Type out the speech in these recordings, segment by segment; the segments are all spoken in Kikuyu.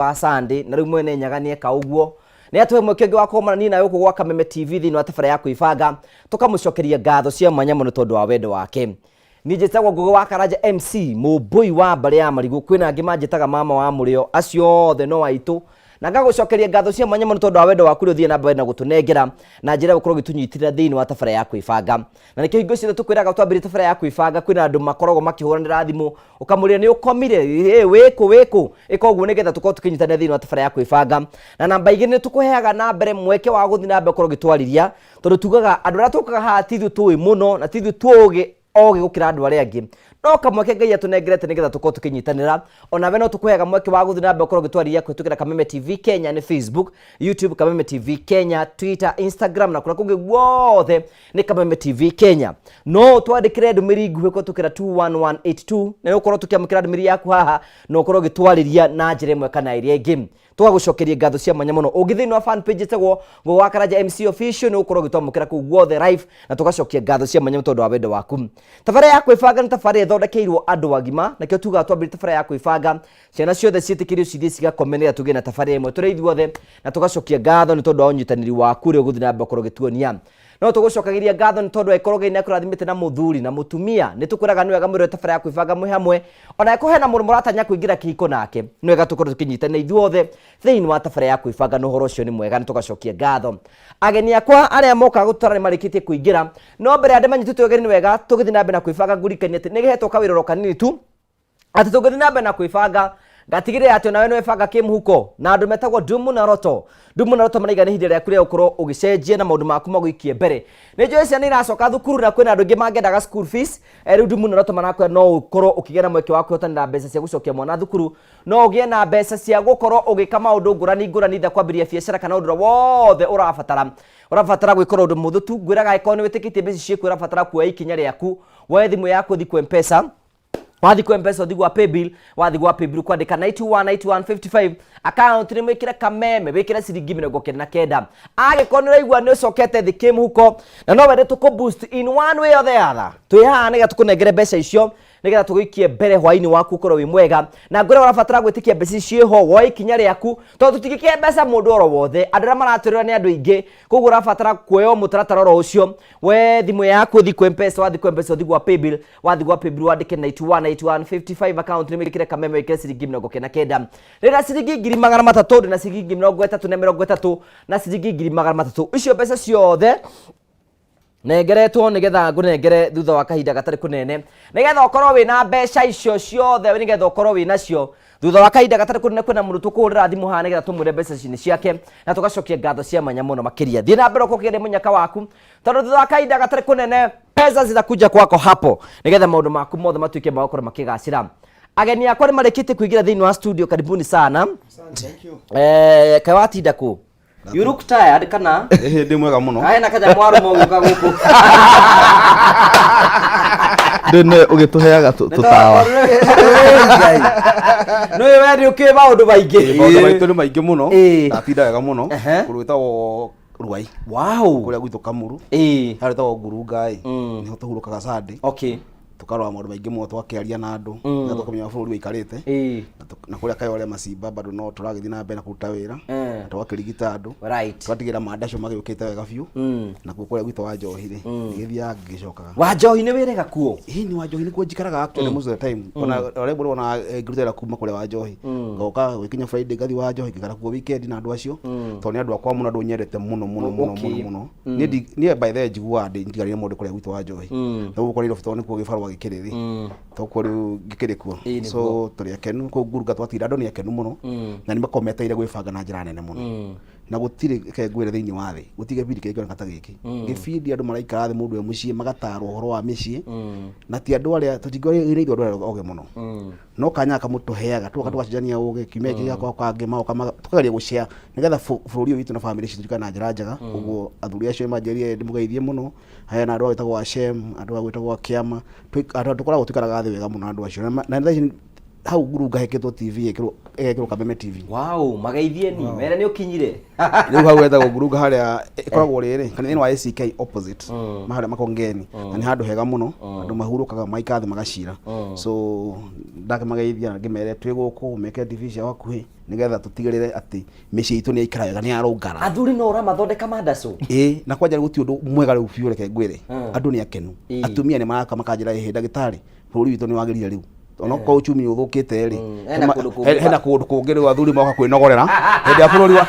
Wa Sunday na rĩu mwene Nyaga nĩeka ũguo nĩ atũhe mweke ũngĩ wa kũgomana niĩ nawe gũkũ gwa Kameme TV thĩinĩ wa tabarĩra ya kwĩbanga tũkamũcokeria ngatho cia mwanya mũno tondũ wa wendo wake. Niĩ njĩtagwo Ngũgĩ wa Karanja MC mũmbũi wa mbarĩ ya marigũ kwĩna angĩ manjĩtaga mama wa mũrĩo acio othe no aitũ na ngagũcokeria ngatho cia mwanya mũno tondũ wa wendo waku ũrĩa ũthiĩ na mbere na gũtũnengera na njĩra ya gũkorwo ũgĩtũnyitĩrĩra thĩinĩ wa tabarĩra ya kwĩbanga. Na nĩkĩo hingo ciothe tũkwĩraga twambĩrĩrie tabarĩra ya kwĩbanga kwĩna andũ makoragwo makĩhũranĩra thimũ ũkamũria nĩ ũkomire ĩ wĩkũ wĩkũ ĩka ũguo nĩgetha tũkorwo tũkĩnyitanĩra thĩinĩ wa tabarĩra ya kwĩbanga. Na namba igĩrĩ nĩ tũkũheaga na mbere mweke wa gũthiĩ na mbere gũkorwo ũgĩtwarĩria tondũ tugaga andũ arĩa tũkaga haha ti ithuĩ tũĩ mũno na ti ithuĩ tũũgĩ ogĩ gũkĩra andũ arĩa angĩ no kamweke Ngai atũnengerete nĩgetha tũkorwo tũkĩnyitanĩra. Onawe no tũkũheaga mweke wa gũthiĩ na mbere gũkorwo ũgĩtwarĩria kũhĩtũkĩra Kameme TV Kenya nĩ Facebook, YouTube Kameme TV Kenya, Twitter, Instagram na kũrĩa kũngĩ guothe nĩ Kameme TV Kenya. No twandĩkĩre ndũmĩrĩri nguhĩ kũhĩtũkĩra 21182 na ũkorwo tũkĩamũkĩra ndũmĩrĩri yaku haha na ũkorwo ũgĩtwarĩria na njĩra ĩmwe kana ĩrĩa ĩngĩ. Tũgagũcokeria ngatho cia mwanya mũno. Ũngĩ thĩinĩ wa fan page ĩtagwo Ngũgĩ wa Karanja MC Official nĩ ũgũkorwo ũgĩtwamũkĩra kũu guothe live na tũgacokia ngatho cia mwanya tondũ wa wendo waku. Tabarĩra ya kwĩbanga nĩ tabarĩra ĩthondekeirwo andũ agima nakĩo tugaga twambĩrĩrie tabarĩra ya kwĩbanga ciana ciothe ciĩtĩkĩrio cithiĩ cigakome nĩgetha tũgĩe na tabarĩra ĩmwe tũrĩ ithuothe na tũgacokia ngatho nĩ tondũ wa ũnyitanĩri waku ũrĩa ũgũthiĩ na mbere gũkorwo ũgĩtuonia. No tũgũcokagĩria ngatho nĩ tondũ angĩkorwo Ngai nĩakũrathimĩte na mũthuri na mũtumia nĩ tũkwĩraga nĩ wega mwĩrore tabarĩra ya kwĩbanga mwĩ hamwe ona angĩkorwo hena mũndũ mũratanya kũingĩra kĩhiko nake nĩ wega tũkorwo tũkĩnyitanĩra ithuothe thĩinĩ wa tabarĩra ya kwĩbanga na ũhoro ũcio nĩ mwega nĩ tũgacokia ngatho. Ageni akwa arĩa mokaga gũtũtara nĩ marĩkĩtie kũingĩra no mbere ya ndĩmanyitĩte ũgeni nĩ wega tũgĩthiĩ na mbere na kwĩbanga ngũririkanie atĩ nĩgĩhetwo kawĩra oro kanini tu atĩ tũngĩthiĩ na mbere na kwĩbanga ngatigĩrĩra atĩ onawe nĩwebanga kĩmũhuko na andũ metagwo Dumu na Roto. Dumu na Roto maraiga nĩ ihinda rĩaku rĩa gũkorwo ũgĩcenjia na maũndũ maku magũikie mbere. Nĩ njũĩ ciana iracoka thukuru na kwĩna andũ aingĩ mangĩendaga school fees. Rĩu Dumu na Roto marakwĩra no ũkorwo ũkĩgĩa na mweke wa kwĩhotanĩra mbeca cia gũcokia mwana thukuru, no ũgĩe na mbeca cia gũkorwo ũgĩka maũndũ ngũrani ngũrani either kwambĩrĩria biacara kana ũndũ ũrĩa wothe ũrabatara. Ũrabatara gwĩka ũndũ mũhũthũ tu, ngwĩraga angĩkorwo nĩ wĩtĩkĩtie mbeca ciĩkuo ũrabatara kuoya ikinya rĩaku, woe thimũ yaku ũthiĩ kwĩ M-Pesa, wathi kwa mpesa uthi gwa paybill wathi gwa paybill kwandika 919155 account ni mwikire Kameme wikire ciringi 99 angĩkorwo nĩ ũraigua nĩ ũcokete thĩ kĩmũhuko na no wende tũkũ boost in one way or the other twĩ haha nĩgetha tũkũnengere mbeca icio nĩgetha tũgũikie mbere hwainĩ waku ũkorwo wĩ mwega na ngwĩra ũrabatara gwĩtĩkia mbeca ici ciĩho woe ikinya rĩaku tondũ tũtingĩkĩhe mbeca mũndũ oro wothe andũ arĩa maratwĩrora nĩ andũ aingĩ koguo ũrabatara kuoya mũtaratara oro ũcio we thimũ yaku ũthi kwĩ mpesa wathi kwĩ mpesa ũthi gwa paybill wathi gwa paybill wandĩke 919155 account nĩ wĩkĩre Kameme wĩkĩre ciringi 99 rĩna ciringi 300,000 ndĩna ciringi 30 na 30 na ciringi 300,000 icio mbeca ciothe nengeretwo nĩgetha ngũnengere thutha wa kahinda gatarĩ kũnene nĩgetha ũkorwo wĩna mbeca icio ciothe nĩgetha ũkorwo wĩ nacio thutha wa kahinda gatarĩ kũnene kwĩna mũndũ tũkũhũrĩra thimũ haha nĩgetha tũmwĩre mbeca ici nĩ ciake na tũgacokia ngatho cia mwanya mũno makĩria. Thiĩ na mbere ũkorwo ũkĩgeria mũnyaka waku tondũ thutha wa kahinda gatarĩ kũnene pesa zitakuja kwako hapo nĩgetha maũndũ maku mothe matuĩke ma gũkorwo makĩgacĩra. Ageni akwa nĩ marĩkĩtie kũingĩra thĩinĩ wa studio, karibuni sana. Thank you. Kaĩ watinda kũ? You look tired kana? Ĩhĩ ndĩ mwega mũno. Kaĩ na kanyamũ arũme ũgĩũka gũkũ. Ndĩ nĩ ũgĩtũheaga tũtawa. Nĩ we nĩ ũkĩũĩ maũndũ maingĩ. Maũndũ maitũ nĩ maingĩ mũno. Ĩĩ. Ndatinda wega mũno. Ehe. Kũndũ gwĩtagwo Ruai. Wow. Kũrĩa gwitũ Kamuru. Ĩĩ. Harĩa gwĩtagwo Ngurunga ĩ. Nĩho tũhurũkaga Sunday. Okay. Tũkarora maũndũ maingĩ mũno twakĩaria na andũ. Na tũkamenya bũrũri ũikarĩte. Ĩĩ. Na kũrĩa Kayole Macimba bado no tũragĩthiĩ na mbere na kũruta wĩra. Na tũgakĩrigita andũ. Tũgatigĩrĩra mandacio magĩũkĩte wega biũ. Nakuo kũrĩa gwitũ wa Njohi rĩ, ngĩthiaga ngĩcokaga. Wa Njohi nĩ wĩrĩga kuo? Ĩĩ ni wa Njohi nĩkuo njikaraga actually most of the time. Ona ũrĩa ona ngĩruta wĩra kuma kũrĩa wa Njohi. Ngoka gũgĩkinya Friday ngathiĩ wa Njohi ngaikara kuo weekend na andũ acio. Tondũ nĩ andũ akwa mũno andũ nyendete mũno mũno mũno mũno mũno. Niĩ niĩ by the way njiguaga ndĩ njiganĩire mũno ndĩ kũrĩa gwitũ wa Njohi. Na gũkũ Nairobi tondũ nĩkuo gĩbarũa gĩkĩrĩ rĩ. Tokuo rĩu ngĩkĩrĩ kuo. So tũrĩ akenu kũu Ngurunga twatinda andũ nĩ akenu mũno. Na nĩ makoragwo metereire gwĩbanga na njĩra nene mũno. Na gũtirĩ reke ngwĩre thĩinĩ wa thĩ gũtirĩ gĩbindi kĩngĩoneka ta gĩkĩ. Gĩbindi andũ maraikara thĩ mũndũ e mũciĩ magatarwo ũhoro wa mĩciĩ. Na ti andũ arĩa tũtingĩũria ithuĩ andũ arĩa ogĩ mũno. No kanya gaka mũtũheaga tũgoka tũgacenjania ũgĩ kiumia gĩkĩ gĩgakorwo kangĩ magoka tũkageria gũ share nĩgetha bũrũri ũyũ witũ na bamĩrĩ citũ cikare na njĩra njega. Ũguo athuri acio nĩmanjĩrire ndĩmũgeithie mũno. Hena andũ agwĩtagwo Ashem, andũ agwĩtagwo Kĩama, andũ tũkoragwo tũikaraga thĩ wega mũno andũ acio. Na thaa ici Hau ngurunga hekĩtwo TV, ĩkĩrwo ĩgekĩrwo Kameme TV. Wow, mageithie ni mere nĩ ũkinyire. Rĩu hau etagwo ngurunga harĩa ĩkoragwo rĩrĩ kanitha-inĩ wa ACK opposite, harĩa Makongeni, na nĩ handũ hega mũno, andũ mahurũkaga maikara thĩ magacira. So ndakĩmageithia na ngĩmere twĩ gũkũ meke TV cia hakuhĩ nĩgetha tũtigĩrĩre atĩ mĩciĩ itũ nĩ yaikara wega, nĩ yarũngara. Athuri no ũramathondeka mandacũ. Ĩĩ, na kwanja rĩu gũtirĩ ũndũ mwega rĩu biũ, reke ngwĩre, andũ nĩ akenu. Atumia nĩ maraka makanjĩra, ĩhĩ ndagĩtarĩ, bũrũri witũ nĩ wagĩrire rĩu onokorwo uchumi nĩ ũthũkĩte rĩ. Hena kũndũ kũngĩ. Hena kũndũ kũngĩ rĩu athuri moka kwĩnogorera hĩndĩ ya bũrũri wa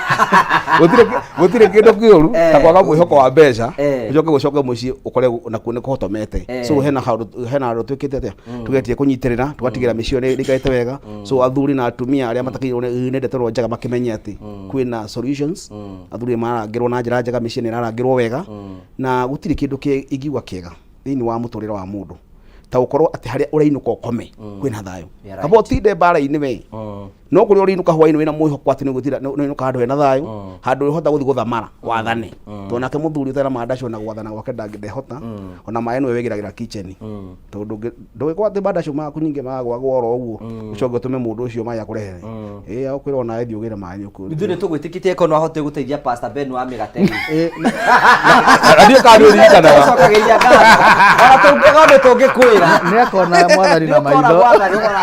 gũtirĩ kĩndũ kĩũru ta kwaga mwĩhoko wa mbeca, ũcoke gũcoke mũciĩ ũkore nakuo nĩ kũhotomete. So hena handũ twĩkĩte atĩa, tũgetie kũnyitĩrĩra tũgatigĩra mĩciĩ ĩyo nĩ ĩikarĩte wega. So athuri na atumia arĩa matakinyĩrwo nĩ ndeto ĩno njega makĩmenye atĩ kwĩna solutions. Athuri nĩ mararangĩrwo na njĩra njega, mĩciĩ nĩ ĩrarangĩrwo wega, na gũtirĩ kĩndũ ingiuga kĩega thĩinĩ wa mũtũrĩre wa mũndũ ta gũkorwo atĩ harĩa ũrainũka ũkome kwĩna thayũ. Kaba ũtinde mbara-inĩ we, no kũrĩa ũrĩinũka hwainĩ wĩna mwĩhoko atĩ nĩũgũtinda nĩũinũka handũ hena thayũ, handũ ũrĩhota gũthiĩ gũthamara wathane, tondũ nake mũthuri ũtarĩ na mandacu ona gwathana gwake ndangĩndehota, ona maĩ nĩwe wĩgĩragĩra kitchen, tondũ ndũngĩkorwo atĩ mandacu maku nyingĩ magwagwo oro ũguo ũcoke ũtũme mũndũ ũcio maĩ akũrehere. Ĩĩ, agũkwĩra ona thiĩ ũgĩre maĩ Ithuĩ nĩ tũgwĩtĩkĩtie ko no ahote gũteithia Pastor Ben wa mĩgate. Na ndiũ kana nĩũririkanaga. Tũcokagĩria ngatho ona tũngĩaga ũndũ tũngĩkwĩra. Nĩ akona mwathani na maitho.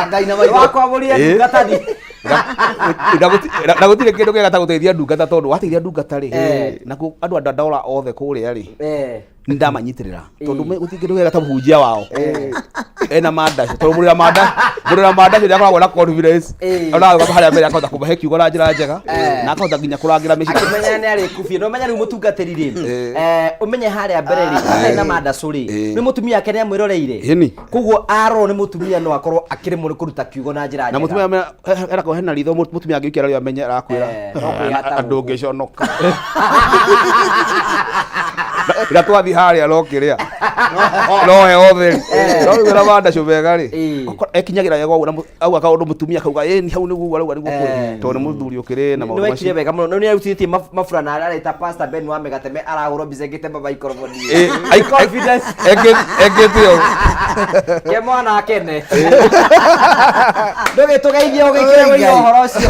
Ngai na maitho wakwamũria ndungata ni. Na gũtirĩ kĩndũ kĩega ta gũteithia ndungata, tondũ wateithia ndungata rĩ, nakuo andũ a Dandora othe kũrĩa rĩ, nĩ ndamanyitĩrĩra, tondũ gũtirĩ kĩndũ kĩega ta mũhunjia wao ena mandaci, tondũ mũrĩra mandaci nĩ akoragwo na confidence. Ona agũka harĩa mbere akahota kũmahe kiugo na njĩra njega, na akahota nginya kũrangĩra mĩciĩ. Akĩmenya nĩ arĩkubia no menya rĩu mũtungatĩri rĩ, ũmenye harĩa mbere rĩ atarĩ na mandacũ rĩ, nĩ mũtumia ake nĩ amwĩroreire. Ĩni. Koguo arorwo nĩ mũtumia no akorwo akĩremwo nĩ kũruta kiugo na njĩra na njega. Mũtumia hena hena ritho, mũtumia angĩũkia rĩo amenye arakwĩra, No kwĩhata andũ gũkũ. Ũngĩconoka ira twathiĩ harĩa no kĩrĩa no he otheri no rĩu ĩra mandacũ mega rĩ, ekinyagĩra wega ũguo na auga kaũndũ mũtumia akauga ĩ ni hau nĩguo arauga nĩguo kũrĩ, tondũ nĩ mũthuri ũkĩrĩ na nĩ maũndũ wekire macio. Wega mũno nĩ arutithĩtie maburana arĩa areta Pastor Ben wa mĩgate arahũrwo mbica ĩngĩte maikroboni. Confidence. Ekĩte ũũ. Ke mwana akene ndũgĩtũgeithie ũgĩkĩre wĩira ũhoro ũcio.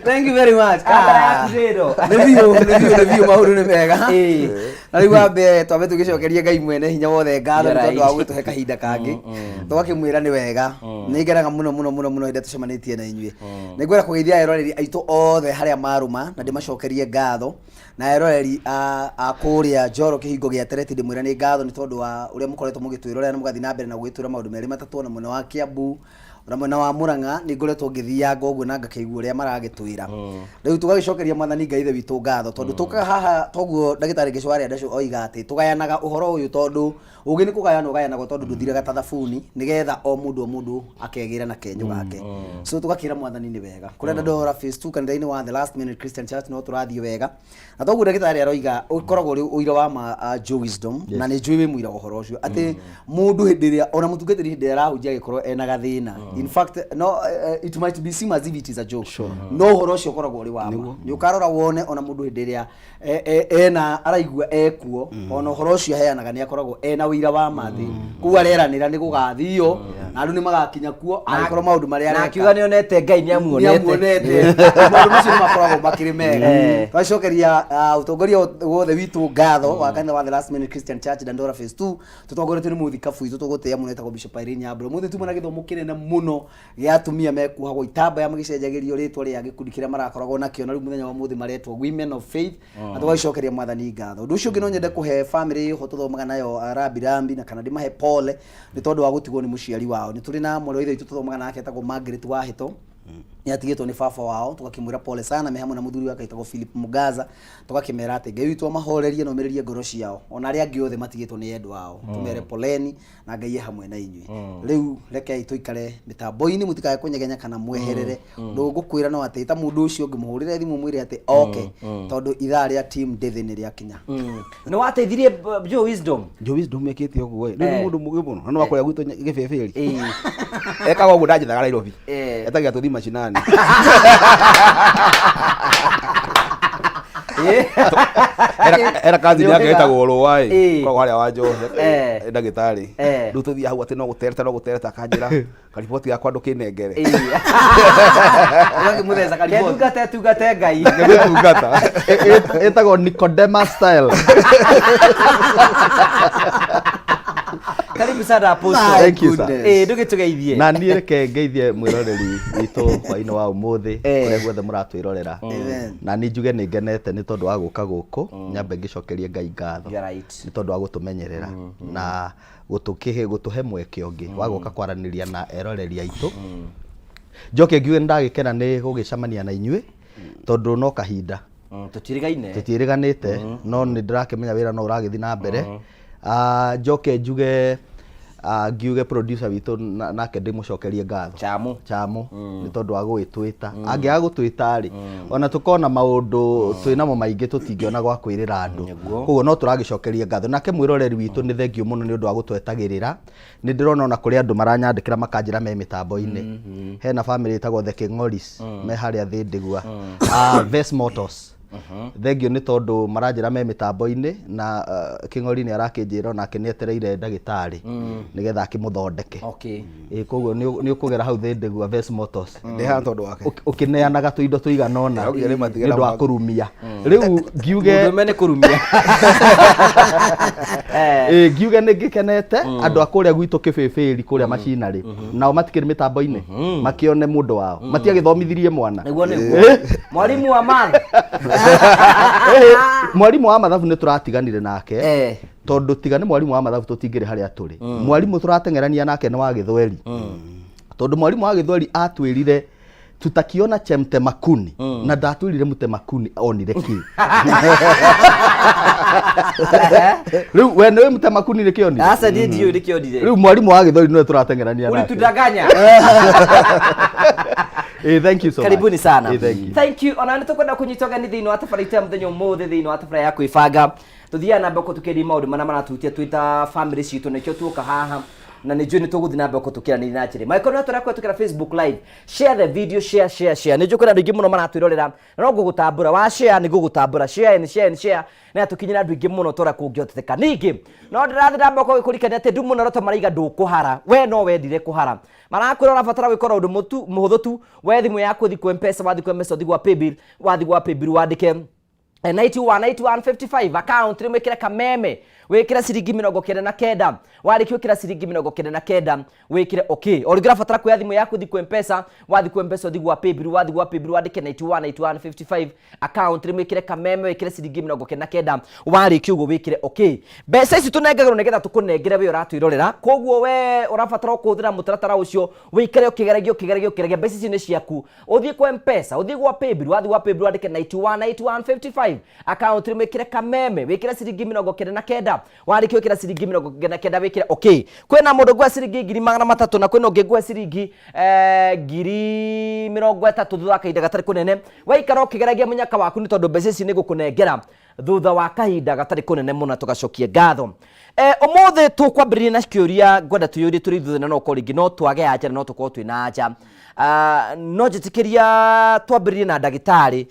Thank you very much. Kamera yaku nĩ ĩno. Nĩ biũ, nĩ biũ, nĩ biũ, maũndũ nĩ mega. Na rĩu wa mbere twambe tũgĩcokerie Ngai mwene hinya wothe ngatho nĩ tondũ wa gũtũhe kahinda kangĩ, tũgakĩmwĩra nĩ wega. Nĩ ngenaga mũno mũno mũno mũno hĩndĩ ĩrĩa tũcemanĩtie na inyuĩ. Nĩ ngwenda kũgeithia eroreri aitũ othe harĩa marũma na ndĩmacokerie ngatho, na eroreri a kũrĩa Njoro kĩhingo gĩa Tereti ndĩmwĩra nĩ ngatho nĩ tondũ wa ũrĩa mũkoretwo mũgĩtwĩrorera na mũgathiĩ na mbere na gũgĩtwĩra maũndũ merĩ matatũ. Ona mwena wa Kiambu ona mwena wa Murang'a nĩ ngoretwo ngĩthianga ũguo na ngakĩigua ũrĩa maragĩtwĩra. Rĩu tũgagĩcokeria mwathani Ngai ithe witũ ngatho tondũ tũkaga haha toguo ndagĩtarĩ Gĩcũa arĩa Ndacũ oiga atĩ tũgayanaga ũhoro ũyũ, tondũ ũgĩ nĩ kũgayana ũgayanagwo, tondũ ndũthiraga ta thabuni, nĩgetha o mũndũ o mũndũ akegĩra na kenyũ gake. So tũgakĩra mwathani nĩ wega. Kũrĩa Dandora Phase 2 kanitha-inĩ wa The Last Minute Christian Church no tũrathiĩ wega, na toguo ndagĩtarĩ aroiga ũkoragwo ũrĩ ũira wa ma, Joe Wisdom, na nĩ njũĩ wĩ mũira wa ũhoro ũcio atĩ mũndũ hĩndĩ ĩrĩa ona mũtungatĩri hĩndĩ ĩrĩa arahunjia agĩkorwo ena gathĩna, in fact no it might be seem as if it is a joke, no ũhoro ũcio ũkoragwo ũrĩ wa ma. Nĩ ũkarora wone ona mũndũ hĩndĩ ĩrĩa ena araigua ekuo, ona ũhoro ũcio aheanaga nĩ akoragwo ena ũira wa ma atĩ kũu areranĩra nĩ gũgathio na andũ nĩ magakinya kuo angĩkorwo maũndũ marĩa Na areka akiuga nĩ onete Ngai nĩ amuonete. Nĩamuonete. Maũndũ macio nĩ makoragwo makĩrĩ mega. Twacokeria ũtongoria wothe witũ ngatho wa kanitha wa The Last Minute Christian Church Dandora Phase 2, tũtongoretio nĩ mũthikabu witũ tũgũtĩĩa mũno etagwo Bishop Irene Nyambura. Mũthĩ tuma na gĩthomo kĩnene mũno gĩa atumia mekuohagwo itambaya magĩcenjagĩrio rĩtwa rĩa gĩkundi kĩrĩa marakoragwo nakĩo, na rĩu mũthenya wa mũthĩ maretwo Women of Faith, na tũgagĩcokeria mwathani ngatho. Ũndũ ũcio ũngĩ no nyende kũhe family ho tũthomaga nayo rambi rambi na kana ndĩmahe pole nĩ tondũ wa gũtigwo nĩ mũciari wao. Nĩ tũrĩ na mwarĩ wa ithe witũ tũthomaga nake etagwo Margaret Wahĩto, nĩ atigĩtwo nĩ baba wao. Tũgakĩmwĩra pole sana me hamwe na mũthuri wake etagwo Philip Mugaza. Tũgakĩmera atĩ Ngai witũ amahorerie na omĩrĩrie ngoro ciao, ona arĩa angĩ othe matigĩtwo nĩ endwa ao, tũmere poleni na Ngai e hamwe na inyuĩ. Rĩu rekei tũikare mĩtambo-inĩ, mũtikae kũnyegenya kana mweherere. Ũndũ ngũkwĩra no atĩ ta mũndũ ũcio ũngĩ mũhũrĩre thimũ mwĩre atĩ oke, tondũ ithaa rĩa team Ndĩthĩ nĩ rĩakinya. Nĩ wateithirie Joe Wisdom. Joe Wisdom ekĩte ũguo ĩ, nĩ mũndũ mũgĩ mũno na nĩ wakũrĩa gwitũ gĩbĩbĩri. Ekaga ũguo ndanjithaga Nairobi. Etagia tũthi macinani. Era kazi Nĩ yake ũkĩga- ĩtagwo rũa Ĩĩ. ĩ koragwo harĩa wa njohe Eh. ndagĩtarĩ. Eh. Rĩu tũthiaga hau atĩ no gũtereta no gũtereta akanjĩra kariboti gakwa ndũkĩnengere. Ũgakĩmũtheca kariboti. Ketungate tungate Ngai. Ngĩmĩtungata. Ĩtagwo Nicodemus style. Karibu sana Apostle. My Thank you, sir. goodness. Eh, ndũgĩtũgeithie. Na niĩ reke ngeithie mwĩroreri witũ hwainĩ wa ũmũthĩ Eh. kũrĩa guothe mũratwĩrorera. Amen. Na niĩ njuge nĩ ngenete nĩ tondũ wa gũka gũkũ, nyambe ngĩcokerie Ngai ngatho You're right. nĩ tondũ wa gũtũmenyerera na gũtũhe mweke ũngĩ wa gũka kwaranĩria na eroreri aitũ. Njoke ngiuge nĩ ndagĩkena nĩ gũgĩcemania na inyuĩ tondũ no kahinda Tũtirĩgaine. Tũtiĩrĩganĩte, no nĩ ndĩrakĩmenya wĩra no ũragĩthiĩ na mbere. Njoke njuge ngiuge producer witũ nake ndĩmũcokerie ngatho. Chamu. Chamu, nĩ tondũ wa gũgĩtwĩta. Angĩaga gũtwĩta rĩ, ona tũkona maũndũ twĩnamo maingĩ tũtingĩona gwa kwĩrĩra andũ. Koguo no tũragĩcokeria ngatho. Nake mwĩroreri witũ nĩ thengiũ mũno nĩ ũndũ wa gũtwetagĩrĩra. Nĩ ndĩrona ona kũrĩ andũ maranyandĩkĩra makanjĩra me mĩtambo-inĩ. Hena family ĩtagwo The King'oris me harĩa Thĩndĩgua. Ves Motors. Thengiũ nĩ tondũ maranjĩra me mĩtambo-inĩ na Kĩng'ori nĩ arakĩnjĩra onake nĩ etereire ndagĩtarĩ nĩgetha akĩmũthondeke. Ĩ koguo nĩ ũkũgera hau Thĩndĩgua Ves Motors. Ndĩ haha tondũ wake. Ũkĩneanaga tũindo tũigana ũna Ndĩraugire rĩmwe nĩ ũndũ wa matigana kũrumia. Rĩu ngiuge Mũndũ nĩ kũrumia. Ĩ ngiuge nĩ ngĩkenete andũ a kũrĩa gwitũ kĩbĩbĩri kũrĩa macinarĩ nao matikĩrĩ mĩtambo-inĩ makĩone mũndũ wao matiagĩthomithirie mwana. Nĩguo nĩguo. Mwalimu wa math. Mwarimũ wa mathabu nĩ tũratiganire nake tondũ tiga nĩ mwarimũ wa mathabu tũtingĩrĩ harĩa tũrĩ. Mwarimũ tũrateng'erania nake nĩ wa gĩthweri tondũ mwarimũ wa gĩthweri atwĩrire tutakiona cha mtemakuni na ndatwĩrire mtemakuni onire kĩ. Rĩu we nĩwe mtemakuni nĩ kĩonire? Aca niĩ ndiũĩ nĩkĩo onire. Rĩu mwarimũ wa gĩthweri nĩwe tũrateng'erania nake. Ulitudanganya. Thank you so much. Karibuni sana. Thank you. Thank you. Ona nĩ tũkwenda kũnyita ũgeni thĩinĩ wa tabarĩra itũ ya mũthenya ũmũthĩ thĩinĩ wa tabarĩra ya kwĩbanga. Tũthiaga na mbere kũtũkĩria maũndũ marĩa maratuhutia twĩ ta family citũ nĩkĩo tuoka haha na nĩ njũĩ nĩ tũgũthiĩ na mbere kũtũkĩranĩria na njĩra. Michael no tũrakũhetũkĩra Facebook live. Share the video, share, share, share. Nĩ njũĩ kwĩna andũ aingĩ mũno maratwĩrorera na no ngũgũtambũra. Wa share nĩ ngũgũtambũra. Share and share and share. Na tũkinyĩre andũ aingĩ mũno tũrĩa kũngĩhoteteka. Ningĩ no ndĩrathiĩ na mbere gũkũririkania atĩ Ndumo na Roto maraiga ndũkũhara. We no wendire kũhara. Marakwĩra ũrabatara gwĩkora ũndũ mũhũthũ tu. We thimũ yaku ũthiĩ kwa M-Pesa, wathiĩ kwa M-Pesa ũthiĩ gwa Paybill, wathiĩ gwa Paybill wandĩke 91 91 55 account rĩ wĩkĩre kameme wĩkĩre ciringi 99 warĩkia gwĩkĩra ciringi 99 wĩkĩre okay. O rĩngĩ ũrabatara kuoya thimũ yaku ũthiĩ kwa M-Pesa, wathiĩ kwa M-Pesa ũthiĩ gwa Paybill, wathiĩ gwa Paybill wandĩke 91 91 55 account rĩ wĩkĩre kameme wĩkĩre ciringi 99 warĩkia ũguo wĩkĩre okay. Mbeca ici tũnengagĩrwo nĩgetha tũkũnengere we ũratwĩrorera, koguo we ũrabatara kũhũthĩra mũtaratara ũcio wĩikare ũkĩgeragia ũkĩgeragia ũkĩgeragia. Mbeca ici nĩ ciaku, ũthiĩ kwa M-Pesa, ũthiĩ gwa Paybill, wathiĩ gwa Paybill wandĩke 91 91 55 account rĩ wĩkĩre kameme wĩkĩre ciringi 99 warĩkia gwĩkĩra ciringi 99 wĩkĩre okay. Kwĩna mũndũ ngũhe ciringi 300,000 na kwĩna ũngĩ ngũhe ciringi 30,000 thutha wa kahinda gatarĩ kũnene. Waikara ũkĩgeragia mũnyaka waku nĩ tondũ mbeca ici nĩ ngũkũnengera thutha wa kahinda gatarĩ kũnene mũno tũgacokie ngatho. Ũmũthĩ tũkwambĩrĩria na kĩũria ngwenda twĩyũrie tũrĩ ithuothe na no ũkorwo rĩngĩ no twage anja na no tũkorwo twĩna anja. No njĩtĩkĩria twambĩrĩrie na ndagĩtarĩ.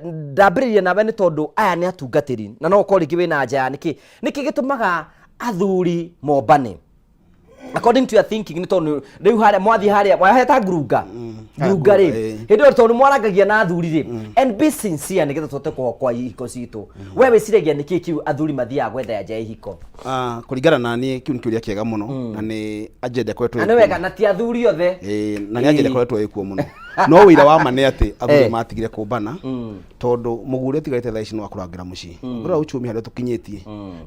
Ndambĩrĩria nawe nĩ tondũ aya nĩ atungatĩri na no ũkorwo rĩngĩ wĩna anja ya nĩkĩ gĩtũmaga athuri mombane according to your thinking, nĩ tondũ rĩu harĩa mwathiĩ harĩa mwaheta ngurunga ngurunga rĩ hĩndĩ ĩyo tondũ mwarangagia na athuri rĩ, and be sincere nĩgetha tũhote kũhokoa ihiko citũ. We wĩciragia nĩkĩ kĩu athuri mathiaga gwetha nja ya ihiko? Kũringana na niĩ kĩu nĩ kĩũria kĩega mũno na nĩ agenda ĩkoretwo Na nĩ wega na ti athuri othe. Ĩĩ, na nĩ agenda ĩkoretwo ĩkuo mũno, no ũira wa ma nĩ atĩ athuri matigire kũmbana tondũ mũgũrĩ ũtigarĩte thaa ici nĩ wa kũrangĩra mũciĩ. Ũrora uchumi harĩa tũkinyĩtie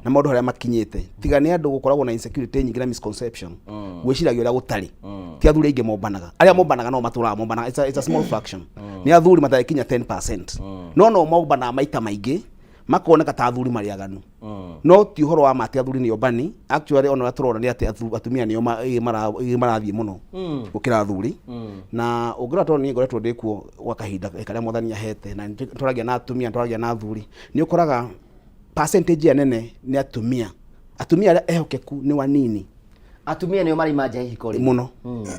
na maũndũ harĩa makinyĩte, tiga nĩ andũ gũkoragwo na insecurity nyingĩ na misconception, gwĩciragia ũrĩa gũtarĩ. Ti athuri aingĩ mombanaga, arĩa mombanaga no matũraga mombanaga. It's a small fraction, nĩ athuri matagĩkinya 10%, no mombanaga maita maingĩ makoneka ta athuri marĩ aganu, no ti ũhoro wa ma atĩ athuri nĩ ombani. Actually, ona ũrĩa tũrona nĩ atĩ atumia nĩo marathiĩ mũno gũkĩra athuri. Na ũngĩrora, tondũ niĩ ngoretwo ndĩ kuo gwa kahinda karĩa mwathani ahete na nĩ tũragia na atumia, tũragia na athuri, nĩ ũkoraga percentage ĩrĩa nene nĩ atumia. Atumia arĩa ehokeku nĩ wanini. Atumia nĩo maraima nja ya ihiko rĩ? Mũno,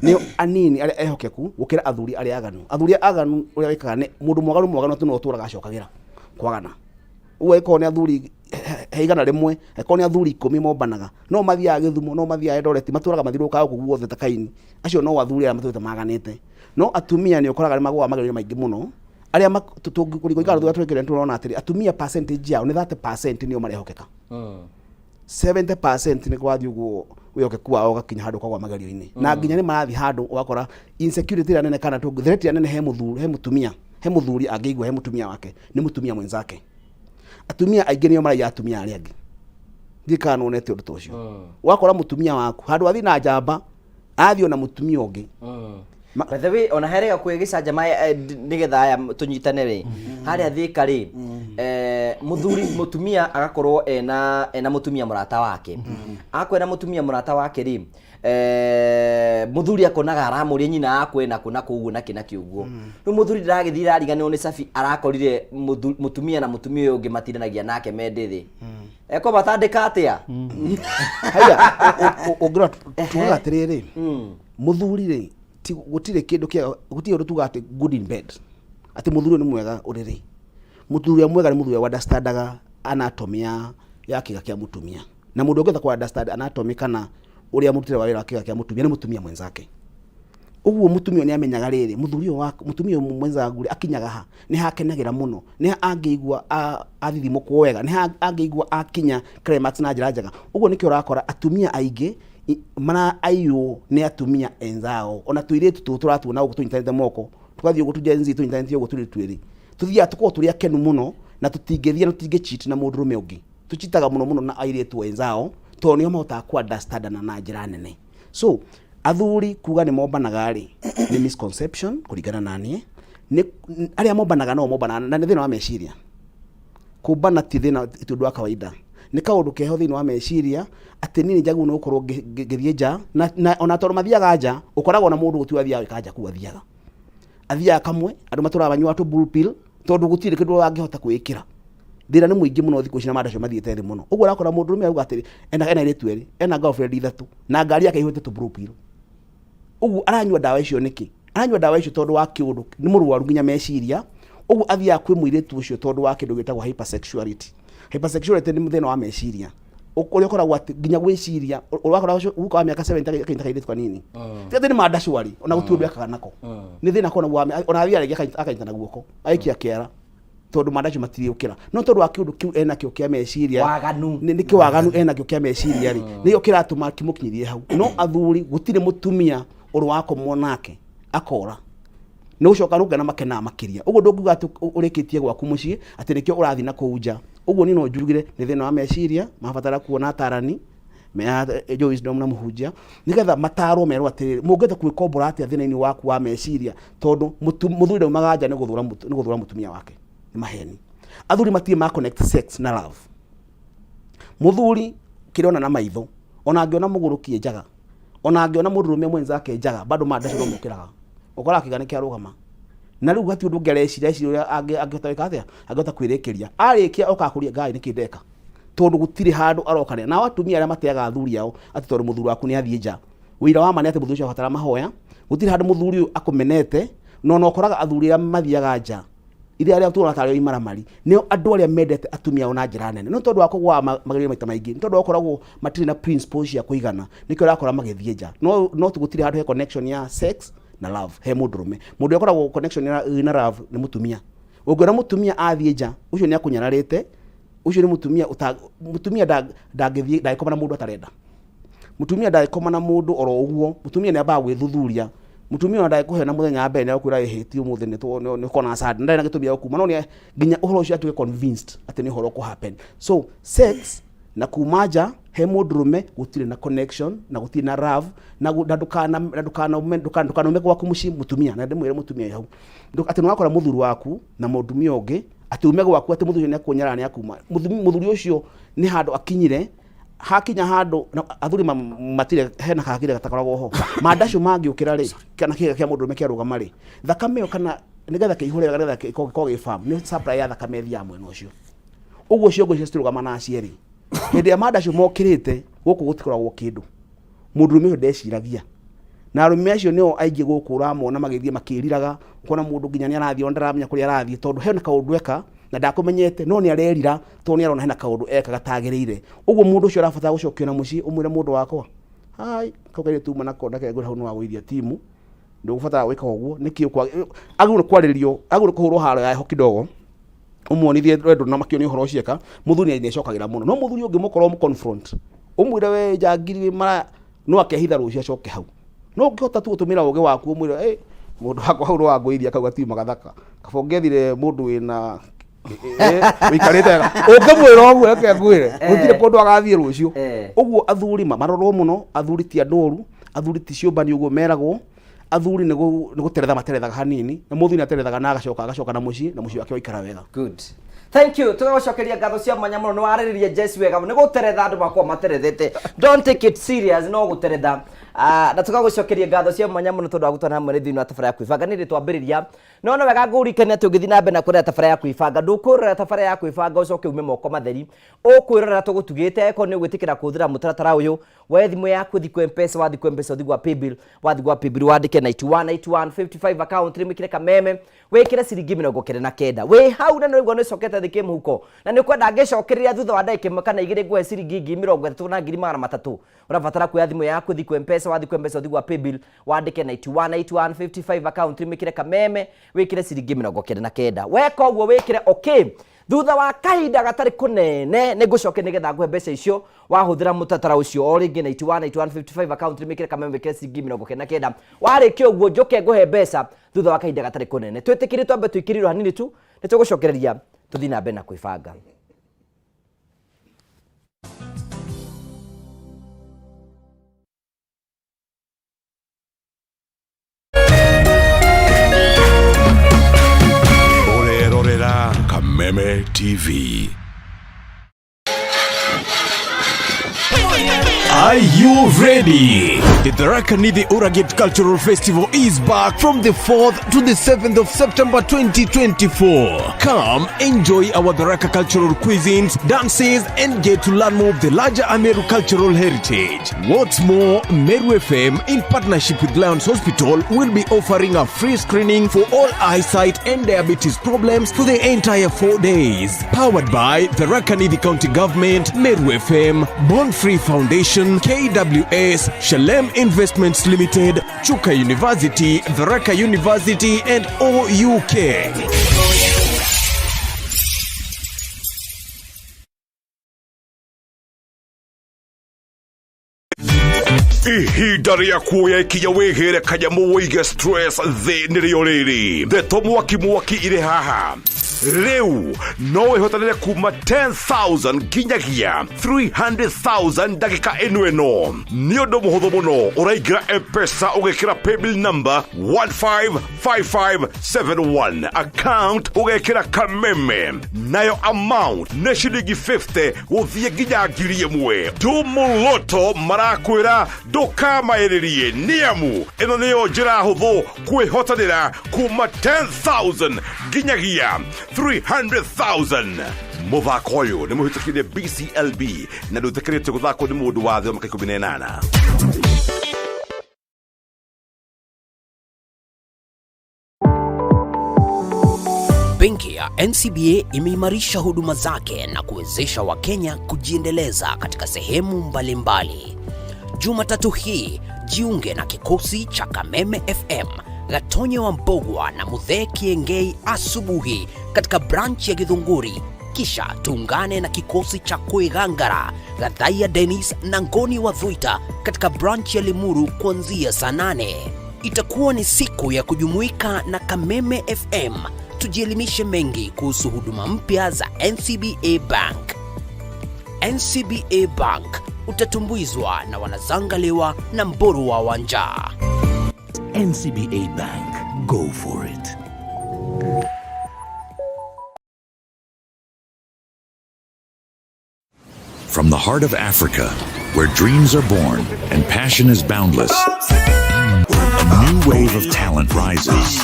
nĩo anini arĩa ehokeku gũkĩra athuri arĩa aganu. Athuri arĩa aganu, ũrĩa wĩkaga nĩ mũndũ mwaganu, mwaganu atĩ no ũtũraga acokagĩra. Kwagana ũguo, angĩkorwo nĩ athuri he 100, angĩkorwo nĩ athuri 10 mombanaga, no mathiaga Gĩthumo, no mathiaga Eldoret, matũraga mathiũrũrũkaga gũkũ guothe ta kaini. Acio no athuri arĩa matũrĩte maganĩte. No atumia nĩ ũkoraga nĩ magũaga magerio maingĩ mũno arĩa kũringana na tũrĩa twĩkĩre, tũrona atĩrĩ, atumia percentage yao nĩ 30% nĩo marehokeka, 70% nĩ kwathiĩ ũguo wĩhokeku wao ũgakinya handũ ũkagwa magerio-inĩ, na nginya nĩ marathiĩ handũ ũgakora insecurity ĩrĩa nene kana threat ĩrĩa nene he mũthuri, he mũtumia, he mũthuri angĩigua he mũtumia wake nĩ mũtumia mwenzake. Atumia aingĩ nĩo maraiya atumia arĩa angĩ. Ndiĩ kana nĩwonete ũndũ ta ũcio. Ũgakora mũtumia waku handũ athiĩ na njamba athiĩ ona mũtumia ũngĩ. By the way, ona harĩa gakuhĩ gĩcanjama, nĩgetha aya tũnyitane rĩ, harĩa Thĩka rĩ, mũthuri mũtumia agakorwo ena mũtumia mũrata wake, akorwo ena mũtumia mũrata wake rĩ, mũthuri akonaga aramũria nyina akwe na kũ na kũ ũguo na kĩ na kĩ ũguo. Rĩu mũthuri ndaragĩthiĩ ariganĩrwo nĩ cabi arakorire mũtumia na mũtumia ũyũ ũngĩ matindanagia nake mendĩthĩ eko matandĩka atĩa. Haya, ũngĩrora tugaga atĩrĩrĩ, mũthuri rĩ, gũtirĩ kĩndũ kĩega, gũtirĩ ũndũ tugaga atĩ good in bed, atĩ mũthuri ũyũ nĩ mwega ũrĩrĩ. Mũthuri ũrĩa mwega nĩ mũthuri ũrĩa understandaga anatomy ya kĩga kĩa mũtumia, na mũndũ ũngĩhota ku understand anatomy kana ũrĩa mũrutĩre wa wĩra wa kĩga kĩa mũtumia nĩ mũtumia mwenzake. Ũguo mũtumia nĩ amenyaga rĩrĩ, mũthuri ũyũ wa mũtumia ũyũ mwenzangu rĩ, akinyaga ha nĩ hakenagĩra mũno, nĩ ha angĩigua athithimũkwo wega, nĩ ha angĩigua akinya climax na njĩra njega. Ũguo nĩkĩo ũrakora atumia aingĩ maraiywo nĩ atumia enzao. Ona tũirĩtu tũtũ tũratuona gũkũ tũnyitanĩte moko tũgathiĩ ũguo, Gen Z tũnyitanĩte ũguo tũrĩ twĩrĩ, tũthiaga tũkorwo tũrĩ akenu mũno na tũtingĩthiĩ na tũtingĩ cheat na mũndũrũme ũngĩ. Tũchitaga mũno mũno na airĩtu enzao tondũ nĩo mahotaga ku understandana na njĩra nene. So athuri kuga nĩ mombanaga rĩ, nĩ misconception kũringana na niĩ. Nĩ arĩa mombanaga no mombanaga na nĩ thĩna wa meciria. Kũmbana ti thĩna, ti ũndũ wa kawaida, nĩ kaũndũ keho thĩinĩ wa meciria atĩ niĩ nĩ njagĩrĩirwo nĩ gũkorwo ngĩthiĩ nja na ona tondũ mathiaga nja, ũkoragwo na mũndũ gũtirĩ athiaga gwĩka nja kũu, athiaga kamwe. Andũ matũraga manyuaga tũ blue pill tondũ gũtirĩ kĩndũ angĩhota kwĩĩkĩra. Thĩna nĩ mũingĩ mũno thikũ ici na manda acio mathiĩte thĩ mũno. Ũguo ũrakora mũndũrũme auga atĩrĩ, ena airĩtu erĩ, ena girlfriend ithatũ, na ngari yake ĩihũrĩte tũ blue pill. Ũguo aranyua ndawa icio nĩkĩ? Aranyua ndawa icio tondũ wa kĩũndũ nĩ mũrwaru nginya meciria. Ũguo athiaga kwĩ mũirĩtu ũcio tondũ wa kĩndũ gĩtagwo hypersexuality. Hypersexuality nĩ thĩna wa meciria ũrĩa ũkoragwo atĩ nginya gwĩciria ũrakora ũcio guka wa mĩaka 70 akanyita kairĩtu kanini. Ti atĩ nĩ mandacwari, ona gũtirĩ ũndũ ekaga nako, nĩ thĩna akoragwo ona athiaga rĩngĩ akanyita na guoko agaikia kĩara tondũ mandacio matirĩũkĩra, no tondũ wa kĩũndũ kĩu enakĩo kĩa meciria. Waganu. Nĩ kĩwaganu enakĩo kĩa meciria rĩ, nĩkĩo kĩratũma kĩmũkinyithie hau. No athuri, gũtirĩ mũtumia ũrĩ wakomwo nake akora, nĩ gũcoka nĩ makenaga makĩria. Ũguo ndũngiuga atĩ ũrĩkĩtie gwaku mũciĩ atĩ nĩkĩo ũrathiĩ na kũu nja. Ũguo niĩ no njugire nĩ thĩna wa meciria, mabatara kuona atarani mea Joe Wisdom na mũhunjia nĩgetha matarwo, merwo atĩrĩrĩ, mũngĩhota kwĩkombora atĩa thĩna-inĩ waku wa meciria, tondũ mũthuri ndaumaga nja nĩ gũthũra mũtumia wake. Nĩ maheni. Athuri matirĩ ma connect sex na love. Mũthuri kĩrĩa ona na maitho, ona angĩona mũgũrũki njaga, ona angĩona mũndũrũme mwenzake njaga, bado mandacio no mokĩraga, ũkoraga kĩga nĩ kĩarũgama na rĩu hatirĩ ũndũ ũngĩ areciria. Areciria ũrĩa angĩhota gwĩka atĩa, angĩhota kwĩrĩkĩria. Arĩkia okaga kũria Ngai nĩkĩ ndeka, tondũ gũtirĩ handũ arokanĩra. Nao atumia arĩa mateaga athuri ao atĩ tondũ mũthuri waku nĩ athiĩ nja, ũira wa ma nĩ atĩ mũthuri ũcio abatara mahoya. Gũtirĩ handũ mũthuri ũyũ akũmenete. Na ona ũkoraga athuri arĩa mathiaga nja iria arĩa tuona tarĩ imaramari nĩo andũ arĩa mendete atumia ao na njĩra nene, no tondũ wa kũgũa magerio maita maingĩ, nĩ tondũ wa gũkoragwo matirĩ na principles cia kũigana, nĩkĩo ũrakora magĩthiĩ nja. No gũtirĩ handũ he connection ya sex na love he mũndũrũme. Mũndũ ũrĩa ũkoragwo connection na love nĩ mũtumia. Ũngĩona mũtumia athiĩ nja, ũcio nĩ akũnyararĩte. Ũcio nĩ mũtumia mũtumia ndangĩthiĩ, ndangĩkoma na mũndũ atarenda. Mũtumia ndangĩkoma na mũndũ oro ũguo. Mũtumia nĩ ambaga gwĩthuthuria. Mũtumia ona ndangĩkũhe na mũthenya wa mbere, nĩ agũkwĩra ĩhĩ ti ũmũthĩ, nĩ ũkona sad ndarĩ na gĩtũmi gĩa gũkuma, no nĩ nginya ũhoro ũcio atuĩke convinced atĩ nĩ ũhoro ũkũ happen. So sex na kuma nja he mũndũrũme gũtirĩ na connection na gũtirĩ na love na ndũkanaume gwaku mũciĩ mũtumia, na ndĩmwĩre mũtumia wĩ hau, atĩ nĩwakora mũthuri waku na mũtumia ũngĩ, atĩ ume gwaku atĩ mũthuri ũcio nĩakũnyarara, nĩakuma. Mũthuri ũcio nĩ handũ akinyire, hakinya handũ na athuri matirĩ hena kakire gatakoragwo ho. Mandacio mangĩũkĩra rĩ, kana kĩga kĩa mũndũrũme kĩarũgama rĩ, thakame ĩyo kana nĩgetha kĩihũre wega, nĩgetha gĩkorwo gĩ firm, nĩ supply ya thakame ĩthiaga mwena ũcio. Ũguo ciongo icio citirũgama cierĩ. Hĩndĩ ĩrĩa mandacio mokĩrĩte, gũkũ gũtikoragwo kĩndũ. Mũndũrũme ũcio ndeciragia, na arũme acio nĩo aingĩ gũkũ ũramona magĩthiĩ makĩriraga, ũkona mũndũ nginya nĩ arathiĩ ona ndaramenya kũrĩa arathiĩ, tondũ hena kaũndũ eka Na ndakũmenyete, no nĩ arerira tondũ nĩ arona hena kaũndũ eka gatagĩrĩire. Ũguo mũndũ ũcio arabatara gũcokio na mũciĩ, ũmwĩre, "Mũndũ wakwa, hai, kau kairĩtu uma nako, ndake ngwĩre hau nĩ wagũithia timu, ndũgũbatara gwĩka ũguo." Nĩkĩ agĩrĩirwo nĩ kwarĩrio, agĩrĩirwo nĩ kũhũrwo haro ya heho kidogo, ũmuonithie wendo na makio nĩ ũhoro ũcio eka. Mũthuri nĩ acokagĩra mũno, no mũthuri ũngĩmũkorwo ũmũ confront, ũmwĩre, "We njangiri, wĩ mara," no akehitha rũciũ acoke hau. No ũngĩhota tu gũtũmĩra ũgĩ waku, ũmwĩre, "Ĩ mũndũ wakwa, hau nĩwangũithia, kau gatiuma gathaka, kaba ũngĩethire mũndũ wĩna wĩikarĩte wega." Ũngĩmwĩra ũguo, reke ngwĩre, gũtirĩ kũndũ agathiĩ rũciũ. Ũguo athuri marorwo mũno. Athuri ti andũ oru, athuri ti ciũmbani ũguo meragwo. Athuri nĩ gũteretha materethaga hanini, na mũthuri nĩ aterethaga na agacoka na mũciĩ, na mũciĩ wake waikara wega. Good, thank you. Tũgagũcokeria ngatho cia mwanya mũno. Nĩ warĩrĩria Jess wega. Nĩ gũteretha andũ makoragwo materethete, don't take it serious, no gũteretha. Ah, na tũgagũcokeria ngatho cia mwanya mũno tondũ wa gũtwana hamwe nĩ thĩinĩ wa tabara ya kwĩbanga. Nĩ rĩ twambĩrĩria, no no wega ngũririkania atĩ ũngĩthiĩ na mbere na kũrera tabara ya kwĩbanga, ndũkwĩrorera tabara ya kwĩbanga ũcoke ume moko matheri. Ũkwĩrorera tũgũtugĩte eko nĩ ũgwĩtĩkĩra kũhũthĩra mũtaratara ũyũ. Woe thimũ yaku, ũthiĩ kwĩ Mpesa. Wathiĩ kwĩ Mpesa, ũthiĩ gwa paybill. Wathiĩ gwa paybill, wandĩke 91 91 55, account rĩmwĩkĩre Kameme, wĩkĩre ciringi 99. Wĩ hau na nĩũraigua nĩũcokete thĩ kĩmũhuko na nĩ ũkwenda ngĩcokereria thutha wa ndagĩka 1 kana 2 ngũhe ciringi 30,300 na 300,000. Ũrabatara kuoya thimũ yaku, ũthiĩ kwĩ Mpesa. Wathiĩ kwĩ Mpesa, ũthiĩ gwa paybill, wandĩke 91 91 55, account rĩmwĩkĩre Kameme, wĩkĩre ciringi 99. Weka ũguo, wĩkĩre okay. Thutha wa kahinda gatarĩ kũnene nĩ ngũcoke nĩgetha ngũhe mbeca icio wahũthĩra mũtaratara ũcio o rĩngĩ, 91 91 55, account rĩmĩkĩre Kameme, wĩkĩre ciringi 99. Warĩkia ũguo, njoke ngũhe mbeca thutha wa kahinda gatarĩ kũnene. Twĩtĩkĩrie twambe tũikĩrĩrwo hanini tu, nĩ tũgũcokereria tũthiĩ na mbere na kwĩbanga. Ũrerorera Kameme TV. Are you ready? The Tharaka Nithi Uragit Cultural Festival is back from the 4th to the 7th of September 2024. Come enjoy our Tharaka cultural cuisines, dances, and get to learn more of the larger Ameru cultural heritage. What's more, Meru FM, in partnership with Lions Hospital, will be offering a free screening for all eyesight and diabetes problems for the entire 4 days. Powered by the Tharaka Nithi County Government, Meru FM, Born Free Foundation, KWS, Shalem Investments Limited, Chuka University, Tharaka University, and OUK. Ihinda rĩa kuoya ikinya wĩgĩre kanyamũ wĩige stress thĩ nĩrĩo rĩrĩ. Ndeto mwaki mwaki irĩ haha. Rĩu no wĩhotanĩre kuma 10,000 nginyagia 300,000 ndagĩka ĩno. Ĩno nĩ ũndũ mũhũthũ mũno. Ũraingĩra Mpesa, ũgekĩra paybill number 155571, account ũgekĩra Kameme, nayo amount nĩ ciringi 50 gũthiĩ nginya 1,000. Ndumuloto marakwĩra ndũkamaĩrĩrie, nĩamu ĩno nĩyo njĩra hũthũ kwĩhotanĩra kuma 10,000 nginyagia 300,000. Mũthako ũyũ nĩ mũhĩtũkire BCLB na ndũtĩkĩrĩtio gũthakwo nĩ mũndũ wa thĩ wa mĩaka 18. Benki ya NCBA imeimarisha huduma zake na kuwezesha Wakenya kujiendeleza katika sehemu mbalimbali. Jumatatu hii jiunge na kikosi cha Kameme FM, Gatonye wa Mbogwa na Muthee Kiengei asubuhi katika branch ya Githunguri, kisha tuungane na kikosi cha Kwigangara, Gathaiya Dennis na Ngoni wa Thuita katika branch ya Limuru kuanzia saa 8. Itakuwa ni siku ya kujumuika na Kameme FM tujielimishe mengi kuhusu huduma mpya za NCBA Bank. NCBA Bank, utatumbuizwa na wanazangaliwa na Mburu wa Wanja. NCBA Bank. Go for it. From the heart of Africa, where dreams are born and passion is boundless, a new wave of talent rises.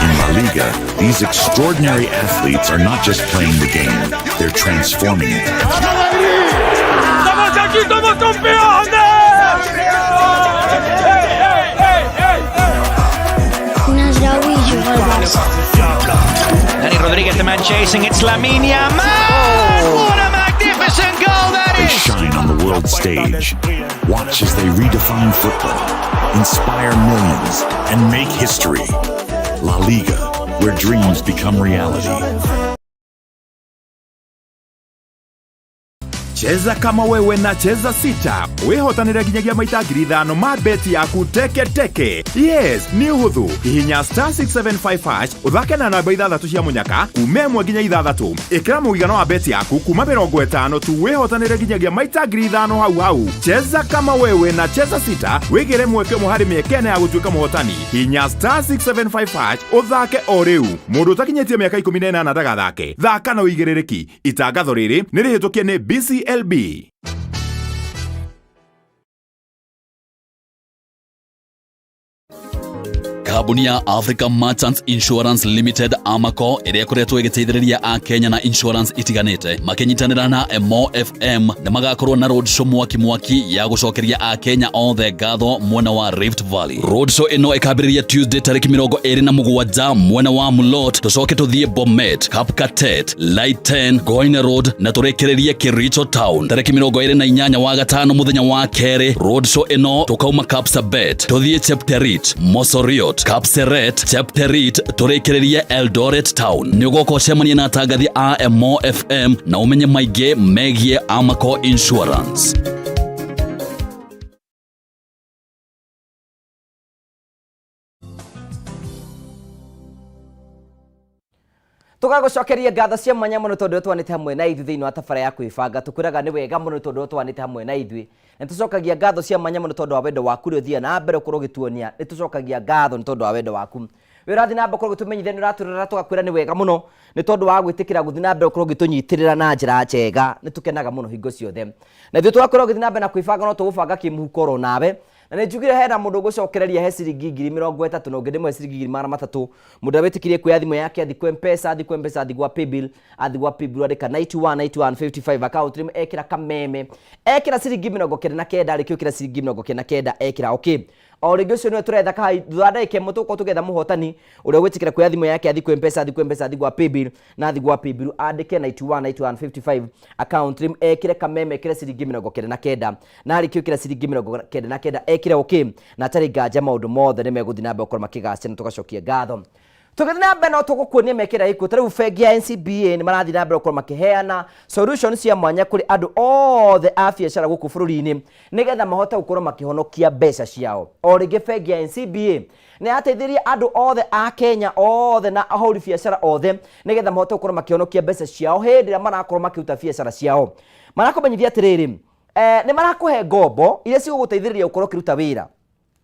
In La Liga, these extraordinary athletes are not just playing the game, they're transforming it. ¡Estamos aquí como campeones! ¡Hey, hey, hey, hey! Nasraoui, je Dani Rodriguez, the man chasing. It's Lamine Yamal. What a magnificent goal that They is! shine on the world stage. Watch as they redefine football, inspire millions, and make history. La Liga, where dreams become reality. Cheza kama wewe na Cheza Sita wĩhotanĩre nginyagia maita 5,000 ma beti yaku teke teke. Yes, nĩ ũhũthũ. Hihinya star 675 hash ũthake na namba ithathatũ cia mũnyaka kuma ĩmwe nginya ithathatũ. Ĩkĩra mũigana wa beti yaku kuma 50 tu wĩhotanĩre nginyagia maita 5,000 hau hau. Cheza kama wewe na Cheza Sita wĩgĩre mweke ũmwe harĩ mĩeke ĩna ya gũtuĩka mũhotani. Hihinya star 675 hash ũthake o rĩu. Mũndũ ũtakinyĩtie mĩaka 18 ndagathake. Thaka na ũigĩrĩrĩki. Itangatho rĩrĩ nĩ rĩhĩtũkie nĩ BCLB. Kambuni ya Africa Merchants Insurance Limited Amaco ĩrĩa ĩkoretwo ĩgĩteithĩrĩria akenya na insurance itiganĩte makĩnyitanĩra na Emo FM nĩ magakorwo na roadshow mwaki mwaki ya gũcokeria akenya othe ngatho mwena wa Rift Valley. Roadshow ĩno ĩkambĩrĩria Tuesday tarĩki 27 mwena wa Mulot, tũcoke tũthiĩ Bomet, Kapkatet, Liten, Goine Road na tũrĩkĩrĩrie Kericho Town tarĩki 28 wa gatano mũthenya wa kerĩ. Roadshow ĩno tũkauma Kapsabet tũthiĩ Chepterit, Mosoriot, Kapseret, Chepterit tũrĩkĩrĩrie Eldoret Town. Nĩ ũgoka ũcemanie na atangathi a Emo FM na ũmenye maingĩ megiĩ Amaco Insurance. Tũgagũcokeria ngatho cia mwanya mũno tondũ twanĩte hamwe na ithuĩ thĩinĩ wa tabara ya kwĩbanga. Tũkwĩraga nĩ wega mũno tondũ twanĩte hamwe na ithuĩ. Nĩ tũcokagia ngatho cia mwanya mũno tondũ wa wendo waku ũrĩa ũthiaga na mbere ũkorwo ũgĩtuonia. Nĩ tũcokagia ngatho nĩ tondũ wa wendo waku. Wĩ ũrathiĩ na mbere ũkorwo ũgĩtũmenyithia nĩ ũratũrora, tũgakwĩra nĩ wega mũno nĩ tondũ wa gwĩtĩkĩra gũthiĩ na mbere ũkorwo ũgĩtũnyitĩrĩra na njĩra njega. Nĩ tũkenaga mũno hingo ciothe. Na ithuĩ tũgakorwo ũgĩthiĩ na mbere na kwĩbanga, no tũgũbanga kĩmũhuko oro nawe. Na nĩ njugire hena mũndũ ũgũcokereria he ciringi 30,000 na ũngĩ ndĩmũhe ciringi 300,000. Mũndũ ũrĩa wĩtĩkĩrie kuoya thimũ yake athiĩ kwa M-Pesa, athiĩ kwa M-Pesa, athiĩ gwa Paybill, athiĩ gwa Paybill andĩka 91 91 55 account name, ekĩra kameme, ekĩra ciringi 99, arĩkia gwĩkĩra ciringi 99 ekĩra okay. O rĩngĩ ũcio nĩwe tũretha kahai, thutha wa ndagĩka ĩmwe tũgũkorwo tũgĩetha mũhotani ũrĩa ũgwĩtĩkĩra kuoya thimũ yake athiĩ kwa M-Pesa, athiĩ kwa M-Pesa, athiĩ gwa Paybill, na athiĩ gwa Paybill andĩke 91 91 55 account name, ekĩre kameme, ekĩre ciringi 99, na arĩkia gwĩkĩra ciringi 99 ekĩre okay, na atarĩ nganja maũndũ mothe nĩ megũthiĩ na mbere gũkorwo makĩgacĩra na tũgacokia ngatho. Tũgĩthiĩ na mbere no tũgũkuonia mĩeke ĩrĩa ĩkuo. Ta rĩu bengi ya NCBA nĩ marathiĩ na mbere gũkorwo makĩheana solution cia mwanya kũrĩ andũ othe a biacara gũkũ bũrũri-inĩ nĩgetha mahote gũkorwo makĩhonokia mbeca ciao. O rĩngĩ bengi ya NCBA nĩ yateithirie andũ othe a Kenya othe na ahũri biacara othe nĩgetha mahote gũkorwo makĩhonokia mbeca ciao hĩndĩ ĩrĩa marakorwo makĩruta biacara ciao. Marakũmenyithia atĩrĩrĩ, nĩ marakũhe ngombo iria cigũgũteithĩrĩria gũkorwo ũkĩruta wĩra.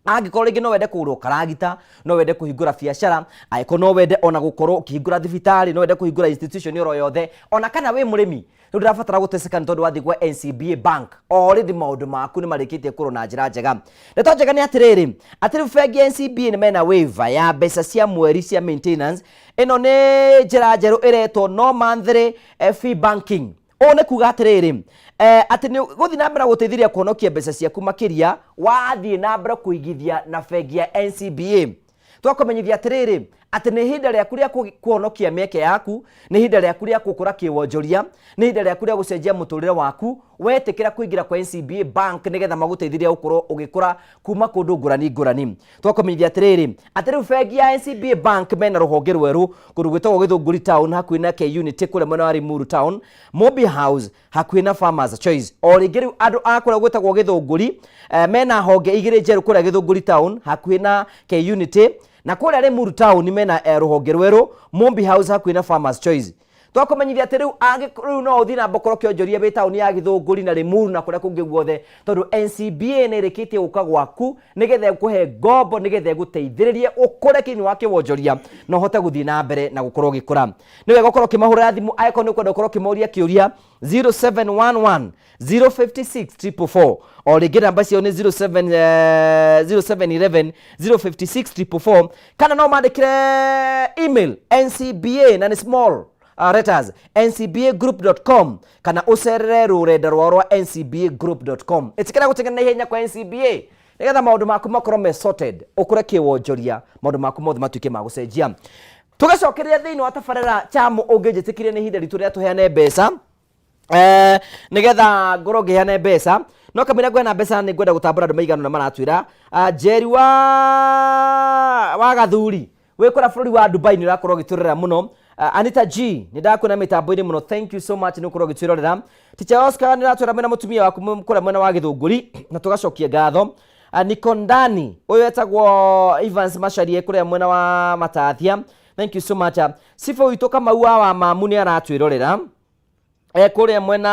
Angĩkorwo rĩngĩ no wende kũgũra karagita, no wende kũhingũra biacara, angĩkorwo no wende ona gũkorwo ũkĩhingũra thibitarĩ, no wende kũhingũra institution oro yothe, ona kana wĩ mũrĩmi, rĩu ndũrabatara gũteseka nĩ tondũ wathiĩ gwa NCBA Bank, already maũndũ maku nĩ marĩkĩtie kũrwo na njĩra njega. Ndeto njega nĩ atĩrĩrĩ, atĩ rĩu bengi ya NCBA nĩ mena waiver ya mbeca cia mweri cia maintenance. Ĩno nĩ njĩra njerũ ĩretwo no monthly fee banking. Ũũ nĩ kuga atĩrĩrĩ, atĩ nĩ gũthiĩ na mbere gũteithĩrĩria kũhonokia mbeca ciaku makĩria wathiĩ na mbere kũigithia na bengi ya NCBA. Twakũmenyithia atĩrĩrĩ, atĩ nĩ ihinda rĩaku rĩa kũhonokia mĩeke yaku, nĩ ihinda rĩaku rĩa gũkũra kĩwonjoria, nĩ ihinda rĩaku rĩa gũcenjia mũtũrĩre waku, wetĩkĩra kũingĩra kwa NCBA Bank nĩgetha magũteithĩrĩrie gũkorwo ũgĩkũra kuma kũndũ ngũrani ngũrani. Twakũmenyithia atĩrĩrĩ, atĩ rĩu bengi ya NCBA Bank mena rũhonge rwerũ kũndũ gwĩtagwo Gĩthũngũri Town hakuhĩ na K Unity kũrĩa mwena wa Limuru Town, Mobi House hakuhĩ na Farmers Choice. O rĩngĩ rĩu andũ a kũrĩa gwĩtagwo Gĩthũngũri, mena honge igĩrĩ njerũ kũrĩa Gĩthũngũri Town hakuhĩ na K Unity, na kũrĩa Limuru Town mena rũhonge rwerũ Mobi House hakuhĩ na Farmers Choice. Twakũmenyithia atĩ rĩu rĩu no ũthiĩ na mbere ũkorwo ũkĩonjoria wĩ taũni ya Gĩthũngũri na Limuru na kũrĩa kũngĩ guothe, tondũ NCBA nĩ ĩrĩkĩtie gũka gwaku nĩgetha ĩkũhe ngombo nĩgetha ĩgũteithĩrĩrie ũkũre thĩinĩ wa kĩwonjoria na ũhote gũthiĩ na mbere na gũkorwo ũgĩkũra. Nĩ wega ũkorwo ũkĩmahũrĩra thimũ angĩkorwo nĩ ũkwenda ũkorwo ũkĩmoria kĩũria 0711 056 444. O rĩngĩ namba ciao nĩ 07, 0711 056 444, kana no mandĩkĩre email NCBA na nĩ small letters ncbagroup.com, kana ũcerere rũrenda rwao rwa ncbagroup.com. Ĩtĩkĩra gũteng'era na ihenya kwa NCBA nĩgetha maũndũ maku makorwo me sorted, ũkũre kĩwonjoria, maũndũ maku mothe matuĩke ma gũcenjia. Tũgacokeria thĩinĩ wa tabarĩra Chamu ũngĩnjĩtĩkirie nĩ ihinda ritũ rĩa tũheane mbeca. Eh, nĩgetha ngorwo ngĩheana mbeca no kamũira ngwena mbeca nĩ ngwenda gũtambũra andũ maigana ũna maratwĩra. Ah, Njeri wa wa Gathuri wĩ kũrĩa bũrũri wa Dubai nĩ ũrakorwo ũgĩtwĩrorera mũno. Ah, Anita G nĩ ndakuona mĩtambo-inĩ mũno, thank you so much nĩ ũkorwo ũgĩtwĩrorera. Teacher Oscar nĩ ũratwĩra mwena mũtumia waku kũrĩa mwena wa Gĩthũngũri na tũgacokia ngatho. Ah, Nikondani ũyũ etagwo Evans Macharie kũrĩa mwena wa Matathia, thank you so much. Ah, Sifo witũ Kamau wa wa Mamu nĩ aratwĩrorera eh, kũrĩa mwena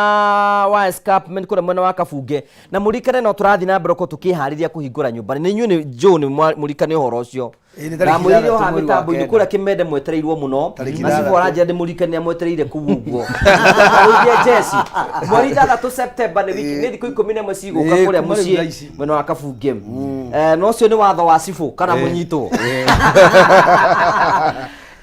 wa escarpment kũrĩa mwena wa Kabunge na mũrikane no tũrathiĩ na mbere gũkorwo tũkĩharĩria kũhingũra nyũmba nĩ inyuĩ nĩ Joe nĩ mũrikane ũhoro ũcio. Ĩĩ, nĩ tarĩki Ndamwĩrire ithathatũ haha mweri wa mĩtambo-inĩ kenda. kũrĩa Kĩmende mwetereirwo mũno Tarĩki na Cibũ ithathatũ. aranjĩra ndĩmũrikanie mwetereire kũu ũguo. Arũithie jeci mweri ithathatũ September nĩ wiki nĩ thikũ 11 cigũka Ĩĩ, kũrĩa kuma rĩu mũciĩ thaa ici. mwena wa Kabunge. Eh, na ũcio nĩ watho wa Cibũ kana mũnyitwo.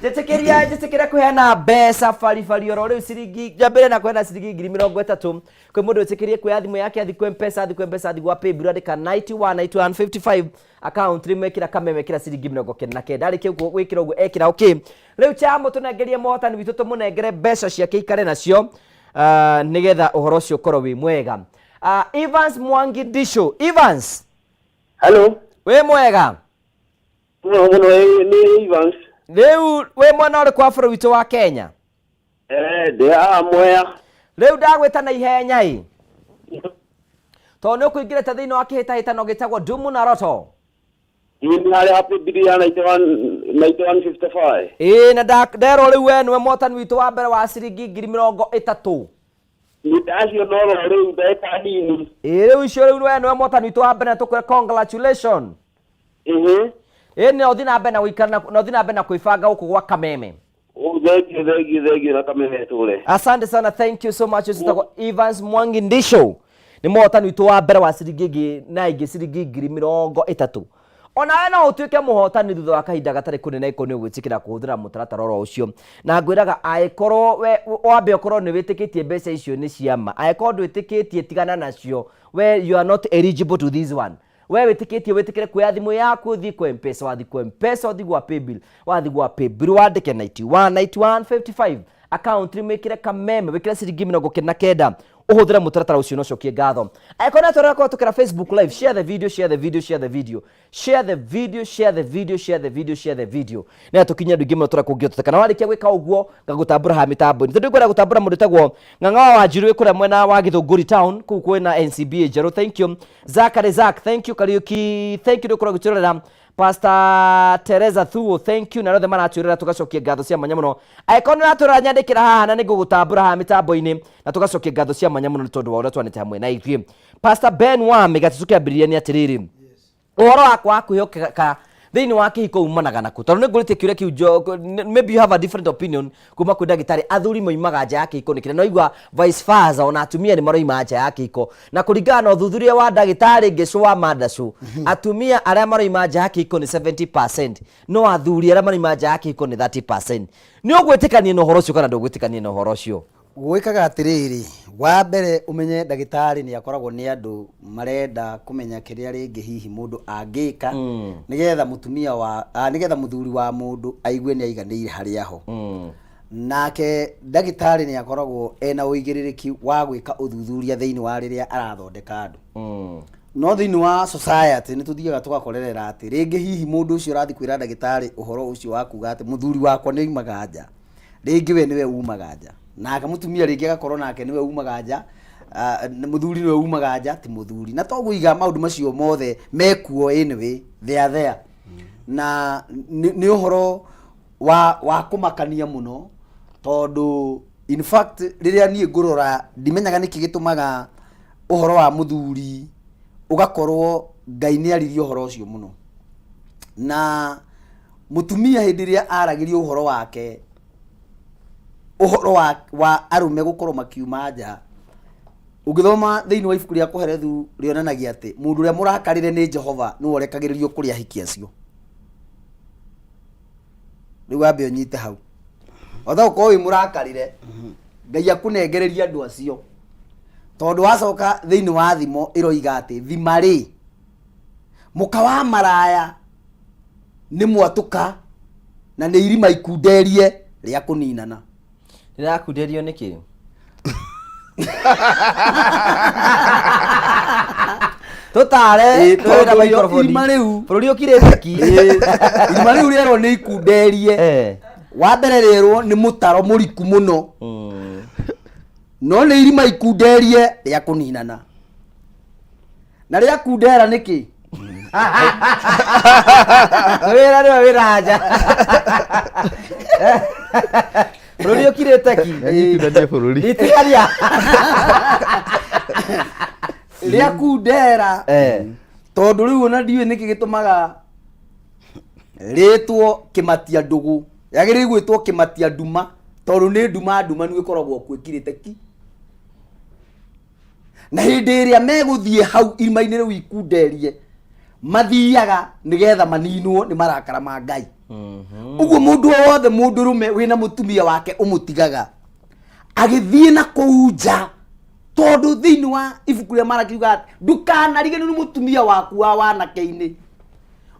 Njĩtĩkĩria njĩtĩkĩre kũheana mbeca baribari oro rĩu ciringi njambĩre na kũheana ciringi 30,000 kwĩ mũndũ wĩtĩkĩrie kuoya thimũ yake athi kwĩ Mpesa athi kwĩ Mpesa athi gwa Paybill andĩka 91 91 55 account rĩu mekĩra kameme mekĩra ciringi 99 arĩkia ũguo gwĩkĩra ũguo ekĩra okay rĩu chamo tũnengerie mũhotani witũ tũmũnengere mbeca ciake ikare nacio nĩgetha ũhoro ũcio ũkorwo wĩ mwega. Evans Mwangi Ndisho Evans. Hello. Wĩ mwega? Mũno mũno ĩ, nĩ Evans. Rĩu wĩ mwena ũrĩkũ wa bũrũri witũ wa Kenya? Eh, ndĩ haha Mwea. Rĩu ndagwĩta na ihenya ĩ. Tondũ nĩ ũkũingĩrĩte thĩinĩ wa kĩhĩtahĩtano gĩtagwo Dumu na Roto. Ĩ, nĩ harĩ happy bili ya 91 9155. Ĩĩ na nderwo rĩu we nĩwe mũhotani witũ wa mbere wa ciringi 30,000. Nĩ ndaciona oro rĩu ndagĩka nini. Ĩĩ rĩu icio rĩu we nĩwe mũhotani witũ wa mbere na tũkwĩra congratulation. Ĩhĩ. Ĩĩ na ũthiĩ na mbere na gũikara na na ũthiĩ na mbere na kwĩbanga gũkũ gwa Kameme. Oh, thengiũ thengiũ thengiũ na Kameme tũre. Asante sana, thank you so much. Ũcio wĩtagwo Evans Mwangi Ndisho nĩ mũhotani witũ wa mbere wa ciringi ĩngĩ na ĩngĩ ciringi 30,000. Onawe no ũtuĩke mũhotani thutha wa kahinda gatarĩ kũnene ĩkorwo nĩ ũgwĩtĩkĩra kũhũthĩra mũtaratara oro ũcio. Na ngwĩraga angĩkorwo we wambe ũkorwo nĩ wĩtĩkĩtie mbeca icio nĩ cia ma, angĩkorwo ndwĩtĩkĩtie tigana nacio, we you are not eligible to this one. We wĩtĩkĩtie wĩtĩkĩre kuoya thimũ yaku ũthiĩ kwa Mpesa, wathiĩ kwa Mpesa ũthiĩ gwa Paybill, wathiĩ gwa Paybill wandĩke 91 91 55 account wĩkĩre kameme wĩkĩre ciringi 99 ũhũthĩre mũtaratara ũcio na ũcokie ngatho. Angĩkorwo nĩ atwĩrora kũhetũkĩra Facebook live, share the video, share the video, share the video, share the video, share the video, share the video, share the video nĩgetha tũkinye andũ aingĩ mũno tũrĩa kũngĩhoteka. Na warĩkia gwĩka ũguo ngagũtambũra haha mĩtambo-inĩ tondũ ngwenda gũtambũra mũndũ wĩtagwo Ng'ang'a wa Wanjiru wĩ kũrĩa mwena wa Gĩthũngũri town kũu kwĩna NCBA njerũ, thank you. Zachary Zack, thank you. Kariuki, thank you nĩ ũkorwo ũgĩtwĩrorera. Pastor Teresa Thuo, thank you na arĩa othe maratwĩrora tũgacokia ngatho cia mwanya mũno. Angĩkorwo nĩ ũratwĩrora nyandĩkĩra haha na nĩ ngũgũtambũra haha mĩtambo-inĩ na tũgacokia ngatho cia mwanya mũno nĩ tondũ wa ũrĩa twanĩte hamwe na ithuĩ. Pastor Ben Wame gati tũkĩambĩrĩria nĩ atĩrĩrĩ, ũhoro wakwa wa kwĩhokeka thĩinĩ wa kĩhiko umanaga naku tondũ nĩ ngũrĩtie kĩũria kĩu maybe you have a different opinion kuma kwĩ ndagĩtarĩ. Athuri moimaga nja ya kĩhiko nĩkĩ? Na noigua vice versa, ona atumia nĩ maroima nja ya kĩhiko, na kũringana na ũthuthuria wa ndagĩtarĩ Ngĩcũ wa Mandacũ, atumia arĩa maroima nja ya kĩhiko nĩ 70%, no athuri arĩa maroima nja ya kĩhiko nĩ 30%. Nĩ ũgwĩtĩkania na ũhoro ũcio kana ndũgwĩtĩkania na ũhoro ũcio? Gwĩkaga atĩrĩrĩ, wa mbere ũmenye ndagĩtarĩ nĩ akoragwo nĩ andũ marenda kũmenya kĩrĩa rĩngĩ hihi mũndũ angĩka nĩgetha mũtumia wa, nĩgetha mũthuri wa mũndũ aigue nĩ aiganĩire harĩa ho. Nake ndagĩtarĩ nĩ akoragwo ena ũigĩrĩrĩki wa gwĩka ũthuthuria thĩinĩ wa rĩrĩa arathondeka andũ. No thĩinĩ wa society nĩ tũthiaga tũgakorerera atĩ rĩngĩ hihi mũndũ ũcio ũrathiĩ kwĩra ndagĩtarĩ ũhoro ũcio wa kuga atĩ mũthuri wakwa nĩ oimaga nja, rĩngĩ we nĩwe umaga nja, nake mũtumia rĩngĩ agakorwo nake nĩwe umaga nja, mũthuri nĩwe umaga nja ti mũthuri. Na toguo iga maũndũ macio mothe mekuo anyway, they are there. Na nĩ ũhoro wa kũmakania mũno tondũ in fact rĩrĩa niĩ ngũrora ndimenyaga nĩkĩ gĩtũmaga ũhoro wa mũthuri ũgakorwo Ngai nĩ aririe ũhoro ũcio mũno. Na mũtumia hĩndĩ ĩrĩa aragĩrio ũhoro wake, ũhoro wa arũme gũkorwo makiuma nja, ũngĩthoma thĩinĩ wa ibuku rĩa Kohelethu rĩonanagia atĩ mũndũ ũrĩa mũrakarĩre nĩ Jehova nĩwe ũrekagĩrĩrio kũrĩ ahiki acio. Rĩu wambe ũnyite hau. Wahota gũkorwo wĩ mũrakarĩre, Ngai akũnengererie andũ acio. Tondũ wacoka thĩinĩ wa thimo ĩroiga atĩ thima rĩ, mũka wa maraya nĩ mwatũka Na nĩ irima ikunderie rĩa kũninana. Rĩrakunderio nĩkĩ? Tũtare Ĩ, twĩna tondũ microphone. irima rĩu- Bũrũri ũkirĩte ki. Irima rĩu rĩerwo nĩ ikunderie. Wa mbere rĩerwo nĩ mũtaro mũriku mũno. No nĩ irima ikunderie rĩa kũninana. Na rĩa kundera nĩkĩ? Wĩra nĩwe wĩra nja. Bũrũri ũkirĩte ki. Nyitithanie bũrũri. Itigania. Rĩa kundera. Tondũ rĩu ona ndiũĩ nĩkĩ gĩtũmaga rĩtwo kĩmatia ndũgũ. Yagĩrĩire gwĩtwo kĩmatia nduma tondũ nĩ nduma ndumanu ĩkoragwo kuo ĩkirĩte ki. Na hĩndĩ ĩrĩa megũthiĩ hau irima-inĩ rĩu ikunderie, mathiaga nĩgetha maninwo nĩ marakara ma Ngai. Ũguo mũndũ o wothe mũndũrũme wĩna mũtumia wake ũmũtigaga agĩthiĩ na kũu nja, tondũ thĩinĩ wa ibuku rĩa Malaki riugaga atĩ ndũkanariganĩrwo nĩ mũtumia waku wa wanake-inĩ.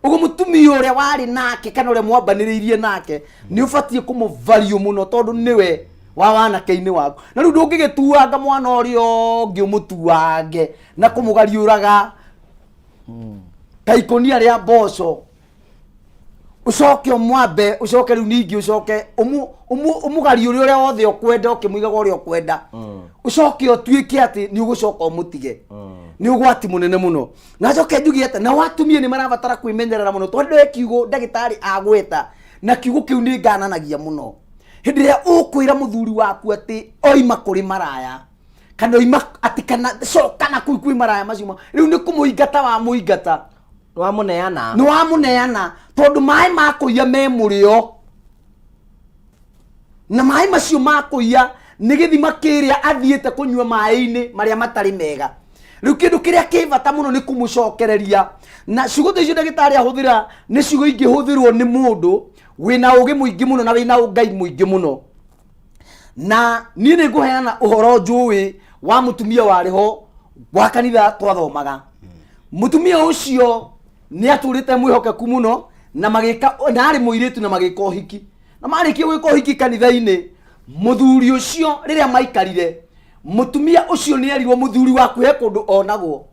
Ũguo mũtumia ũrĩa warĩ nake kana ũrĩa mwambanĩrĩirie nake nĩ ũbatiĩ kũmũvario mũno tondũ nĩwe wa wanake-inĩ waku. Na rĩu ndũngĩgĩtuanga mwana ũrĩa ũngĩ ũmũtuange na kũmũgariũraga ta ikũnia rĩa mboco, ũcoke ũmwambe, ũcoke rĩu ningĩ ũcoke ũmũgariũre ũrĩa wothe ũkwenda, ũkĩmũigaga ũrĩa ũkwenda, ũcoke ũtuĩke atĩ nĩ ũgũcoka ũmũtige. Nĩ ũgwati mũnene mũno. Na njoke njuge atĩ nao atumia nĩ marabatara kwĩmenyerera mũno, tondũ he kiugo ndagĩtarĩ agweta, na kiugo kĩu nĩ ngananagia mũno. Hĩndĩ ĩrĩa ũkwĩra mũthuri waku atĩ oima kũrĩ maraya, kana oima atĩ kana coka na kũu kwĩ maraya macio, rĩu nĩ kũmũingata wamũingata. Nĩwamũneana. Nĩwamũneana, tondũ maĩ ma kũiya me mũrĩo. Na maĩ macio ma kũiya nĩ gĩthima kĩrĩa athiĩte kũnyua maĩ-inĩ marĩa matarĩ mega. Rĩu kĩndũ kĩrĩa kĩ bata mũno nĩ kũmũcokereria. Na ciugo ta icio ndagĩtarĩ ahũthĩra nĩ ciugo ingĩhũthĩrwo nĩ mũndũ wĩna ũgĩ mũingĩ mũno na wĩna ũngai mũingĩ mũno. Na niĩ nĩ ngũheana ũhoro njũĩ wa mũtumia warĩ ho wa kanitha twathomaga. Mũtumia ũcio nĩ atũrĩte mwĩhokeku mũno na magĩka, na arĩ mũirĩtu na magĩka ũhiki. Na marĩkia gwĩka ũhiki kanitha-inĩ, mũthuri ũcio rĩrĩa maikarire, mũtumia ũcio nĩ erirwo mũthuri waku he kũndũ onagwo.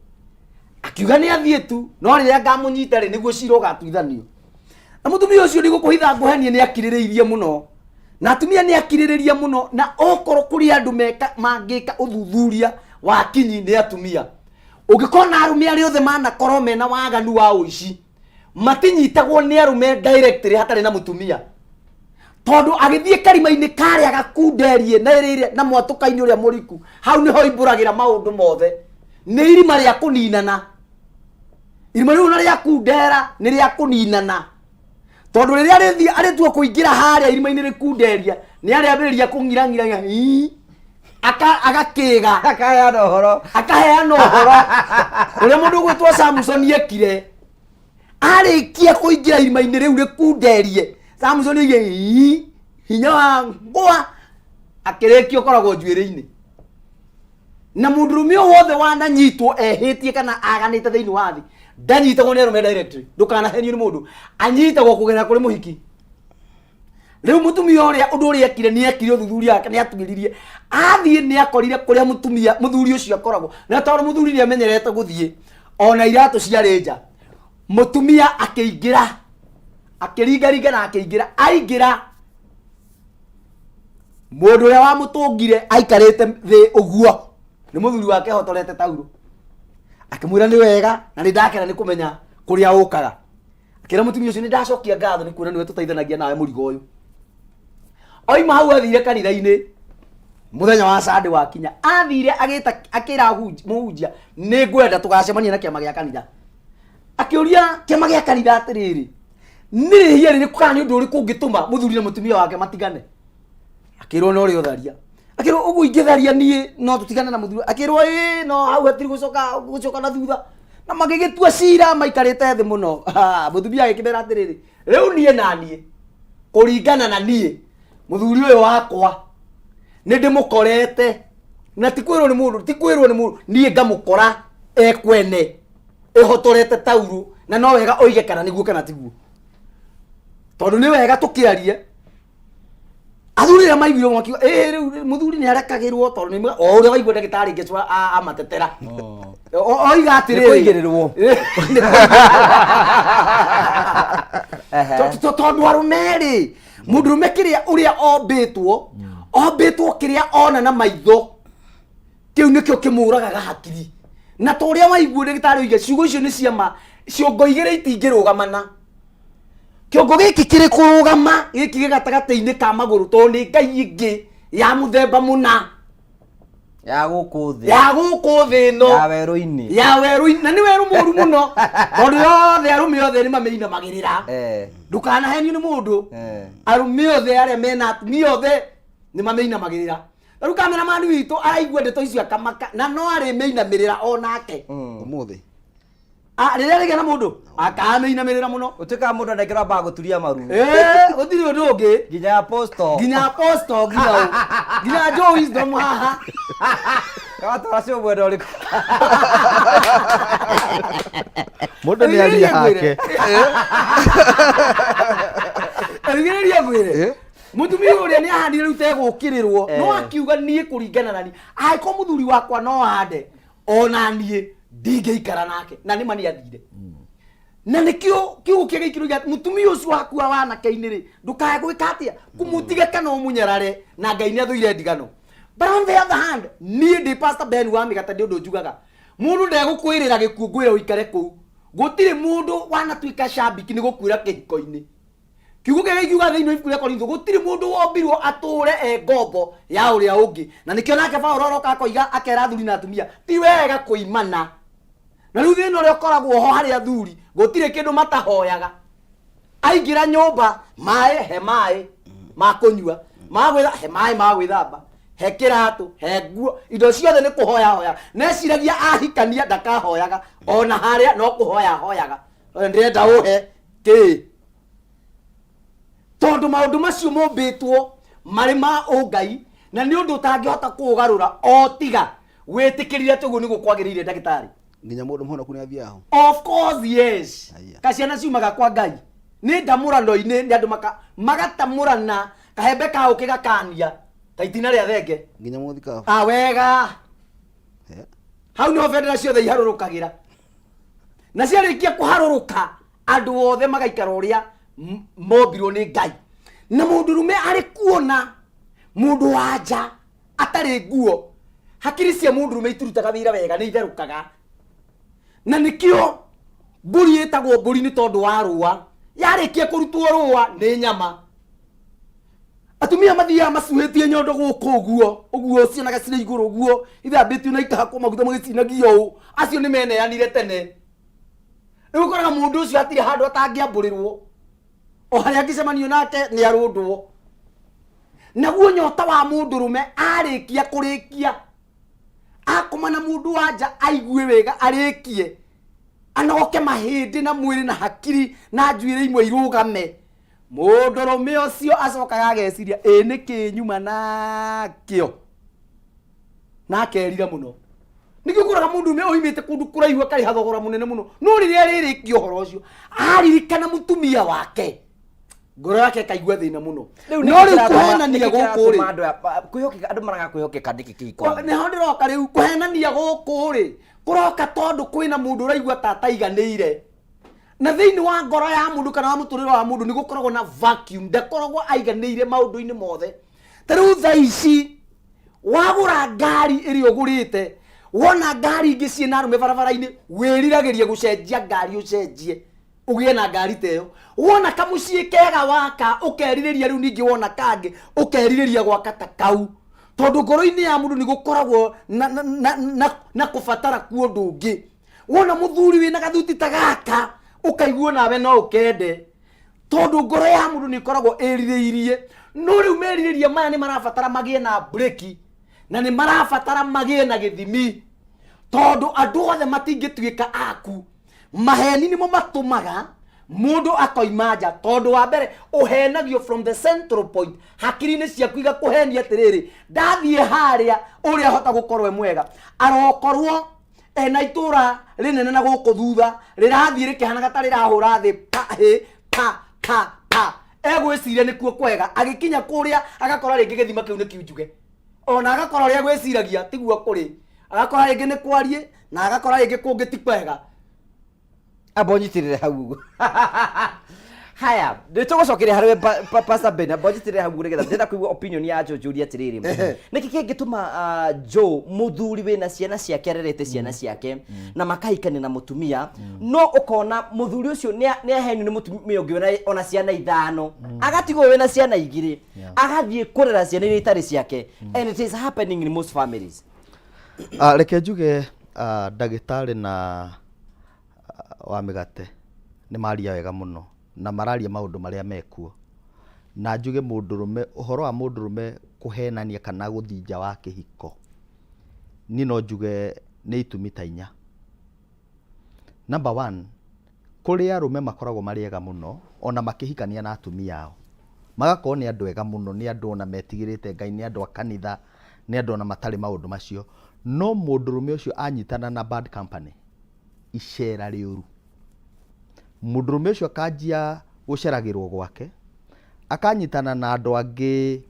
Akiuga nĩ athiĩ tu, no rĩrĩa ngamũnyita rĩ, nĩguo cira ũgatuithanio. Na mũtumia ũcio ndigũkũhitha ngũhenie nĩ akirĩrĩirie mũno. Na atumia nĩ akirĩrĩria mũno, na okorwo kũrĩ andũ mangĩka ũthuthuria wa kinyi nĩ atumia. Ũngĩkona arũme arĩa othe manakorwo mena waganu wa ũici, matinyitagwo nĩ arũme directly hatarĩ na mũtumia. Tondũ agĩthiĩ karima-inĩ karĩa gakunderie na ĩrĩrĩa na mwatũka-inĩ ũrĩa mũriku, hau nĩho imbũragĩra maũndũ mothe. Nĩ irima rĩa kũninana. Irima rĩu na rĩa kundera nĩ rĩa kũninana. Tondũ rĩrĩa arĩthiĩ arĩtua kũingĩra harĩa irima-inĩ rĩkunderia, nĩ arĩambĩrĩria kũng'irang'ira, ii, agakĩga. Akaheana ũhoro. Akaheana ũhoro. Ũrĩa mũndũ ũgwĩtwo Samson ekire. Arĩkia kũingĩra irima-inĩ rĩu rĩkunderie, Samson oige, ii, hinya wa ngwa, akĩrĩkia ũkoragwo njuĩrĩ-inĩ. Na mũndũrũme o wothe wananyitwo ehĩtie kana aganĩte thĩinĩ wa thĩ, ndanyitagwo nĩ arũme directly, ndũkanahenio nĩ mũndũ, anyitagwo kũgerera kũrĩ mũhiki. Rĩu mũtumia ũrĩa ũndũ ũrĩa ekire nĩ ekire ũthuthuria wake, nĩ atuĩririe, athiĩ nĩ akorire kũrĩa mũthuri ũcio akoragwo, na tondũ mũthuri nĩ amenyerete gũthiĩ ona iratũ ciarĩ nja, mũtumia akĩingĩra, akĩringaringa na akĩingĩra, aingĩra mũndũ ũrĩa wamũtũngire aikarĩte thĩ ũguo nĩ mũthuri wake ehotorete taurũ, akĩmwĩra nĩ wega na nĩ ndakena nĩ kũmenya kũrĩa ũkaga. Akĩra mũtumia ũcio nĩ ndacokia ngatho nĩ kuona nĩwe tũteithanagia nawe mũrigo ũyũ. Oima hau athire kanitha-inĩ mũthenya wa Sunday wakinya, athire agĩta akĩra mũhunjia nĩ ngwenda tũgacemania na kĩama gĩa kanitha. Akĩũria kĩama gĩa kanitha atĩrĩrĩ, nĩ rĩhia rĩrĩkũ kana nĩ ũndũ ũrĩkũ ũngĩtũma mũthuri na mũtumia wake matigane? Akĩrwo no ũrĩa ũtharia. Akĩrwo ũguo ingĩtharia niĩ no tũtigane na mũthuri. Akĩrwo ĩĩ, no hau hatirĩ gũcoka na thutha. Na magĩgĩtua cira maikarĩte thĩ mũno. Ha, mũtumia agĩkĩmera atĩrĩrĩ, rĩu niĩ na niĩ kũringana na niĩ mũthuri ũyũ wakwa nĩ ndĩmũkorete, na ti kwĩrwo nĩ mũndũ, ti kwĩrwo nĩ mũndũ, niĩ ngamũkora ekwene ehotorete taurũ, na no wega oige kana nĩguo kana tiguo. Tondũ nĩ wega tũkĩarie. Athuri rĩrĩa maiguire ũguo makiuga, ĩĩ rĩu mũthuri nĩ arekagĩrwo tondũ nĩ o ũrĩa waigua ndagĩtarĩ Ngecũ amatetera. Oiga atĩrĩrĩ. Nĩ kũigĩrĩrwo. Nĩ Tondũ arũme rĩ, mũndũrũme kĩrĩa ũrĩa ombĩtwo, ombĩtwo kĩrĩa ona na maitho, kĩu nĩkĩo kĩmũragaga hakiri. Na ta ũrĩa waigua ndagĩtarĩ oiga, ciugo icio nĩ cia ma, ciongo igĩrĩ itingĩrũgamana. Kĩongo gĩkĩ kĩrĩ kũrũgama gĩkĩ gĩ gatagatĩ-inĩ ka magũrũ tondũ nĩ ngai ĩngĩ ya mũthemba mũna. Ya gũkũ thĩ. Ya gũkũ thĩ ĩno. Ya werũ-inĩ. Ya werũ-inĩ. Na nĩ werũ mũru mũno. Tondũ yothe arũme othe nĩ mamĩinamagĩrĩra. Ndũkanahenio nĩ mũndũ. Arũme othe arĩa mena atumia othe nĩ mamĩinamagĩrĩra. Rĩu cameraman witũ araigua ndeto icio akamaka na no arĩmĩinamĩrĩra o nake. Ũmũthĩ. Ah, rĩrĩa rĩgĩa na mũndũ akamĩinamĩrĩra mũno. Ũtuĩkaga mũndũ anengera ambaga gũturia maru. Gũtirĩ ũndũ ũngĩ. Nginya apostle. Nginya apostle, nginya ũ. Nginya Joe Wisdom haha. Kawatwara cio mwena ũrĩkũ? Mũndũ nĩ arie hake. Rĩgĩrĩria ngwĩre. Mũtumia ũrĩa nĩ ahandire rĩu tegũkĩrĩrwo, no akiuga niĩ kũringana na niĩ. Angĩkorwo mũthuri wakwa no ande, ona niĩ ndingĩikara nake. Na nĩ ma nĩ athire. Na nĩkĩo kiugo kĩa Ngai kĩroiga atĩ mũtumia ũcio waku wa wanake-inĩ rĩ, ndũkae gwĩka atĩa? Kũmũtiga kana ũmũnyarare, na Ngai nĩ athũire ndigano. But on the other hand, niĩ ndĩ Pastor Ben wa Mĩgate ndĩ ũndũ njugaga. Mũndũ ndegũkwĩrĩra gĩkuũ ngwĩre ũikare kũu. Gũtirĩ mũndũ wanatuĩka cambiki nĩ gũkuĩra kĩhiko-inĩ. Kiugo kĩa Ngai kiugaga thĩinĩ wa ibuku rĩa Korintho, gũtirĩ mũndũ wombirwo atũũre e ngombo ya ũrĩa ũngĩ. Na nĩkĩo nake Paulo aroka akoiga akera athuri na atumia, ti wega kũimana. Na rĩu thĩna ũrĩa ũkoragwo ho harĩ athuri, gũtirĩ kĩndũ matahoyaga. Aingĩra nyũmba, maĩ, he maĩ ma kũnyua, ma gwĩtha, he maĩ ma gwĩthamba, he kĩratũ, he nguo, indo ciothe nĩ kũhoya hoyaga. Neciragia ahikania ndakahoyaga, ona harĩa no kũhoya ahoyaga. Ndĩrenda ũhe kĩ? Tondũ maũndũ macio mombĩtwo marĩ ma ũngai na nĩ ũndũ ũtangĩhota kũũgarũra o tiga wĩtĩkĩrire atĩ ũguo nĩguo kwagĩrĩire ndagĩtarĩ. Nginya mũndũ mũhonoku nĩ athiaga ho. Of course yes. Aya. Kaciana ciumaga kwa Ngai. Nĩ ndamũrano-inĩ nĩ andũ magatamũrana kahembe ka ũkĩ gakania ta itina rĩa thenge. Nginya mũthikabu. Ah, wega. Hau nĩho bendera ciothe iharũrũkagĩra. Na ciarĩkia kũharũrũka andũ othe magaikara ũrĩa mombirwo nĩ Ngai. Na mũndũrũme arĩ kuona mũndũ wa nja atarĩ nguo, hakiri cia mũndũrũme itirutaga wĩra wega, nĩ itherũkaga. Na nĩkĩo mbũri ĩtagwo mbũri nĩ tondũ wa rũa. Yarĩkia kũrutwo rũa nĩ nyama. Atumia mathiaga macuhĩtie nyondo gũkũ ũguo, ũguo cionaga cirĩ igũrũ ũguo, ithambĩtio na ikahakwo maguta magĩcinagia ũũ. Acio nĩ meneanire tene. Rĩu ũkoraga mũndũ ũcio hatirĩ handũ atangĩambũrĩrwo. O harĩa angĩcemanio nake nĩ arũndwo. Naguo nyota wa mũndũrũme arĩkia kũrĩkia, akoma na mũndũ wa nja aigue wega arĩkie, anogoke mahĩndĩ na mwĩrĩ na hakiri na njuĩrĩ imwe irũgame. Mũndũrũme ũcio acokaga ageciria, ĩ nĩkĩ nyuma nakĩo? Na akerira mũno. Nĩkĩo ũkoraga mũndũrũme oimĩte kũndũ kũraihu akarĩha thogora mũnene mũno, no rĩrĩa arĩrĩkia ũhoro ũcio, aririkana mũtumia wake, ngoro yake ĩkaigua thĩna mũno. No rĩu kũhenania gũkũ rĩ, kwĩhokeka, andũ maraga kwĩhokeka nĩkĩ kĩhiko? Nĩho ndĩroka rĩu, kũhenania gũkũ rĩ, kũroka tondũ kwĩna mũndũ ũraigua ta ataiganĩire. Na thĩinĩ wa ngoro ya mũndũ kana wa mũtũrĩre wa mũndũ nĩ gũkoragwo na vacuum, ndakoragwo aiganĩire maũndũ-inĩ mothe. Ta rĩu thaa ici wagũra ngari ĩrĩa ũgũrĩte, wona ngari ingĩ ciĩna arũme barabara-inĩ, wĩriragĩria gũcenjia ngari ũcenjie ũgĩe na ngari ta ĩyo. Wona kamũciĩ kega waka, ũkerirĩria rĩu ningĩ wona kangĩ, ũkerirĩria gwaka ta kau. Tondũ ngoro-inĩ ya mũndũ nĩ gũkoragwo na kũbatara kwa ũndũ ũngĩ. Wona mũthuri wĩna gathuti ta gaka, ũkaigua nawe no ũkende. Tondũ ngoro ya mũndũ nĩ ĩkoragwo ĩrirĩirie. No rĩu merirĩria maya nĩ marabatara magĩe na breki, na nĩ marabatara magĩe na gĩthimi. Tondũ andũ othe matingĩtuĩka aku. Maheni nĩmo matũmaga mũndũ akoima nja. Tondũ wa mbere ũhenagio from the central point, hakiri-inĩ ciaku igakũhenia atĩrĩrĩ, ndathiĩ harĩa ũrĩa ahota gũkorwo e mwega, arokorwo ena itũra rĩnene na gũkũ thutha rĩrathiĩ rĩkĩhanaga ta rĩrahũra thĩ pa hĩ pa pa pa. Egwĩciria nĩkuo kwega, agĩkinya kũrĩa agakora rĩngĩ gĩthima kĩu nĩ kiunjuge, ona agakora ũrĩa agwĩciragia tiguo kũrĩ, agakora rĩngĩ nĩ kwariĩ na agakora rĩngĩ kũngĩ ti kwega. Amba ũnyitĩrĩre hau ũguo. Haya, nĩ tũgũcokeria harĩ we Pastor Ben, amba ũnyitĩrĩre hau ũguo nĩgetha ndĩrenda kũigua opinion ya Joe njũrie atĩrĩrĩ. Nĩkĩ kĩngĩtũma Joe mũthuri wĩna ciana ciake arerete ciana ciake na makahikania na mũtumia no ũkona mũthuri ũcio nĩ ahenio nĩ mũtumia ũngĩ ona ciana ithano agatigwo wĩna ciana igĩrĩ agathiĩ kũrera ciana iria itarĩ ciake, and it is happening in most families. Reke njuge ndagĩtarĩ na wa mĩgate nĩ maria wega mũno na mararia maũndũ marĩa mekuo. Na njuge mũndũrũme, ũhoro wa mũndũrũme kũhenania kana gũthiĩ nja wa kĩhiko, niĩ no njuge nĩ itũmi ta inya. Number one, kũrĩ arũme makoragwo marĩ ega mũno ona makĩhikania na atumia ao. Magakorwo nĩ andũ ega mũno, nĩ andũ ona metigĩrĩte Ngai, nĩ andũ a kanitha, nĩ andũ ona matarĩ maũndũ macio. No mũndũrũme ũcio anyitana na bad company, icera rĩũru, mũndũrũme ũcio akanjia gũceragĩrwo gwake, akanyitana na andũ angĩ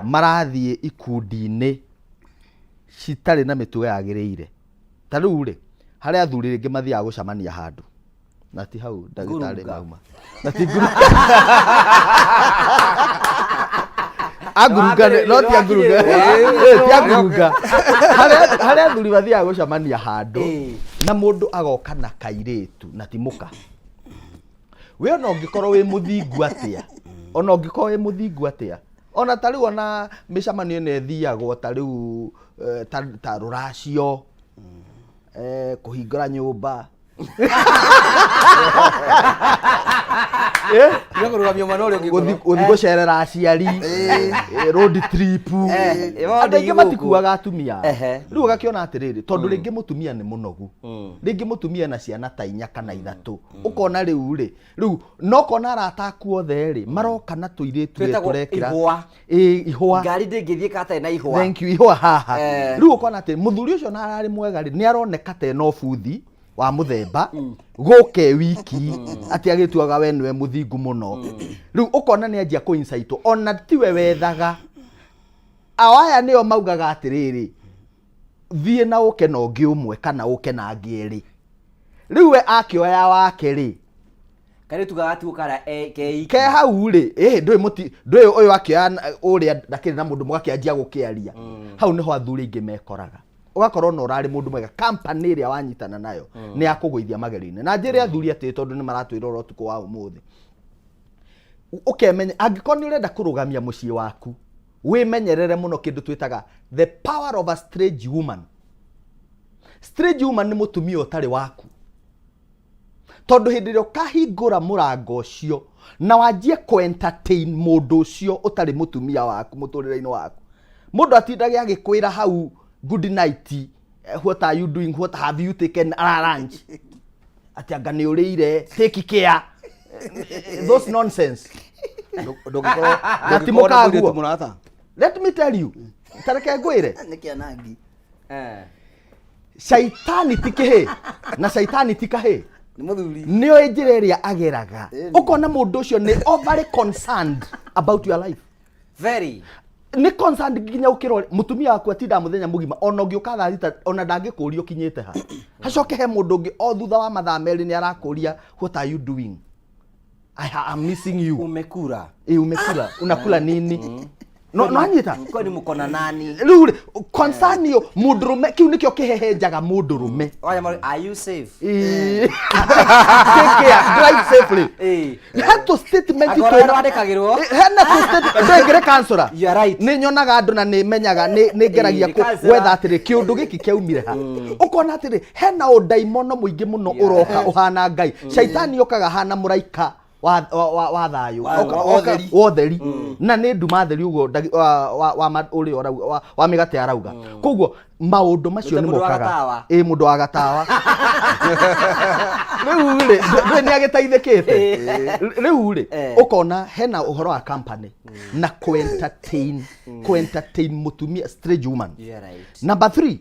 marathiĩ ikundi-inĩ citarĩ na mĩtugo yagĩrĩire. Ta rĩu rĩ, harĩ athuri rĩngĩ mathiaga gũcemania handũ, na ti hau ndagĩtarĩ Ngurunga. mauma. Na ti ngurunga. Angurunga no ti angurunga. Eh, ti angurunga. Harĩ athuri mathiaga gũcemania handũ na mũndũ agoka na kairĩtu na ti mũka. We ona ũngĩkorwo wĩ mũthingu atĩa, ona ũngĩkorwo wĩ mũthingu atĩa, ona ta rĩu ona mĩcemanio ĩno ĩthiagwo ta rĩu ta rũracio, kũhingũra nyũmba. Tiga kũrũgamia mwana ũrĩa ũngĩ ngoro. Gũthiĩ gũcerera aciari, road trip. Andũ aingĩ matikuaga atumia. Rĩu ũgakĩona atĩrĩrĩ, tondũ rĩngĩ mũtumia nĩ mũnogu, rĩngĩ mũtumia ena ciana ta inya kana ithatũ, ũkona rĩu rĩ, rĩu no kona arata aku othe rĩ maroka na tũirĩtu rĩ Twĩtagwo tũrekĩra ihũa. Ĩĩ, ihũa. Ngari ndĩngĩthiĩ katarĩ na ihũa. Thank you, ihũa haha. Rĩu ũkona atĩ mũthuri ũcio na ararĩ mwega rĩ, nĩ aroneka ta ena ũbuthi wa mũthemba gũke wiki atĩ agĩtuaga we nĩwe mũthingu mũno. Rĩu ũkona nĩ anjia kũ insight ona tiwe wethaga. Ao aya nĩo maugaga atĩrĩrĩ, thiĩ na ũke na ũngĩ ũmwe kana ũke na angĩ erĩ. Rĩu we akĩoya wake rĩ, Kairĩtu gagatigwo karĩa keiki. Ke hau rĩ, ĩhĩ, ndũĩ mũti, ndũĩ ũyũ akĩoya ũrĩa ndakĩrĩ na mũndũ mũgakĩanjia gũkĩaria. Hau nĩho athuri aingĩ mekoraga. Ũgakorwo ona ũrarĩ mũndũ mwega, company ĩrĩa wanyitana nayo nĩ yakũgũithia magerio-inĩ. Na njĩre athuri atĩrĩ, tondũ nĩ maratwĩrora ũtukũ wa ũmũthĩ. Ũkemenya, angĩkorwo nĩ ũrenda kũrũgamia mũciĩ waku, wĩmenyerere mũno kĩndũ twĩtaga the power of a strange woman. Strange woman nĩ mũtumia ũtarĩ waku. Tondũ hĩndĩ ĩrĩa ũkahingũra mũrango ũcio na wanjie kũ entertain mũndũ ũcio ũtarĩ mũtumia waku mũtũrĩre-inĩ waku, mũndũ atindage agĩkwĩra hau good night, what are you doing, what have you taken lunch, atĩ anga nĩ ũrĩire, take care, those nonsense. Ndũngĩkorwo Na ti ndũngĩkorwo na mũirĩtu mũkaguo. mũrata. Let me tell you, ta reke ngwĩre. Nĩ kĩanangi. Shaitani ti kĩhĩ na shaitani ti kahĩ. Nĩ mũthuri. Nĩoĩ njĩra ĩrĩa ageraga. Ĩni. Ũkona mũndũ ũcio nĩ overly concerned about your life. Very. Nĩ concerned nginya ũkĩra ũrĩa mũtumia waku atindaga mũthenya mũgima, ona ũngĩũka thaa thita ona ndangĩkũria ũkinyĩte ha. Hacoke he mũndũ ũngĩ o thutha wa mathaa merĩ nĩ arakũria what are you doing? I am missing you. Umekula. Umekula. Unakula nini? No, no anyita. Kwani mko na nani? Rĩu rĩ, concern ĩyo mũndũrũme, kĩu nĩkĩo kĩhehenjaga mũndũrũme. Waya mari, are you safe? Take care, drive safely. He tũ statement Angorwo twĩna- wandĩkagĩrwo. Hena tũ statement, ndũĩ ngĩrĩ counselor. You are right. Nĩ nyonaga andũ na nĩ menyaga, nĩ ngeragia Nĩ counselor. gwetha atĩrĩ, kĩũndũ gĩkĩ kĩaumire ha. Ũkona atĩrĩ, hena ũndaimono mũingĩ mũno ũroka ũhana Ngai. Shaitani okaga hana mũraika wa thayũ. Wa ũtheri. Wa ũtheri. Na nĩ nduma theri ũguo wa, wa, wa, ũrĩa ũrauga, wa mĩgate arauga. Koguo maũndũ macio Nĩ nĩ mũndũ wa mokaga. gatawa. Ĩ, mũndũ wa gatawa. Rĩu rĩ, ndũĩ nĩ agĩteithĩkĩte. Rĩu rĩ, ũkona hena ũhoro wa company na ku-entertain mũtumia strange woman. You are right. Number 3,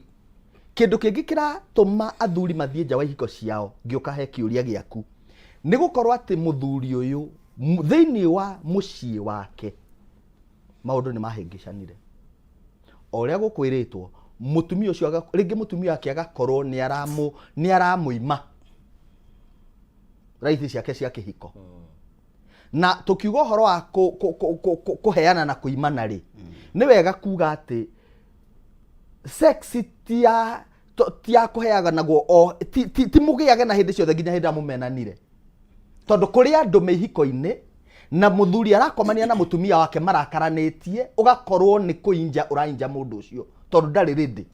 kĩndũ kĩngĩ kĩratũma athuri mathiĩ nja wa ihiko ciao, ngĩũka he kĩũria gĩaku, nĩ gũkorwo atĩ mũthuri ũyũ Thĩinĩ wa mũciĩ wake maũndũ nĩ mahĩngĩcanire o ũrĩa gũkwĩrĩtwo. Mũtumia ũcio rĩngĩ mũtumia wake agakorwo nĩ aramũima raithi ciake cia kĩhiko. Na tũkiuga ũhoro wa kũheana na kũimana rĩ, nĩ wega kuga atĩ sex ti ya kũheanagwo o ti mũgĩage na hĩndĩ ciothe nginya hĩndĩ ĩrĩa mũmenanire, tondũ kũrĩ andũ me ihiko-inĩ na mũthuri arakomania na mũtumia wake marakaranĩtie, ũgakorwo nĩ kũinja ũrainja mũndũ ũcio tondũ ndarĩ ready.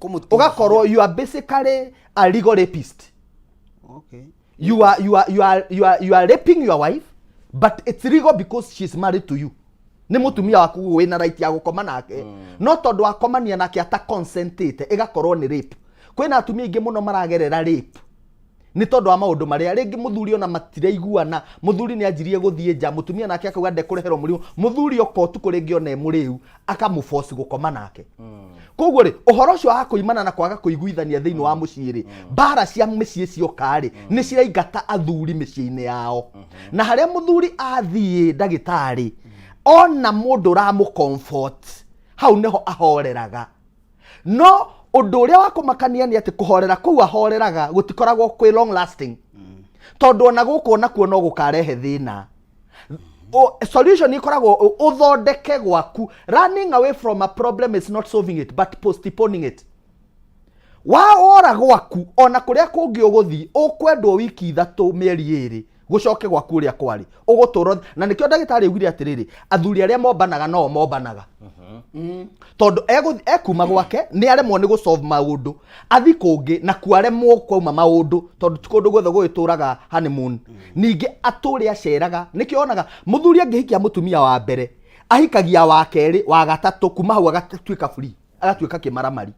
Kũmũtihia. Ũgakorwo you are basically a legal rapist. You are raping your wife, but it's legal because she's married to you. Nĩ mũtumia waku, wĩna right ya gũkoma nake, no tondũ wakomania nake ata consentĩte, ĩgakorwo nĩ rape. Kwĩna atumia aingĩ mũno maragerera rape nĩ tondũ wa maũndũ marĩa rĩngĩ mũthuri ona matiraiguana. Mũthuri nĩ anjirie gũthiĩ nja, mũtumia nake akauga ndekũreherwo mũrimũ. Mũthuri oka ũtukũ rĩngĩ ona e mũrĩu, akamũboci gũkoma nake. Koguo rĩ, ũhoro ũcio wa kũimana na kwaga kũiguithania thĩinĩ wa mũciĩ rĩ, mbara cia mĩciĩ cioka rĩ, nĩ ciraingata athuri mĩciĩ-inĩ yao. Na harĩa mũthuri athiĩ ndagĩtarĩ, ona mũndũ ũramũ comfort hau nĩho ahoreraga. No ũndũ ũrĩa wa kũmakania nĩ atĩ kũhorera kũu ahoreraga gũtikoragwo kwĩ long lasting, tondũ ona gũkũ onakuo no gũkarehe thĩna. Solution ikoragwo ũthondeke gwaku. Running away from a problem is not solving it but postponing it. Wawora gwaku, ona kũrĩa kũngĩ ũgũthiĩ ũkwendwo wiki 3, mĩeri 2, gũcoke gwaku ũrĩa kwarĩ ũgũtũra. Na nĩkĩo ndagĩtarĩ augire atĩrĩrĩ, athuri arĩa mombanaga no mombanaga, tondũ ekuma gwake nĩ aremwo nĩ gũsolve maũndũ, athi kũngĩ na kuaremwo kwauma maũndũ, tondũ ti kũndũ guothe gũgĩtũraga honeymoon. Ningĩ atũre aceraga. Nĩkĩo onaga mũthuri angĩhikia mũtumia wa mbere, ahikagia wa kerĩ, wa gatatũ, kuma hau agatuĩka free, agatuĩka kĩmaramari.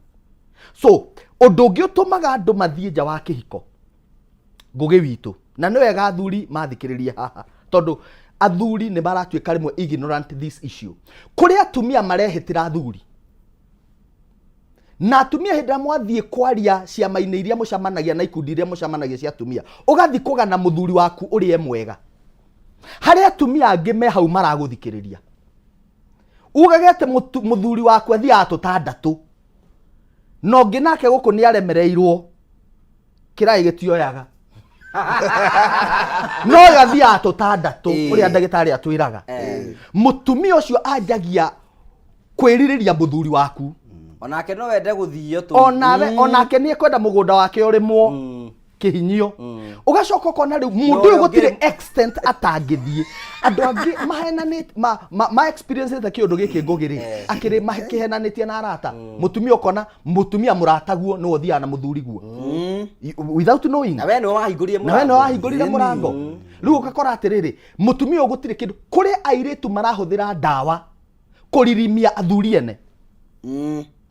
So ũndũ ũngĩ ũtũmaga andũ mathiĩ nja wa kĩhiko, Ngũgĩ witũ, na nĩ wega athuri mathikĩrĩrie haha, tondũ athuri nĩ maratuĩka rĩmwe ignorant this issue. Kũrĩ atumia marehĩtĩra athuri, na atumia hĩndĩ ĩrĩa mwathiĩ kwaria ciama-inĩ iria mũcemanagia na ikundi iria mũcemanagia cia atumia, ũgathiĩ kũgana mũthuri waku ũrĩa e mwega, harĩ atumia angĩ me hau maragũthikĩrĩria. Ugage atĩ mũthuri waku athiaga tũtandatũ, na ũngĩ nake gũkũ nĩ aremereirwo kĩraĩ gĩtioyaga, no yo athiaga tũtandatũ. Ũrĩa ndagĩtarĩ atwĩraga, mũtumia ũcio anjagia kwĩrirĩria mũthuri waku. Onake no wende gũthio tu. Onawe, onake nĩ ekwenda mũgũnda wake ũrĩmwo kĩhinyio. Ũgacoka ũkona rĩu mũndũ ũyũ ũrĩa gũtirĩ extent atangĩthiĩ. Andũ angĩ mahenanĩte ma experience kĩũndũ gĩkĩ, Ngũgĩ rĩ, akĩrĩ makĩhenanĩtie na arata. Mũtumia, ũkona mũtumia mũrataguo nĩwe ũthiaga na mũthuri guo without knowing. Na we nĩwe wahingũrire. Na we nĩwe wahingũrire mũrango. Rĩu ũgakora atĩrĩrĩ, mũtumia ũyũ gũtirĩ kĩndũ. Kũrĩ airĩtu marahũthĩra ndawa kũririmia athuri ene.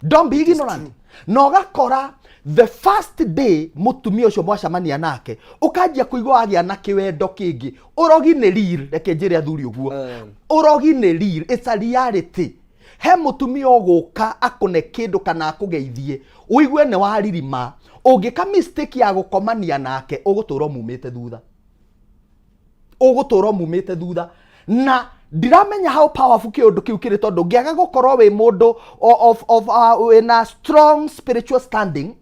Don't be ignorant. Na ũgakora the first day mũtumia ũcio mwacemania nake, ũkanjia kũigua wagĩa na kĩwendo kĩngĩ. Ũrogi nĩ real, reke njĩre athuri ũguo. Ũrogi nĩ real, it's a reality. He mũtumia ũgũka akũne kĩndũ kana akũgeithie, ũigue nĩ waririma. Ũngĩka mistake ya gũkomania nake, ũgũtũra ũmumĩte thutha, ũgũtũra ũmumĩte thutha. Na ndiramenya how powerful kĩũndũ kĩu kĩrĩ, tondũ ngĩaga gũkorwo wĩ mũndũ of wĩna strong spiritual standing,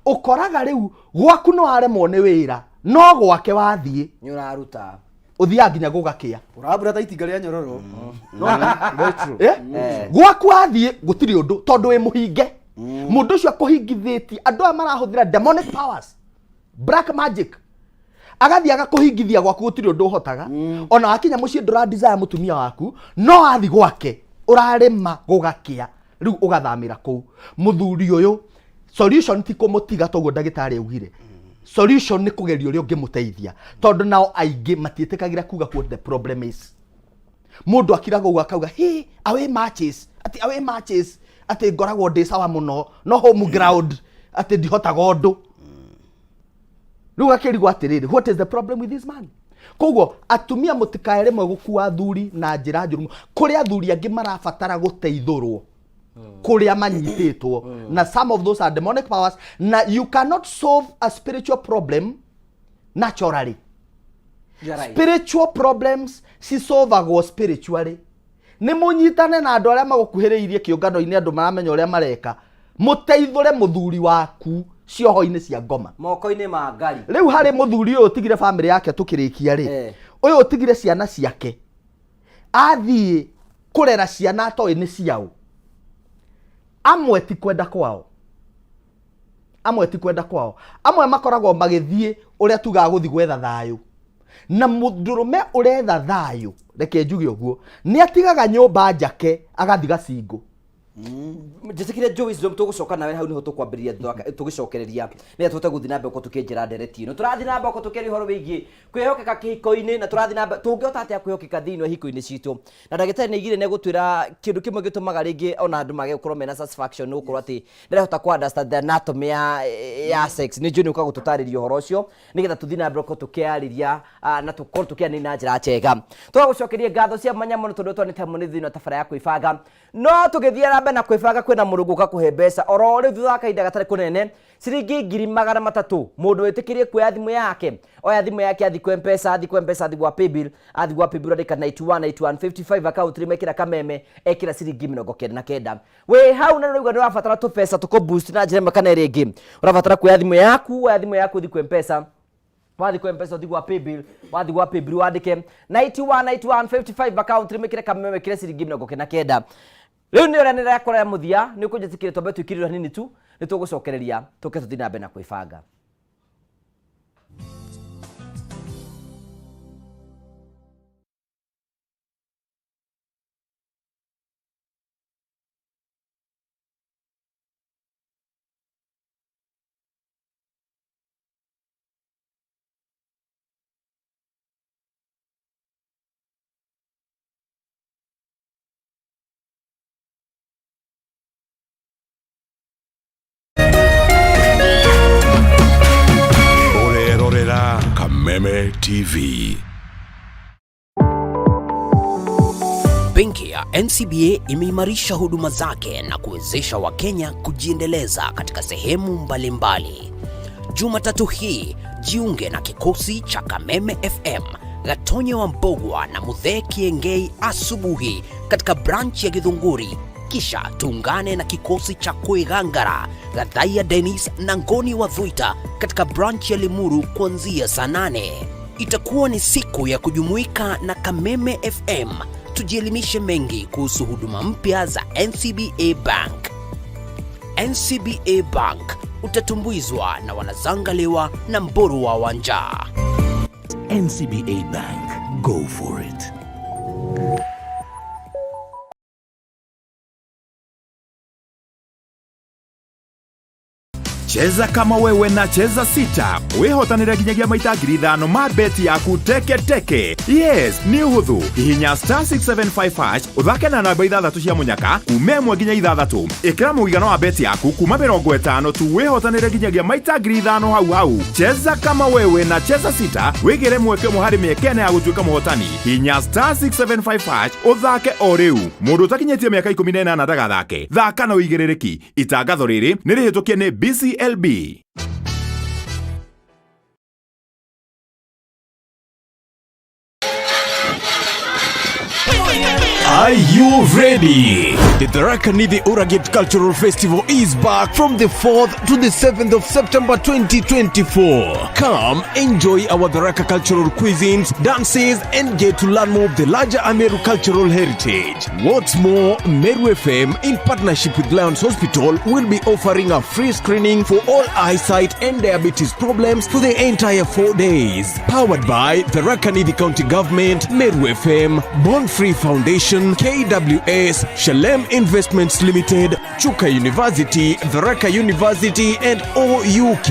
ũkoraga rĩu gwaku nĩ waremwo nĩ wĩra, no gwake wathiĩ nĩ ũraruta. Ũthiaga nginya gũgakĩa. Ũrambura ta itinga rĩa nyororo. Very true. Eh? Gwaku wathiĩ gũtirĩ ũndũ, tondũ wĩ mũhinge. Mũndũ ũcio akũhingithĩtie. Andũ aya marahũthĩra demonic powers, black magic, agathiĩ agakũhingithia gwaku, gũtirĩ ũndũ ũhotaga. Ona wakinya mũciĩ ndũra desire mũtumia waku, no wathi gwake ũrarĩma gũgakĩa. Rĩu ũgathamĩra kũu. Mũthuri ũyũ, solution ti kũmũtiga toguo ndagĩtarĩ augire. Solution nĩ kũgeria ũrĩa ũngĩmũteithia, tondũ nao aingĩ matiĩtĩkagĩra kuga what the problem is. Mũndũ akiraga ũguo akauga, "Hey, away matches," atĩ away matches, atĩ ngoragwo ndĩ sawa mũno, no home ground atĩ ndihotaga ũndũ. Rĩu gakĩrigwo atĩrĩrĩ, what is the problem with this man? Koguo atumia mũtikae rĩmwe gũkua athuri na njĩra njũru. Kũrĩ athuri angĩ marabatara gũteithũrwo kũrĩa manyitĩtwo, na some of those are demonic powers, na you cannot solve a spiritual problem naturally. You are right. Spiritual problems cisolvagwo spiritually. Nĩ mũnyitane na andũ arĩa magũkuhĩrĩirie kĩũngano-inĩ, andũ maramenya ũrĩa mareka, mũteithũre mũthuri waku cioho-inĩ cia ngoma, moko-inĩ ma ngari. Rĩu harĩ mũthuri ũyũ ũtigire bamĩrĩ yake tũkĩrĩkia rĩ, ũyũ ũtigire ciana ciake, athiĩ kũrera ciana atoĩ nĩ ciaũ. Amwe ti kwenda kwao, amwe ti kwenda kwao, amwe makoragwo magĩthiĩ ũrĩa tugaga gũthiĩ gwetha thayũ. Na mũndũrũme ũretha thayũ, reke njuge ũguo, nĩ atigaga nyũmba njake agathiĩ gacingũ. Njĩtĩkire Joe Wisdom, tũgũcoka nawe hau nĩho tũkwambĩrĩria tũgĩcokereria nĩgetha tũhote gũthiĩ na mbere gũkorwo tũkĩnjĩra ndereti ĩno. Tũrathiĩ na mbere gũkorwo tũkĩaria ũhoro wĩgiĩ kwĩhokeka kĩhiko-inĩ, na tũrathiĩ na mbere tũngĩhota atĩa kwĩhokeka thĩinĩ wa ihiko-inĩ citũ. Na ndagĩtarĩ nĩ aigire nĩ egũtwĩra kĩndũ kĩmwe gĩtũmaga rĩngĩ ona andũ mage gũkorwo mena satisfaction nĩ gũkorwo atĩ ndarahota kũ understand the anatomy ya sex. Nĩ njũĩ nĩ ũka gũtũtarĩria ũhoro ũcio nĩgetha tũthiĩ na mbere gũkorwo tũkĩarĩria na tũkorwo tũkĩaranĩria na njĩra njega. Tũgagũcokeria ngatho cia mwanya mũno tondũ twanĩte hamwe nĩ thĩinĩ wa tabara ya kwĩbanga. No tũgĩthiĩ na mbere na kwĩbanga, kwĩna mũrũngũ ũka kũhe mbeca oro rĩu thutha wa kahinda gatarĩ kũnene, ciringi 300,000. Mũndũ wĩtĩkĩrie kuoya thimũ yake, oya thimũ yake, athiĩ kwa Mpesa, athiĩ kwa Mpesa, athiĩ gwa Paybill, athiĩ gwa Paybill andĩka 91 91 55, account name ekĩra Kameme, ekĩra ciringi 99. Wĩ hau na nĩũraigua nĩũrabatara tũbeca tũkũ boost na njĩra ĩmwe kana ĩrĩa ĩngĩ, ũrabatara kuoya thimũ yaku, oya thimũ yaku ũthiĩ kwa Mpesa, wathiĩ kwa Mpesa ũthiĩ gwa Paybill, wathiĩ gwa Paybill wandĩke 91 91 55, account name ĩkĩre Kameme, wĩkĩre ciringi 99. Rĩu nĩ ũrĩa nĩrakora ya mũthia, nĩ ũkũnjĩtĩkĩria twambe twĩkĩrĩrwo hanini tu, nĩ tũgũcokereria tũke tũthiĩ na mbere na kwĩbanga. Ũrerorera Kameme TV. Benki ya NCBA imeimarisha huduma zake na kuwezesha Wakenya kujiendeleza katika sehemu mbalimbali. Jumatatu hii jiunge na kikosi cha Kameme FM, Gatonye wa Mbogwa na Muthee Kiengei asubuhi katika branch ya Githunguri, kisha tuungane na kikosi cha Kwigangara, Gathaiya Dennis na Ngoni wa Thuita katika branch ya Limuru kuanzia saa 8. Itakuwa ni siku ya kujumuika na Kameme FM, tujielimishe mengi kuhusu huduma mpya za NCBA Bank. NCBA Bank, utatumbuizwa na wanazangaliwa na Mburu wa Wanja. NCBA Bank. Go for it. Cheza kama wewe na Cheza Sita wihotanire nginyagia maita 5,000 ma beti yaku teke teke. Yes, nĩ ũhũthũ. Hihinya star 675 hash, ũthake na namba ithathatũ cia mũnyaka kuma 1 nginya 6. Ĩkĩra mũigana wa beti yaku kuma 50 tu, wĩhotanĩre nginyagia maita 5,000 hau hau. Cheza kama wewe na Cheza Sita, wĩgĩre mweke ũmwe harĩ mĩeke ĩna ya gũtuĩka mũhotani. Hinya star 675 hash ũthake o rĩu. Mũndũ ũtakinyĩtie mĩaka 18 ndagathake. Thaka na ũigĩrĩrĩki. Itangatho rĩrĩ nĩ rĩhĩtũkie nĩ BCLB. Are you ready? The Tharaka Nithi Uragit Cultural Festival is back from the 4th to the 7th of September 2024. Come enjoy our Tharaka cultural cuisines, dances, and get to learn more of the larger Ameru cultural heritage. What's more, Meru FM, in partnership with Lions Hospital, will be offering a free screening for all eyesight and diabetes problems for the entire 4 days. Powered by Tharaka Nithi County Government, Meru FM, Born Free Foundation, KWS, Shalem Investments Limited, Chuka University, Tharaka University, and OUK.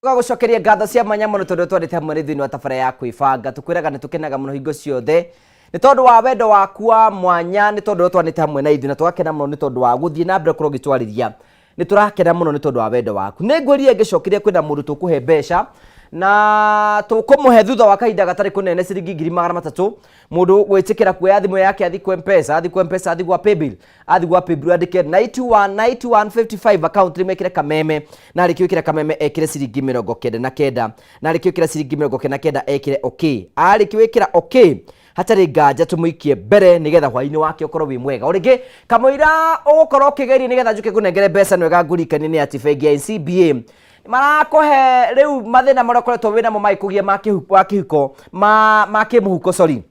Tũgagũcokeria ngatho cia mwanya mũno tondũ twarĩte hamwe nĩ thĩinĩ wa tabara ya kwĩbanga. Tũkwĩraga nĩ tũkenaga mũno hingo ciothe nĩ tondũ wa wendo waku wa mwanya, nĩ tondũ twanĩte hamwe na ithuĩ, na tũgakena mũno nĩ tondũ wa gũthiĩ na mbere gũkorwo ũgĩtwarĩria. Nĩ tũrakena mũno nĩ tondũ wa wendo waku. Nĩ ngwĩrire ngĩcokeria kwĩna mũndũ tũkũhe mbeca. Na tũkũmũhe thutha wa kahinda gatarĩ kũnene ciringi 300,000. Mũndũ gwĩtĩkĩra kuoya thimũ yake athi kwa Mpesa, athi kwa Mpesa, athi gwa Paybill, athi gwa Paybill andĩke 91 91 55 account name ekĩre Kameme, na arĩkia gwĩkĩra Kameme ekĩre ciringi 99, na arĩkia gwĩkĩra ciringi 99 ekĩre okay. Arĩkia gwĩkĩra okay, hatarĩ nganja tũmũikie mbere nĩgetha hwainĩ wake ũkorwo wĩ mwega. O rĩngĩ kamũira ũgũkorwo ũkĩgeria nĩgetha njũke ngũnengere mbeca nĩ wega ngũririkanie nĩ atĩ bengi ya NCBA marakũhe rĩu mathĩna marĩa ũkoretwo wĩnamo magĩkũgia ma wa kĩhuko, ma kĩmũhuko, sorry,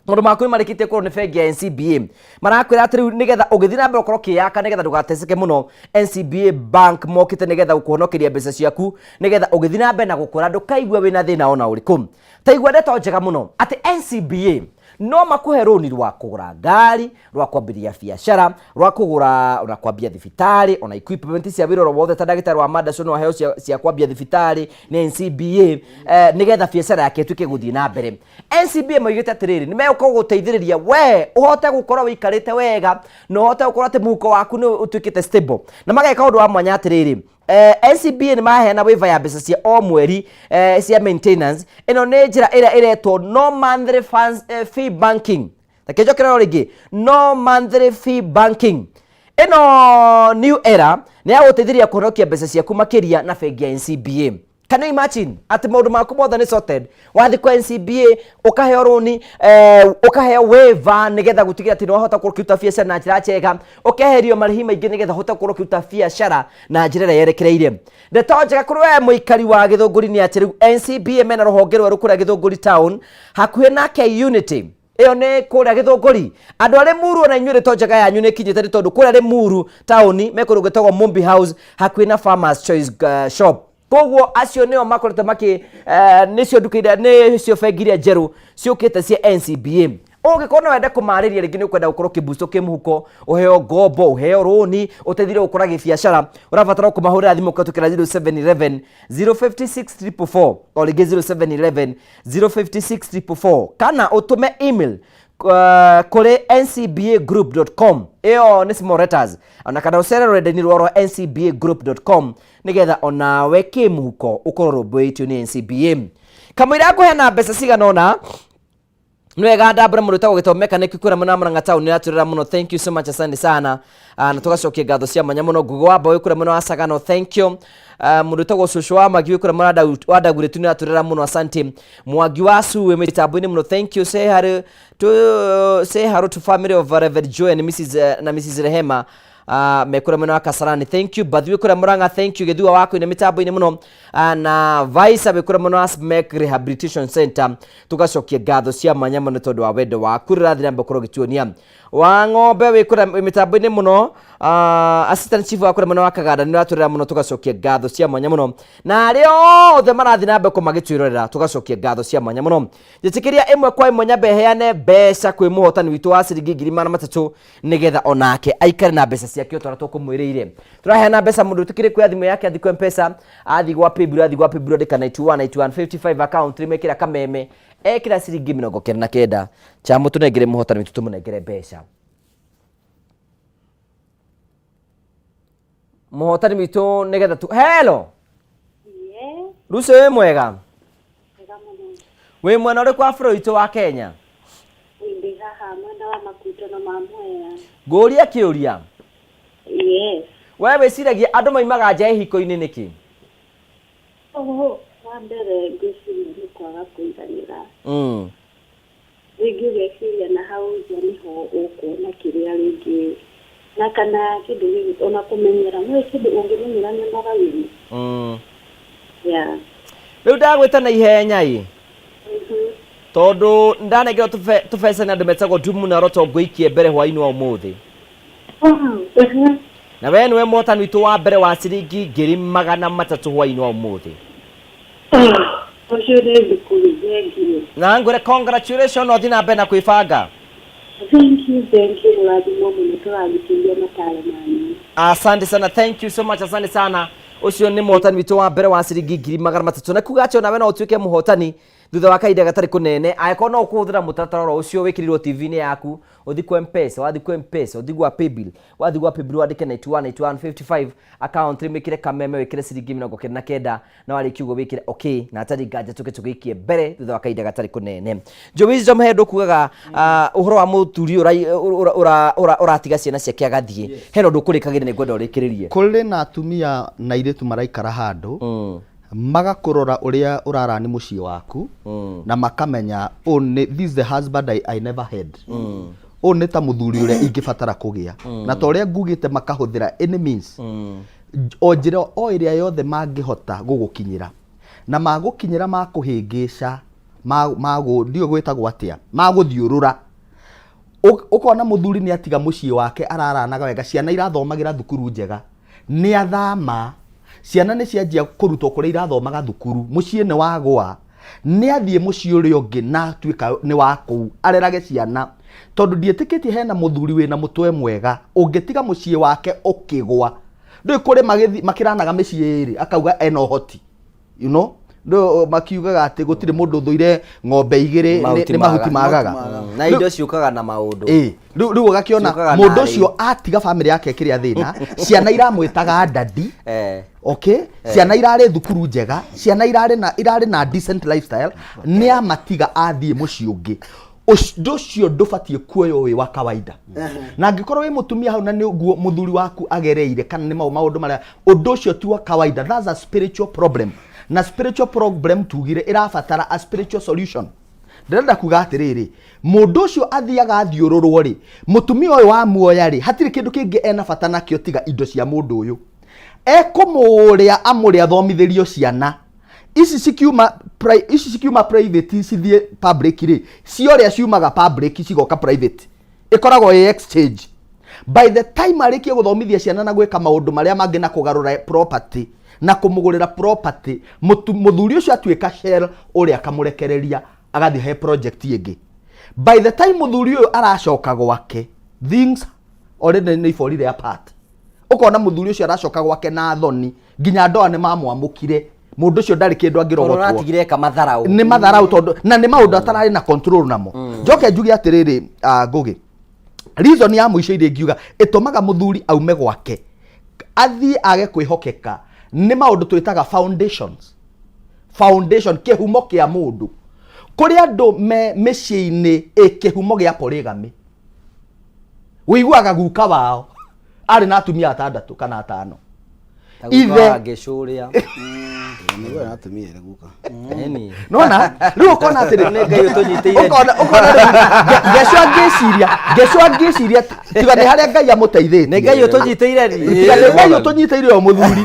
maũndũ maku nĩ marĩkĩtie kũrwo nĩ bengi ya NCBA. Marakwĩra atĩ rĩu nĩgetha ũgĩthiĩ na mbere ũkorwo ũkĩyaka nĩgetha ndũgateceke mũno, NCBA Bank mokĩte nĩgetha gũkũhonokeria mbeca ciaku nĩgetha ũgĩthiĩ na mbere na gũkũra ndũkaigue wĩna thĩna ona ũrĩkũ. Ta igua ndeto njega mũno atĩ NCBA no makũhe rũni rwa kũgũra ngari, rwa kwambĩrĩria biacara, rwa kũgũra ona kwambia thibitarĩ, ona equipment cia wĩra oro wothe ta ndagĩtarĩ wa mandaco no aheo cia kwambia thibitarĩ nĩ NCBA, nĩgetha biacara yake ĩtuĩke gũthiĩ na mbere. NCBA moigĩte atĩrĩrĩ, nĩ megũkorwo gũteithĩrĩria we ũhote gũkorwo wĩikarĩte wega na ũhote gũkorwo atĩ mũhuko waku nĩ ũtuĩkĩte stable, na mageka ũndũ wa mwanya atĩrĩrĩ, NCBA nĩ maheana waiver ya mbeca cia o mweri cia maintenance. Ĩno nĩ njĩra ĩrĩa ĩretwo no monthly funds, fee banking. Reke njokere o rĩngĩ, no monthly fee banking. Ĩno new era nĩ ya gũteithĩrĩria kũhonokia mbeca ciaku makĩria na bengi ya NCBA. Can you imagine atĩ maũndũ maku mothe nĩ sorted, wathiĩ kwa NCBA ũkaheo rũni, ũkaheo waiver nĩgetha gũtigĩrĩra atĩ nĩ wahota gũkorwo ũkĩruta biacara na njĩra njega, ũkeherio marĩhi maingĩ nĩgetha ũhote gũkorwo ũkĩruta biacara na njĩra ĩrĩa yerekereire. Ndeto njega kũrĩ we mũikari wa Gĩthũngũri nĩ atĩ rĩu NCBA mena rũhonge rwerũ kũrĩa Gĩthũngũri town hakuhĩ na K Unity. Ĩyo nĩ kũrĩa Gĩthũngũri. Andũ a Limuru ona inyuĩ ndeto njega yanyu nĩ ĩkinyĩte nĩ tondũ kũrĩa Limuru taũni me kũndũ gwĩtagwo Mumbi House hakuhĩ na Farmers Choice shop. Koguo acio nĩo makoretwo makĩ nĩcio nduka iria, nĩcio bengi iria njerũ ciũkĩte cia NCBA. Ũngĩkorwo no wende kũmarĩria rĩngĩ nĩ ũkwenda gũkorwo ũkĩboost kĩmũhuko, ũheo ngombo, ũheo rũni, ũteithĩrĩrio gũkũra gĩbiacara, ũrabatara kũmahũrĩra thimũ kũhetũkĩra 0711 056 444, o rĩngĩ 0711 056 444, kana ũtũme email kũrĩ ncbagroup.com, ĩyo nĩ small letters, ona kana ũcere rũrenda-inĩ rwao rwa ncbagroup.com nĩgetha onawe kĩmũhuko ũkorwo rũmbũĩtio nĩ NCBA. Kamũira ngũheana mbeca cigana ũna, nĩ wega ndambũra mũndũ wĩtagwo Gĩthomo Mechanic kũrĩa mwena wa Murang'a town nĩ aratwĩrora mũno, thank you so much, asante sana. Na tũgacokia ngatho cia mwanya mũno. Ngugo wa Mbaũ kũrĩa mwena wa Sagano, thank you. Mũndũ wĩtagwo Cũcũ wa Magi kũrĩa mwena wa Daguretu nĩ aratwĩrora mũno, asante. Mwangi wa Suwe mĩtambo-inĩ mũno, thank you. Say hello to, say hello to family of Reverend Joy and Mrs, na Mrs Rehema, mekũrĩa mwena wa Kasarani, thank you. Bathiwe kũrĩa Murang'a, thank you. Gĩthua wa Koine mĩtambo-inĩ mũno, na Vice wĩ kũrĩa mwena wa Smek Rehabilitation Center, tũgacokia ngatho cia mwanya mũno tondũ wa wendo waku rĩrathiĩ na mbere gũkorwo ũgĩtuonia. Wa ng'ombe wĩ kũrĩa mĩtambo-inĩ mũno, assistant chief wa kũrĩa mwena wa Kaganda nĩ ũratwĩrora mũno, tũgacokia ngatho cia mwanya mũno, na arĩa othe marathiĩ na mbere gũkorwo magĩtwĩrorera, tũgacokia ngatho cia mwanya mũno. Njĩtĩkĩria ĩmwe kwa ĩmwe nyambe heane mbeca kwĩ mũhotani witũ wa ciringi 300,000 nĩgetha onake aikare na mbeca ciake o ta ũrĩa tũkũmwĩrĩire. Tũraheana mbeca mũndũ ũtĩkĩrĩ kuoya thimũ yake athiĩ kwa Mpesa, athiĩ gwa Paybill, athiĩ gwa Paybill andĩka 91 91 55 account name ĩkĩra Kameme, ekĩra ciringi 99. Chamũ tũnengere mũhotani witũ, tũmũnengere mbeca. Mũhotani witũ nĩgetha tu. Hello. Yes. Lucy wĩ mwega? Mwega mũno. Wĩ mwena ũrĩkũ wa bũrũri witũ wa Kenya? Ndĩ haha mwena wa Makuto na ma Mwea. Ngũrie kĩũria. Yes. We wĩciragia andũ maimaga nja ihiko-inĩ nĩkĩ? Oho, wa mbere ngwĩciria nĩ kwaga kũiganĩra. Rĩngĩ ũgeciria na hau nja nĩho ũkuona kĩrĩa rĩngĩ na kana kĩndũ gĩgĩ ona kũmenyera, nĩũĩ kĩndũ ũngĩmenyera nĩ ũnoga wĩna. Yeah. Rĩu ndagwĩta na ihenya ĩ. Tondũ ndanengerwo tũbeca nĩ andũ metagwo Dumu na Roto ngũikie mbere hwaĩ-inĩ wa ũmũthĩ. Na we nĩwe mũhotani witũ wa mbere wa ciringi 300,000 hwaĩ-inĩ wa ũmũthĩ. Ũcio nĩ thukuru, thank you. Na ngwĩre congratulations, na ũthiĩ na mbere na kwĩbanga. Thank you, thank you, mũrathimwo mũno, tũrathikĩrĩria mataro manyu. Asante sana, thank you so much, asante sana. Ũcio nĩ mũhotani witũ wa mbere wa ciringi 300,000. Na kuga atĩ onawe no ũtuĩke mũhotani. Thutha wa kahinda gatarĩ kũnene, angĩkorwo no ũkũhũthĩra mũtaratara oro ũcio wĩkĩrĩirwo TV-inĩ yaku, ũthiĩ kwa M-Pesa, wathiĩ kwa M-Pesa, ũthiĩ gwa Paybill, wathiĩ gwa Paybill wandĩke 91 91 55 account name wĩkĩre Kameme wĩkĩre ciringi 99 na warĩkia ũguo wĩkĩre okay na hatarĩ nganja tũke tũgĩikie mbere thutha wa kahinda gatarĩ kũnene. Joe Wisdom he ndũkugaga ũhoro wa mũthuri ũratiga ciana ciake agathiĩ hena ũndũ ũkũrĩkagĩria nĩ ngwenda ũrĩkĩrĩrie. Kũrĩ na atumia na airĩtu maraikara handũ magakũrora ũrĩa ũrarani mũciĩ waku na makamenya ũyũ nĩ this is the husband I never had ũyũ nĩ ta mũthuri ũrĩa ingĩbatara kũgĩa na ta ũrĩa ngugĩte makahũthĩra any means o njĩra o ĩrĩa yothe mangĩhota gũgũkinyĩra na magũkinyĩra makũhĩngĩca ndiũĩ gwĩtagwo atĩa magũthiũrũra ũkona mũthuri nĩ atiga mũciĩ wake araranaga wega ciana irathomagĩra thukuru njega nĩ athama ciana nĩ cianjia kũrutwo kũrĩa irathomaga thukuru mũciĩ nĩ wagũa nĩ athiĩ mũciĩ ũrĩa ũngĩ na atuĩka nĩ wa kũu arerage ciana tondũ ndiĩtĩkĩtie hena mũthuri wĩna mũtwe mwega ũngĩtiga mũciĩ wake ũkĩgwa ndũĩ kũrĩ makĩranaga mĩciĩ ĩrĩ akauga ena ũhoti you know ndũ makiugaga atĩ gũtirĩ mũndũ ũthũire ng'ombe igĩrĩ nĩ mahuti magaga Na indo ciũkaga na maũndũ. Ĩĩ, rĩu ũgakĩona Ciũkaga mũndũ na ũcio atiga bamĩrĩ yake ĩkĩrĩa thĩna ciana iramwĩtaga dadi okay ciana irarĩ thukuru njega ciana irarĩ na decent lifestyle nĩ amatiga athiĩ mũciĩ ũngĩ Ũndũ ũcio ndũbatiĩ kuoywo wĩ wa kawaida na angĩkorwo wĩ mũtumia hau na nĩ ũguo mũthuri waku agereire kana nĩ maũndũ marĩa ũndũ ũcio ti wa kawaida that's a spiritual problem na spiritual problem tugire ĩrabatara a spiritual solution ndĩrenda kuga atĩrĩrĩ mũndũ ũcio athiaga athiũrũrwo rĩ mũtumia ũyũ wa muoya rĩ hatirĩ kĩndũ kĩngĩ ena bata nakĩo tiga indo cia mũndũ ũyũ ekũmũrĩa amũrĩa athomithĩrio ciana ici cikiuma ici cikiuma private cithiĩ public rĩ ciorĩa ciumaga public cigoka private ĩkoragwo ĩ exchange by the time arĩkie gũthomithia ciana na gwĩka maũndũ marĩa mangĩ na kũgarũra property na kũmũgũrĩra property mũthuri ũcio atuĩka shell ũrĩa akamũrekereria agathiĩ he project ĩngĩ by the time mũthuri ũyũ aracoka gwake things already nĩ iborire apart ũkona mũthuri ũcio aracoka gwake na thoni nginya ndoa nĩ mamwamũkire mũndũ ũcio ndarĩ kĩndũ Tondũ angĩrogotwo ũratigire eka matharau nĩ matharau tondũ na nĩ maũndũ atararĩ na control namo njoke njuge atĩrĩrĩ Ngũgĩ reason ya mũico iria ingiuga ĩtũmaga mũthuri aume gwake athiĩ age kwĩhokeka nĩ maũndũ twĩtaga foundations foundation kĩhumo kĩa mũndũ kũrĩ andũ me mĩciĩ-inĩ ĩ kĩhumo gĩa polygamy ũiguaga guka wao arĩ na atumia atandatũ kana atano ithe ngĩcũrĩa Nĩguo na atumia ere guka. Ĩni. nona rĩu ũkona atĩrĩ Nĩ Ngai ũtũnyitĩire. ũkona ũkona rĩu ngeco angĩciria ngeco angĩciria tiga nĩ harĩa Ngai amũteithĩtie Nĩ Ngai ũtũnyitĩire ri. tiga nĩ Ngai ũtũnyitĩire o mũthuri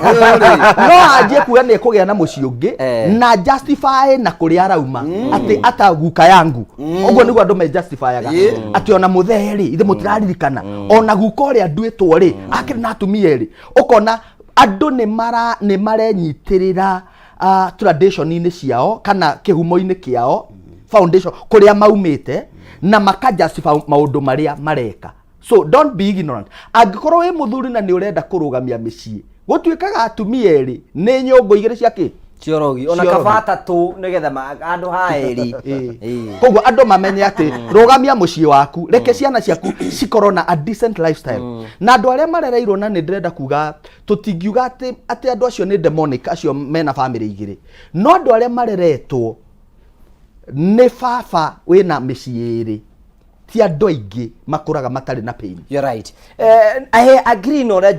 no anjie kuga nĩ ekũgĩa na mũciĩ ũngĩ na justify na kũrĩa arauma atĩ ata guka yangu ũguo nĩguo andũ me justifyaga atĩ ona mũthee rĩ ithe mũtiraririkana ona guka ũrĩa nduĩtwo rĩ akĩrĩ na atumia erĩ ũkona andũ nĩ mara nĩ marenyitĩrĩra tradition-inĩ ciao kana kĩhumo-inĩ kĩao foundation kũrĩa maumĩte na maka justify maũndũ marĩa mareka so don't be ignorant angĩkorwo wĩ mũthuri na nĩ ũrenda kũrũgamia mĩciĩ gũtuĩkaga atumia erĩ nĩ nyũngũ igĩrĩ cia kĩ Ciorogi. Ona Ciorogi. kaba atatũ nĩgetha handũ ha erĩ. Ĩĩ. koguo andũ mamenye atĩ rũgamia mũciĩ waku reke ciana ciaku cikorwo na a decent lifestyle na andũ arĩa marereirwo na nĩ ndĩrenda kuga tũtingiuga atĩ atĩ andũ acio nĩ demonic acio mena famĩlĩ igĩrĩ no andũ arĩa mareretwo nĩ baba wĩna mĩciĩ ĩrĩ ti andũ aingĩ makũraga matarĩ na pain. You're right. I agree na ũrĩa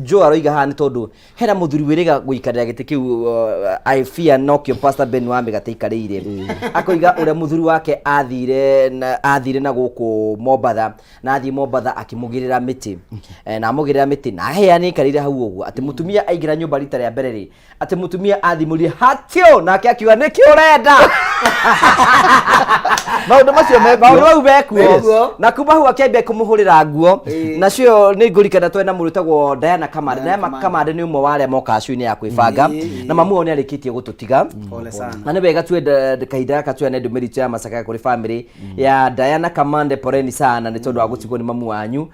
Joe aroiga haha nĩ tondũ hena mũthuri wĩrĩga gũikarĩra gĩtĩ kĩu I fear nokĩo Pastor Ben wa mĩgate aikarĩire. Akoiga ũrĩa mũthuri wake athire na gũkũ Mombatha na athiĩ Mombatha akĩmũgĩrĩra mĩtĩ. Na amũgĩrĩra mĩtĩ na aheane aikarĩire hau ũguo atĩ mũtumia aingĩra nyũmba rita rĩa mbere rĩ atĩ mũtumia athimũrire hatio nake akiuga nĩkĩ ũrenda maũndũ macio mekuo maũndũ mau mekuo Yes. na kuma hau akĩambia kũmũhũrĩra nguo nacio nĩ ngũrikana twena mũndũ wĩtagwo Diana Kamande Diana Kamande nĩ ũmwe wa arĩa mokaga cui-inĩ ya kwĩbanga na mamu wao nĩ arĩkĩtie gũtũtiga Pole sana. na nĩ wega tuende kahinda gaka tuone ndũmĩrĩri itũ ya macakaya kũrĩ family ya Diana Kamande poleni sana nĩ tondũ wa gũtigwo nĩ mamu wanyu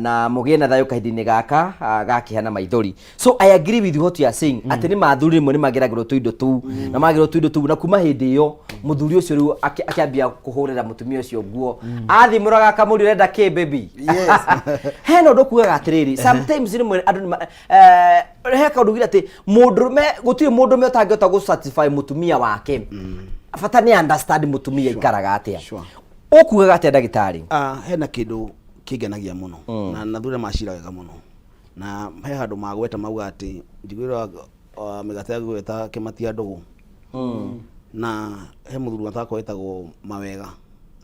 na mũgĩe na thayũ kahinda-inĩ gaka ga kĩeha na maithori so I agree with what you are saying atĩ nĩ mathuri rĩmwe nĩ mageragĩrwo tũindo tũu na mageragĩrwo tũindo tũu na kuma hĩndĩ Hĩndĩ ĩyo mũthuri ũcio rĩu akĩambia kũhũrĩra mũtumia ũcio nguo, athimũraga akamũria, "Ũrenda kĩ, baby?" Hena ũndũ kugaga atĩrĩrĩ, sometimes rĩmwe andũ he kaũndũ ugire atĩ mũndũrũme, gũtirĩ mũndũrũme ũtangĩhota gũ satisfy mũtumia wake, bata nĩ understand mũtumia ikaraga atĩa. Ũkugaga atĩa, ndagĩtarĩ? Ah, hena kĩndũ kĩngenagia mũno na nathure macira wega mũno, na he handũ magweta mauga atĩ njiguĩra mĩgate ya gweta kĩmatia ndũgũ, na he mũthuri watakwa wĩtagwo Mawega,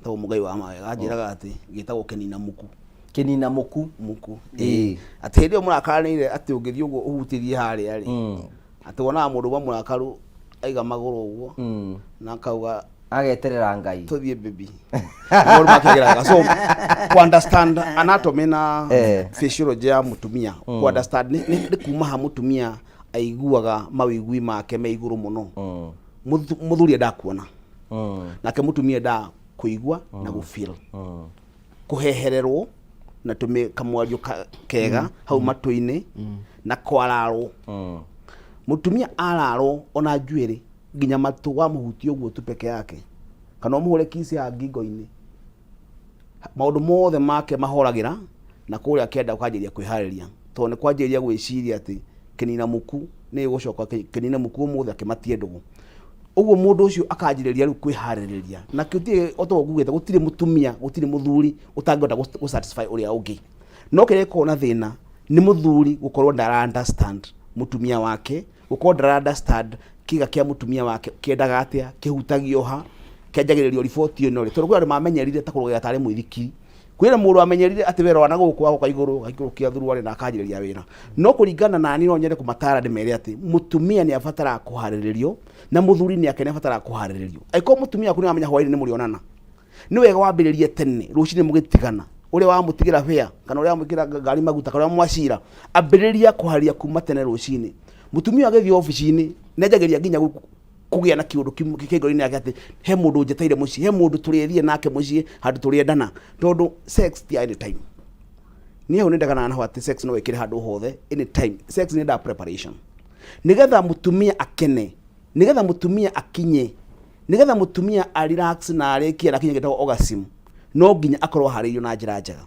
wĩtagwo Mũgai wa Mawega, anjĩraga atĩ gĩtagwo kĩnina muku. Kĩnina muku. Muku, ĩĩ, atĩ hĩndĩ ĩyo mũrakaranĩire, atĩ ũngĩthiĩ ũguo ũhutĩrie harĩa rĩ, atĩ wonaga mũndũ ũmwe mũrakaru aiga magũrũ ũguo na akauga, Ageterera Ngai. "Tũthiĩ, baby." Maũndũ makĩagĩraga. So ku understand anatomy na physiology ya mũtumia, ku understand nĩ kuma ha mũtumia aiguaga mawĩgui make me igũrũ mũno. Mũthuri endaga kuona, nake mũtumia endaga kũigua na gũfeel kũhehererwo na tũmĩ kamwario kega hau matũ-inĩ na kwararwo. Mũtumia ararwo, ona njuĩrĩ nginya matũ wamũhutia ũguo tu peke yake, kana ũmũhũre kiss ya ngingo-inĩ, maũndũ mothe make mahoragĩra na kũrĩa kĩanda, ũkanjĩrĩria kwĩharĩria, tondũ nĩ kwanjĩrĩria gwĩciria atĩ kĩnina muku nĩ gũcoka kĩnina muku ũmũthĩ akĩmatie ndũgũ. Ũguo mũndũ ũcio akanjĩrĩria rĩu kwĩharĩrĩria na gũtirĩ, o toguo ngugĩte, gũtirĩ mũtumia, gũtirĩ mũthuri ũtangĩhota gũ satisfy ũrĩa ũngĩ. No kĩrĩa gĩkoragwo na thĩna nĩ mũthuri gũkorwo ndara understand mũtumia wake, gũkorwo ndara understand kĩga kĩa mũtumia wake kĩendaga atĩa, kĩhutagio ha, kĩanjagĩrĩrio riboti ĩno rĩ, tondũ kwĩ andũ mamenyerire ta kũrũgĩra tarĩ mũithikiri. Kwĩna mũndũ wamenyerire atĩ wĩra wa na gũkũ wagoka igũrũ agaikũrũkia thuruarĩ na akanjĩrĩria wĩra. No kũringana na niĩ, no nyende kũmatara ndĩmere atĩ mũtumia nĩ abataraga kũharĩrĩrio na mũthuri nĩ ake nĩ abataraga kũharĩrĩrio. Angĩkorwo mũtumia waku nĩ wamenya hwaĩ-inĩ nĩ mũrĩonana, nĩ wega wambĩrĩrie tene rũcinĩ mũgĩtigana, ũrĩa wamũtigĩra fare kana ũrĩa wamwĩkĩra ngari maguta kana ũrĩa mwacira, ambĩrĩria kũharĩria kuma tene rũcinĩ. Mũtumia agĩthiĩ obici-inĩ nĩ anjagĩrĩria nginya kũgĩa na kĩũndũ kĩ ngoro-inĩ yake atĩ he mũndũ njeteire mũciĩ, he mũndũ tũrĩthiĩ nake mũciĩ handũ tũrĩendana, tondũ sex ti anytime. Niĩ hau nĩ ndeganaga naho atĩ sex no wĩkĩre handũ hothe anytime. Sex nĩ endaga preparation nĩgetha mũtumia akene, nĩgetha mũtumia akinye, nĩgetha mũtumia a relax na arĩkie na akinye gĩtagwo orgasm, no nginya akorwo aharĩirio na njĩra njega.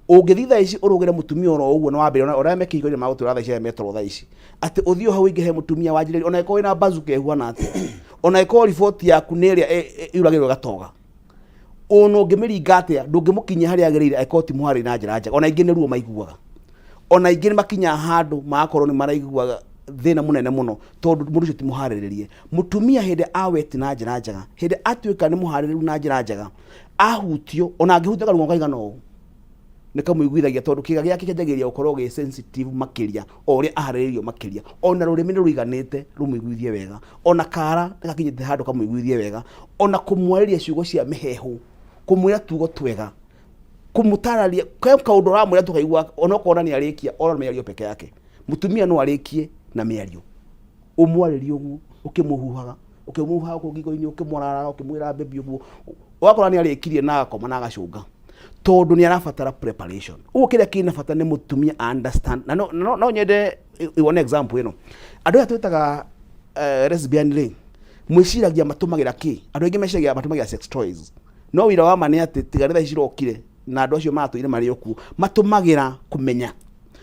Ũngĩthiĩ thaa ici ũrũgĩre mũtumia oro ũguo na wambĩrĩria ona ũrĩa me kĩhiko-inĩ magũtwĩra thaa ici, arĩa metoro thaa ici, atĩ ũthiĩ o hau ũingĩhe mũtumia wanjĩrĩrie, ona ĩkorwo wĩna bazooka ĩhuana atĩa, ona ĩkorwo riboti yaku nĩ ĩrĩa yuragĩrwo ĩgatoga, ona ũngĩmĩringa atĩa, ndũngĩmũkinyia harĩa agĩrĩire angĩkorwo ti mũharĩrie na njĩra njega. Ona aingĩ nĩ ruo maiguaga, ona aingĩ nĩ makinyaga handũ magakorwo nĩ maraigua thĩna mũnene mũno tondũ mũndũ ũcio ti mũharĩrĩrie. Mũtumia hĩndĩ aweti na njĩra njega, hĩndĩ atuĩka nĩ mũharĩrĩru na njĩra njega, ahutio, ona angĩhutio karung'o kaigana ũũ, nĩ kamũiguithagia, tondũ kĩga gĩake kĩanjagĩrĩria gũkorwo gĩ sensitive makĩria o ũrĩa aharĩrĩirio makĩria. Ona rũrĩmĩ nĩ rũiganĩte rũmũiguithie wega, ona kara nĩ gakinyĩte handũ kamũiguithie wega, ona kũmwarĩria ciugo cia mĩheehũ, kũmwĩra tugo twega, kũmũtararia ke kaũndũ ũramwĩra tũkaigua, onokorwo nĩ arĩkia ona mĩario peke yake. Mũtumia no arĩkie na mĩario, ũmwarĩrie ũguo ũkĩmũhuhaga, ũkĩmũhuhaga kũu ngingo-inĩ, ũkĩmwararaga, ũkĩmwĩra baby ũguo, ũgakora nĩ arĩkirie na agakoma na agacũnga, tondũ nĩ arabatara preparation. Ũguo kĩrĩa kĩna bata nĩ mũtumia a understand. Na no nyende one example ĩno. Andũ aya twĩtaga lesbian rĩ, mwĩciragia matũmagĩra kĩ? Andũ aingĩ meciragia matũmagĩra sex toys, no wĩra wa ma nĩ atĩ tiga nĩ thaa ici cirokire na andũ acio maratũire marĩ o kuo, matũmagĩra kũmenya,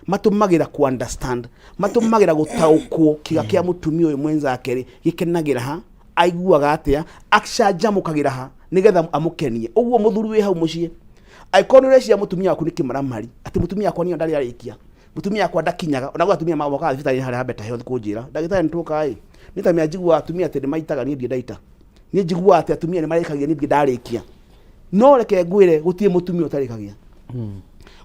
matũmagĩra ku understand, matũmagĩra gũtaũkwo kĩga kĩa mũtumia ũyũ mwenzake rĩ gĩkenagĩra ha, aiguaga atĩa, acanjamũkagĩra ha, nĩgetha amũkenie. Ũguo mũthuri wĩ hau mũciĩ, angĩkorwo nĩ ũreciria mũtumia waku nĩ kĩmaramari, atĩ mũtumia wakwa niĩ ndarĩ arĩkia, mũtumia wakwa ndakinyaga, ona gwĩ atumia mokaga thibitarĩ harĩa ha Better Health kũnjĩra, "Ndagĩtarĩ, nĩ tũka ĩ nĩ ta njiguaga atumia atĩ nĩ maitaga, niĩ ndirĩ ndaita, niĩ njiguaga atĩ atumia nĩ marĩkagia, niĩ ndirĩ ndarĩkia." No reke ngwĩre, gũtirĩ mũtumia ũtarĩkagia,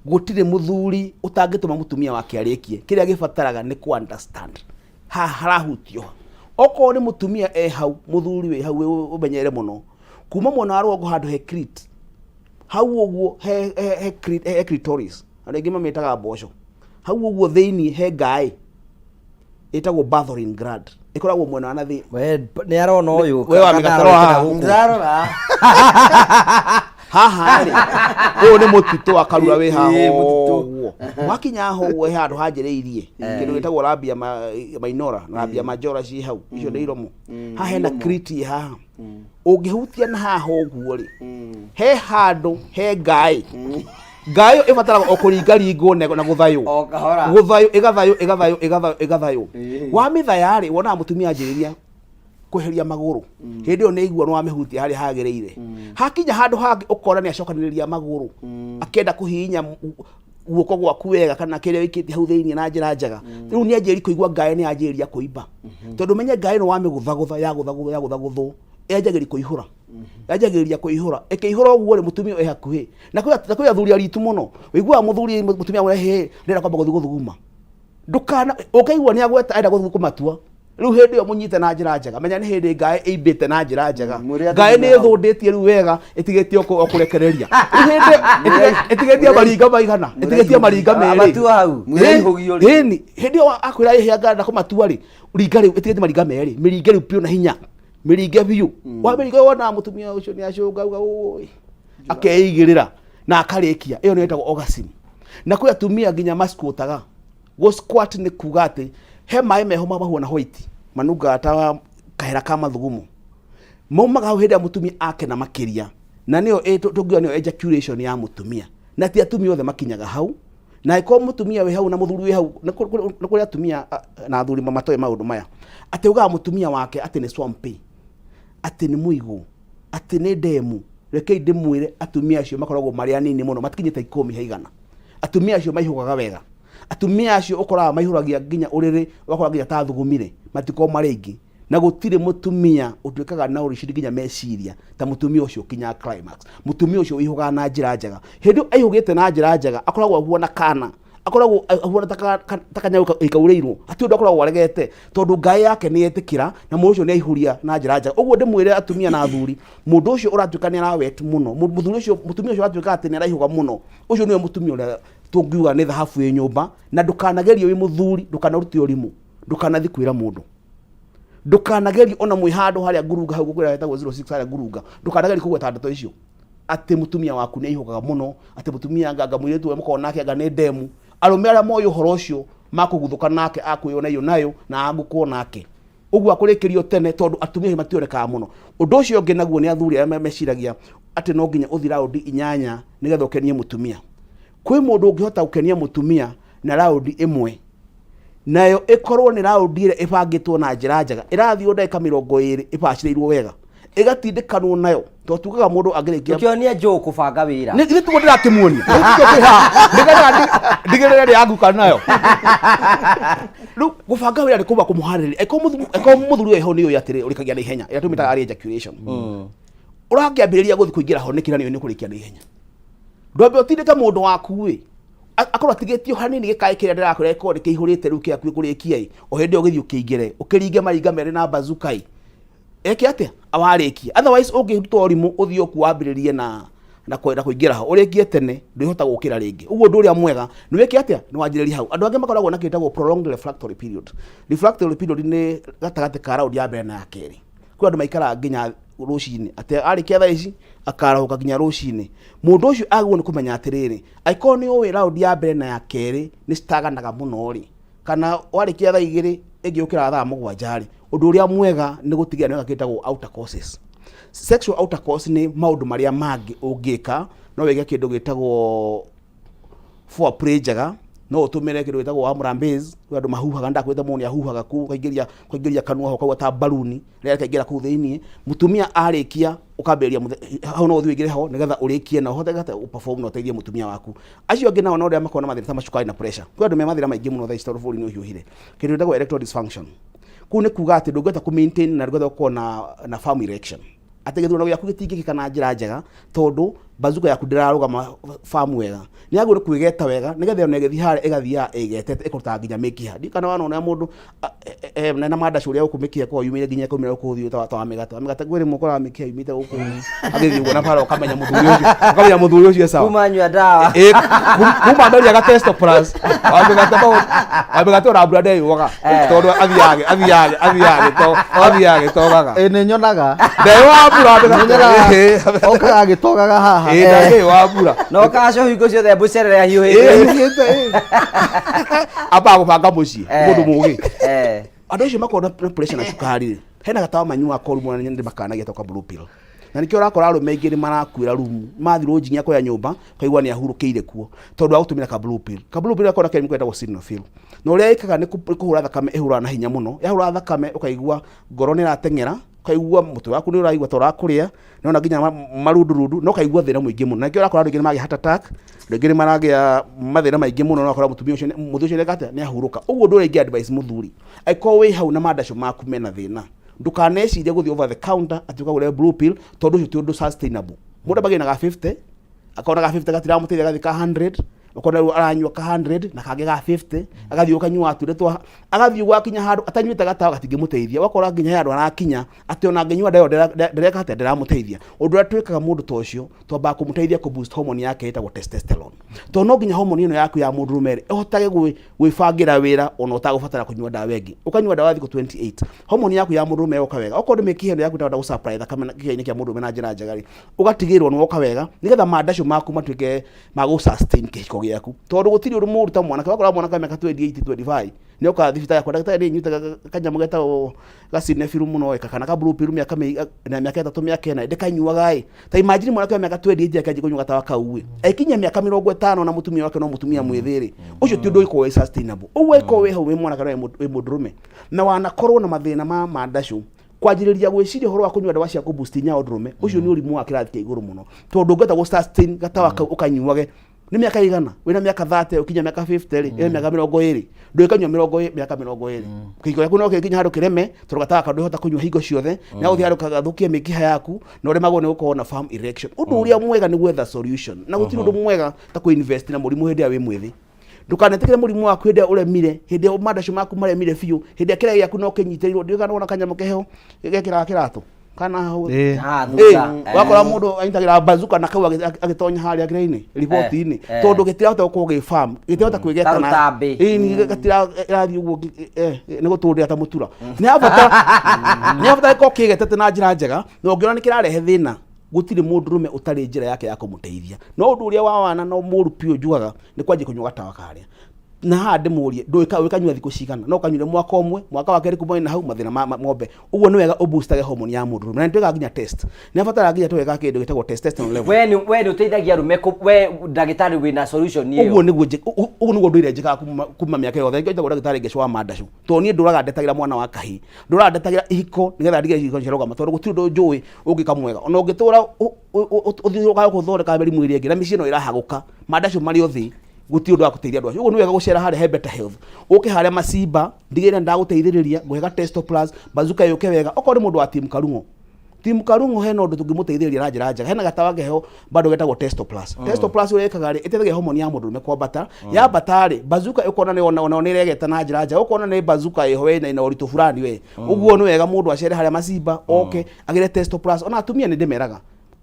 gũtirĩ mũthuri ũtangĩtũma mũtumia wake arĩkie. Kĩrĩa gĩbataraga nĩ ku understand ha harahutio ha. Okorwo nĩ mũtumia e hau, mũthuri wĩ hau ũmenyere mũno kuma mwena wa rũgongo handũ he clit hau ũguo, he clitoris, andũ aingĩ mamĩtaga mboco, hau ũguo thĩinĩ he ngaĩ ĩtagwo Bartholin gland, ĩkoragwo mwena wa na thĩ. We nĩ arona ũyũ. We wa mĩgataro haha. Ndĩrarora. Haha rĩ, ũyũ nĩ mũtitũ wa Karura wĩ haha. Ĩĩ, mũtitũ. Ũguo wakinya haha ũguo, he handũ hanjĩrĩirie kĩndũ gĩtagwo labia minora na labia majora ciĩ hau, icio nĩ iromo. Haha hena clit ĩ haha, ũngĩhutia na haha ũguo rĩ, he handũ he ngaĩ. Ngaĩ ĩyo ĩbataraga o kũringaringwo na gũthaywo. O kahora. Gũthaywo, ĩgathaywo, ĩgathaywo, ĩgathaywo, ĩgathaywo. Wamĩthaya rĩ, wonaga mũtumia anjĩrĩria kweheria magũrũ. Hĩndĩ ĩyo nĩ aigua nĩ wamĩhutia harĩa hagĩrĩire. Hakinya handũ hangĩ, ũkona nĩ acokanĩrĩria magũrũ, akĩenda kũhihinya guoko gwaku wega kana kĩrĩa wĩkĩte hau thĩinĩ na njĩra njega. Rĩu nĩ anjĩrĩria kũigua ngaĩ nĩ yanjĩrĩria kũimba, tondũ menye ngaĩ ĩno wamĩgũthagũtha, yagũthagũthwo, yagũthagũthwo, yanjagĩrĩria kũihũra, yanjagĩrĩria kũihũra. Ĩkĩihũra ũguo rĩ, mũtumia ĩ hakuhĩ na kwĩ athuri aritu mũno, ũiguaga mũthuri mũtumia amwĩra, hĩ, ndĩrenda kwamba gũthiĩ gũthuguma. Ndũkana ũkaigua nĩ agweta enda gũthiĩ kũmatua. Rĩu hĩndĩ ĩyo mũnyite na njĩra njega, menya nĩ hĩndĩ ngaĩ ĩimbĩte na njĩra njega. Mwĩre Ngaĩ athugume nĩ hau. ĩthũndĩtie rĩu wega, ĩtigĩtie o kũrekereria. Rĩu hĩndĩ ĩtigĩtie maringa maigana, ĩtigĩtie maringa merĩ. Amatua hau. Mwĩre ihũgio rĩ. Ĩni hĩndĩ ĩyo akwĩra ĩhĩ anga enda kũmatua rĩ, ringa rĩu, ĩtigĩtie maringa merĩ, mĩringe rĩu biũ na hinya, mĩringe biũ. Wamĩringa wonaga mũtumia ũcio nĩ acũnga auga ũĩ, akeigĩrĩra na akarĩkia. Ĩyo nĩyo ĩtagwo orgasm. Na kwĩ atumia nginya masquotaga. Gũ squat nĩ kuga atĩ he maĩ meho mahuana white, manungaga ta kahera ka mathugumo, maumaga hau hĩndĩ ĩrĩa mũtumia akena makĩria, na nĩyo tũngiuga nĩyo ejaculation ya mũtumia. Na ti atumia othe makinyaga hau, na angĩkorwo mũtumia wĩ hau na mũthuri wĩ hau, nĩ kũrĩ atumia na athuri matoĩ maũndũ maya, atĩ ugaga mũtumia wake atĩ nĩ swampy, atĩ nĩ mũigũ, atĩ nĩ ndemu. Rekei ndĩmwĩre, atumia acio makoragwo marĩ anini mũno, matikinyĩte 10 he 100. Atumia acio maihũgaga wega, atumia acio ũkoraga maihũragia nginya ũrĩrĩ, ũgakora nginya ta thugumire, matikoragwo marĩ aingĩ. Na gũtirĩ mũtumia ũtuĩkaga na ũriciri nginya meciria ta mũtumia ũcio ũkinyaga climax, mũtumia ũcio wĩihũgaga na njĩra njega. Hĩndĩ ĩyo aihũgĩte na njĩra njega, akoragwo ahuana kana, akoragwo ahuana ta kanyau kaurĩirwo, hatirĩ ũndũ akoragwo aregete, tondũ ngaĩ yake nĩ yetĩkĩra na mũndũ ũcio nĩ aihũria na njĩra njega. Ũguo ndĩmwĩre atumia na athuri, mũndũ ũcio ũratuĩka nĩ arawet mũno, mũthuri ũcio, mũtumia ũcio ũratuĩka atĩ nĩ araihũga mũno, ũcio nĩwe mũtumia ũrĩa tũngiuga nĩ thahabu ĩ nyũmba. Na ndũkanagerie wĩ mũthuri, ndũkanarute ũrimũ, ndũkanathiĩ kwĩra mũndũ, ndũkanagerie ona mwĩ handũ harĩa ngurunga hau gũkwĩra hetagwo 06 harĩa ngurunga, ndũkanagerie kũgweta ndeto icio atĩ mũtumia waku nĩ aihũgaga mũno, atĩ mũtumia anga mũirĩtu we mũkoragwo nake anga nĩ ndemu. Arũme arĩa moĩ ũhoro ũcio makũguthũka nake, akwĩyona iyo nayo na angũkwo nake ũguo akũrĩkĩrio tene, tondũ atumia mationekaga mũno. Ũndũ ũcio ũngĩ naguo nĩ athuri arĩa meciragia atĩ no nginya ũthiĩ raundi 8 nĩgetha ũkenie mũtumia. Kwĩ mũndũ ũngĩhota gũkenia mũtumia na raundi 1, nayo ĩkorwo nĩ raundi ĩrĩa ĩbangĩtwo na njĩra njega, ĩrathiĩ o ndagĩka 20 ĩbacĩrĩirwo wega, ĩgatindĩkanwo nayo, tondũ tugaga mũndũ angĩrĩkia. Ũkĩonia Joe kũbanga wĩra. Nĩ tiguo ndĩrakĩmuonia. Rĩu tiguo kwĩ haha, nĩgetha ndigĩrĩre nĩ anguka nayo. Rĩu gũbanga wĩra nĩ kũba kũmũharĩrĩria. Angĩkorwo mũthuri ũyũ ho nĩ ũĩ atĩrĩ, ũrĩkagia na ihenya, ĩrĩa tũmĩtaga early ejaculation, ũrakĩambĩrĩria gũthiĩ kũingĩra ho nĩkĩ na nĩ ũĩ nĩ ũkũrĩkia na ihenya? Ndwambe ũtindĩke mũndũ waku ĩ, akorwo atigĩtio hanini gĩkaĩ kĩrĩa ndĩrakwĩra gĩkorwo nĩ kĩihũrĩte rĩu kĩhakuhĩ kũrĩkia ĩ, o hĩndĩ ĩyo ũgĩthiĩ ũkĩingĩre, ũkĩringe maringa merĩ na bazooka ĩ, eke atĩa awarĩkia. Otherwise ũngĩruta ũrimũ ũthiĩ ũku wambĩrĩrie na kwenda kũingĩra ho ũrĩkie tene, ndwĩhota gũkĩra rĩngĩ. Ũguo ũndũ ũrĩa mwega nĩ wĩke atĩa, nĩ wanjĩrĩria hau. Andũ angĩ makoragwo na kĩtagwo prolonged refractory period. Refractory period nĩ gatagatĩ ka round ya mbere na ya kerĩ. Kwĩ andũ maikaraga nginya rũcinĩ, atĩ arĩkia thaa ici akarahũka nginya rũcinĩ. Mũndũ ũcio agĩrĩirwo nĩ kũmenya atĩrĩrĩ, angĩkorwo nĩ ũĩ round ya mbere na ya kerĩ nĩ citaganaga mũno rĩ, kana warĩkia thaa 2 ĩngĩ ũkĩraga thaa 7 rĩ, ũndũ ũrĩa mwega nĩ gũtigĩrĩra nĩ weka kĩtagwo outer courses. Sexual outer course nĩ maũndũ marĩa mangĩ ũngĩka. No wĩke kĩndũ gĩtagwo foreplay njega, no ũtũmĩre kĩndũ gĩtagwo wa mũrambĩz. Kwĩ andũ mahuhaga, ndakwĩte mũndũ nĩ ahuhaga kũu, ũkaingĩria kanua ho kaua ta mbaruni, rĩrĩa rĩkaingĩra kũu thĩiniĩ. Mũtumia arĩkia ũkambĩrĩria hau, no ũthiĩ ũingĩre ho nĩgetha ũrĩkie na ũhote gata perform na ũteithie mũtumia waku. Acio angĩ nao no arĩa makoragwo na mathĩna ta macukari na pressure. Kwĩ andũ me mathĩna maingĩ mũno thaa ici tondũ bũrũri nĩ ũhiũhire. Kĩndũ gĩtagwo erectile dysfunction, kũu nĩ kuga atĩ ndũngĩhota kũ maintain na ndũngĩhota gũkorwo na firm erection, atĩ gĩthurano gĩaku gĩtingĩkĩka na njĩra njega tondũ bazooka yaku ndĩrarũgama firm wega. Nĩ yagĩrĩirwo nĩ kwĩgeta wega nĩgetha ona ĩgĩthiĩ harĩa ĩgathiaga ĩgetete, ĩkũrutaga nginya mĩkiha. Ndiũĩ kana wanona mũndũ na mandacu ũrĩa gũkũ mĩkiha ĩkoragwo yumĩire nginya ĩkaumĩra gũkũ ũthiũ ta wa mĩgate, wa mĩgate kwĩ rĩmwe ũkoraga mĩkiha yumĩte gũkũ agĩthiĩ ũguo na bara, ũkamenya mũthuri ũcio, ũkamenya mũthuri ũcio sawa. Kuma nyua ndawa. Ĩ, kuma ameria ga testo plus wa mĩgate wa mĩgate ona mbura ndeyũaga tondũ athiaga athiaga athiaga to athiaga gĩtogaga. Ĩ, nĩ nyonaga. Ndeyũaga mbura wa mĩgate. Nĩ nyonaga okaga agĩtogaga haha. haha Ĩĩ, ndangĩhĩ wa mbura No kaco hingo ciothe mbũcerere ahiũhĩte. Ĩĩ, ĩĩ. Ambaga gũbanga mũciĩ mũndũ mũgĩ. Andũ acio makoragwo na pressure na cukari rĩ, hena gatawa manyuaga koru mũno na nĩ makanagia toka blue pill. Na nĩkĩo ũrakora arũme aingĩ nĩ marakuĩra rumu, mathiĩ rũnjinya kuoya nyũmba, ũkaigua nĩ ahurũkĩire kuo tondũ wa gũtũmĩra ka blue pill. Ka blue pill gakoragwo na chemical ĩtagwo sildenafil. Na ũrĩa ĩkaga nĩ kũhũra thakame ĩhũraga na hinya mũno, yahũra thakame ũkaigua ngoro nĩ ĩrateng'era, ũkaigua mũtwe waku nĩ ũraigua ta ũrakũrĩa, nĩwona nginya marundurundu, na ũkaigua thĩna mũingĩ mũno. Na nĩkĩo ũrakora andũ aingĩ nĩ maragĩa heart attack, andũ aingĩ nĩ maragĩa mathĩna maingĩ mũno, na ũgakora mũtumia ũcio, mũthuri ũcio nĩeka atĩa, nĩ ahurũka. Ũguo ũndũ ũrĩa ingĩ advise mũthuri, angĩkorwo wĩ hau na mandacũ maku mena thĩna, ndũkanecirie gũthiĩ over the counter atĩ ũkagũre blue pill, tondũ ũcio ti ũndũ sustainable. Mũndũ ambagia na ga 50, akona ga 50 gatiramũteithia agathiĩ ka 100, ũkona rĩu aranyua ka 100 na kangĩ ga 50, agathiĩ ũkanyua tũrĩa twa, agathiĩ gwakinya handũ atanyuĩte gatawa gatingĩmũteithia, ũgakora nginya he handũ arakinya atĩ ona angĩnyua ndawa ĩyo ndĩreka atĩa, ndĩramũteithia. Ũndũ ũrĩa twĩkaga mũndũ ta ũcio, twambaga kũmũteithia kũ boost hormone yake ĩtagwo testosterone, tondũ no nginya hormone ĩno yaku ya mũndũrũme rĩ, ĩhotage gwĩbangĩra wĩra ona ũtagũbatara kũnyua ndawa ĩngĩ. Ũkanyua ndawa thikũ 28, hormone yaku ya mũndũrũme yoka wega, okorwo nĩ mĩkiha ĩno yaku ĩtarahota gũ supply thakame kĩĩga-inĩ kĩa mũndũrũme na njĩra njega rĩ, ũgatigĩrĩrwo nĩ woka wega nĩgetha mandacũ maku matuĩke ma gũ sustain kĩhiko gĩaku, tondũ gũtirĩ ũndũ mũũru ta mwanake. Wakora mwanake wa mĩaka 28, 25 nĩ okaga thibitarĩ akwenda ndagĩtarĩ nĩ nyuĩte kanyamũ getagwo gacinebiru mũno ĩ, kana ka blue pill mĩaka na mĩaka ĩtatũ mĩaka ĩna ndĩkanyuaga ĩ. Ta imagine mwanake wa mĩaka 28 akĩanjia kũnyua gatawa kau ĩ, aikinyia mĩaka 50 na mũtumia wake no mũtumia mwĩthĩ rĩ, ũcio ti ũndũ ũngĩkorwo wĩ sustainable. Ũguo angĩkorwo wĩ hau wĩ mwanake na wĩ mũndũrũme na wanakorwo na mathĩna ma mandacũ, kwanjĩrĩria gwĩciria ũhoro wa kũnyua ndawa cia kũ boost hinya wa ũndũrũme, ũcio nĩ ũrimũ wa kĩrathi kĩa igũrũ mũno, tondũ ndũngĩhota gũ sustain gatawa kau ũkanyuage nĩ mĩaka igana, wĩna mĩaka 30 ũkinya mĩaka 50 rĩ, ĩna mĩaka 20, ndũngĩkanyua mĩaka 20, kĩhiko gĩaku no gĩkinye handũ kĩreme, tondũ gatawa kau ndũngĩhota kũnyua hingo ciothe, na gũthiĩ handũ gagathũkie mĩkiha yaku, na ũremagwo nĩ gũkorwo na firm erection. Ũndũ ũrĩa mwega nĩ gwetha solution, na gũtirĩ ũndũ mwega ta kũ invest na mũrimũ hĩndĩ ĩrĩa wĩ mwĩthĩ. Ndũkanetĩkĩre mũrimũ waku hĩndĩ ĩrĩa ũremire, hĩndĩ ĩrĩa mandacu maku maremire biũ, hĩndĩ ĩrĩa kĩrĩa gĩaku no kĩnyitĩrĩirwo, ndiũĩ kana wona kanyamũ keho gekĩraga kĩratũ kana hau. Ĩĩ. Ah, thutha. Ĩĩ, wakora mũndũ anyitagĩra bazuka na kau agĩtonya harĩa kĩrĩa-inĩ, riboti-inĩ, tondũ gĩtirahota gũkorwo gĩ firm, gĩtirahota kwĩgeta Ta na- rũtambĩ. Ĩĩ, nĩ gatira ĩrathiĩ ũguo nĩ gũtũndĩra ta mũtura. Nĩ yabatara nĩ yabatara gĩkorwo kĩgetete na njĩra njega, na ũngĩona nĩ kĩrarehe thĩna, gũtirĩ mũndũrũme ũtarĩ njĩra yake ya kũmũteithia. No ũndũ ũrĩa wa wana na mũru biũ njugaga nĩ kwanjia kũnyua gatawa karĩa. Na haha ndĩmũrie, ndũgĩkanyua thikũ cigana? No ũkanyuire mwaka ũmwe, mwaka wa kerĩ kuma na hau mathĩna ma ng'ombe. Ũguo nĩ wega ũboostage hormone ya mũndũrũme. Na nĩ twĩkaga nginya test. Nĩ abataraga nginya tũgeka kĩndũ gĩtagwo testosterone level. We nĩ we nĩ ũteithagia arũme we ndagĩtarĩ wĩna solution ĩyo. Ũguo nĩguo ũguo nĩguo ndũire njĩkaga kuma mĩaka yothe. Nĩkĩo njĩtagwo ndagĩtarĩ Ngecũ wa mandacũ. Tondũ niĩ ndũraga ndetagĩra mwana wa kahĩĩ. Ndũraga ndetagĩra ihiko nĩgetha ndigĩrĩre ihiko nĩciarũgama. Tondũ gũtirĩ ũndũ njũĩ ũngĩka mwega. Ona ũngĩtũra ũthiũrũrũkaga gũthondeka mĩrimũ ĩrĩa ĩngĩ na mĩciĩ no ĩrahagũka. Mandacũ marĩ o thĩ, gũtirĩ ũndũ wa gũteithia andũ acio. Ũguo nĩ wega gũcera harĩa he Better Health. Ũke harĩa Masimba, ndigĩrĩre nĩ ndagũteithĩrĩria, ngũhe ga Testo Plus, Bazooka yũke wega. Okorwo nĩ mũndũ wa Team Karung'o, Team Karung'o hena ũndũ tũngĩmũteithĩrĩria na njĩra njega. Hena gatawa keho bado getagwo Testo Plus. Testo Plus ũrĩa ĩkaga rĩ, ĩteithagia hormone ya mũndũrũme kwambata. Yambata rĩ, Bazooka ũkona nĩ ona ona nĩ ĩregeta na njĩra njega. Ũkona nĩ Bazooka ĩho ĩna ĩna ũritũ fulani we. Ũguo nĩ wega mũndũ acere harĩa Masimba, oke, agĩre Testo Plus. Ona atumia nĩ ndĩmeraga,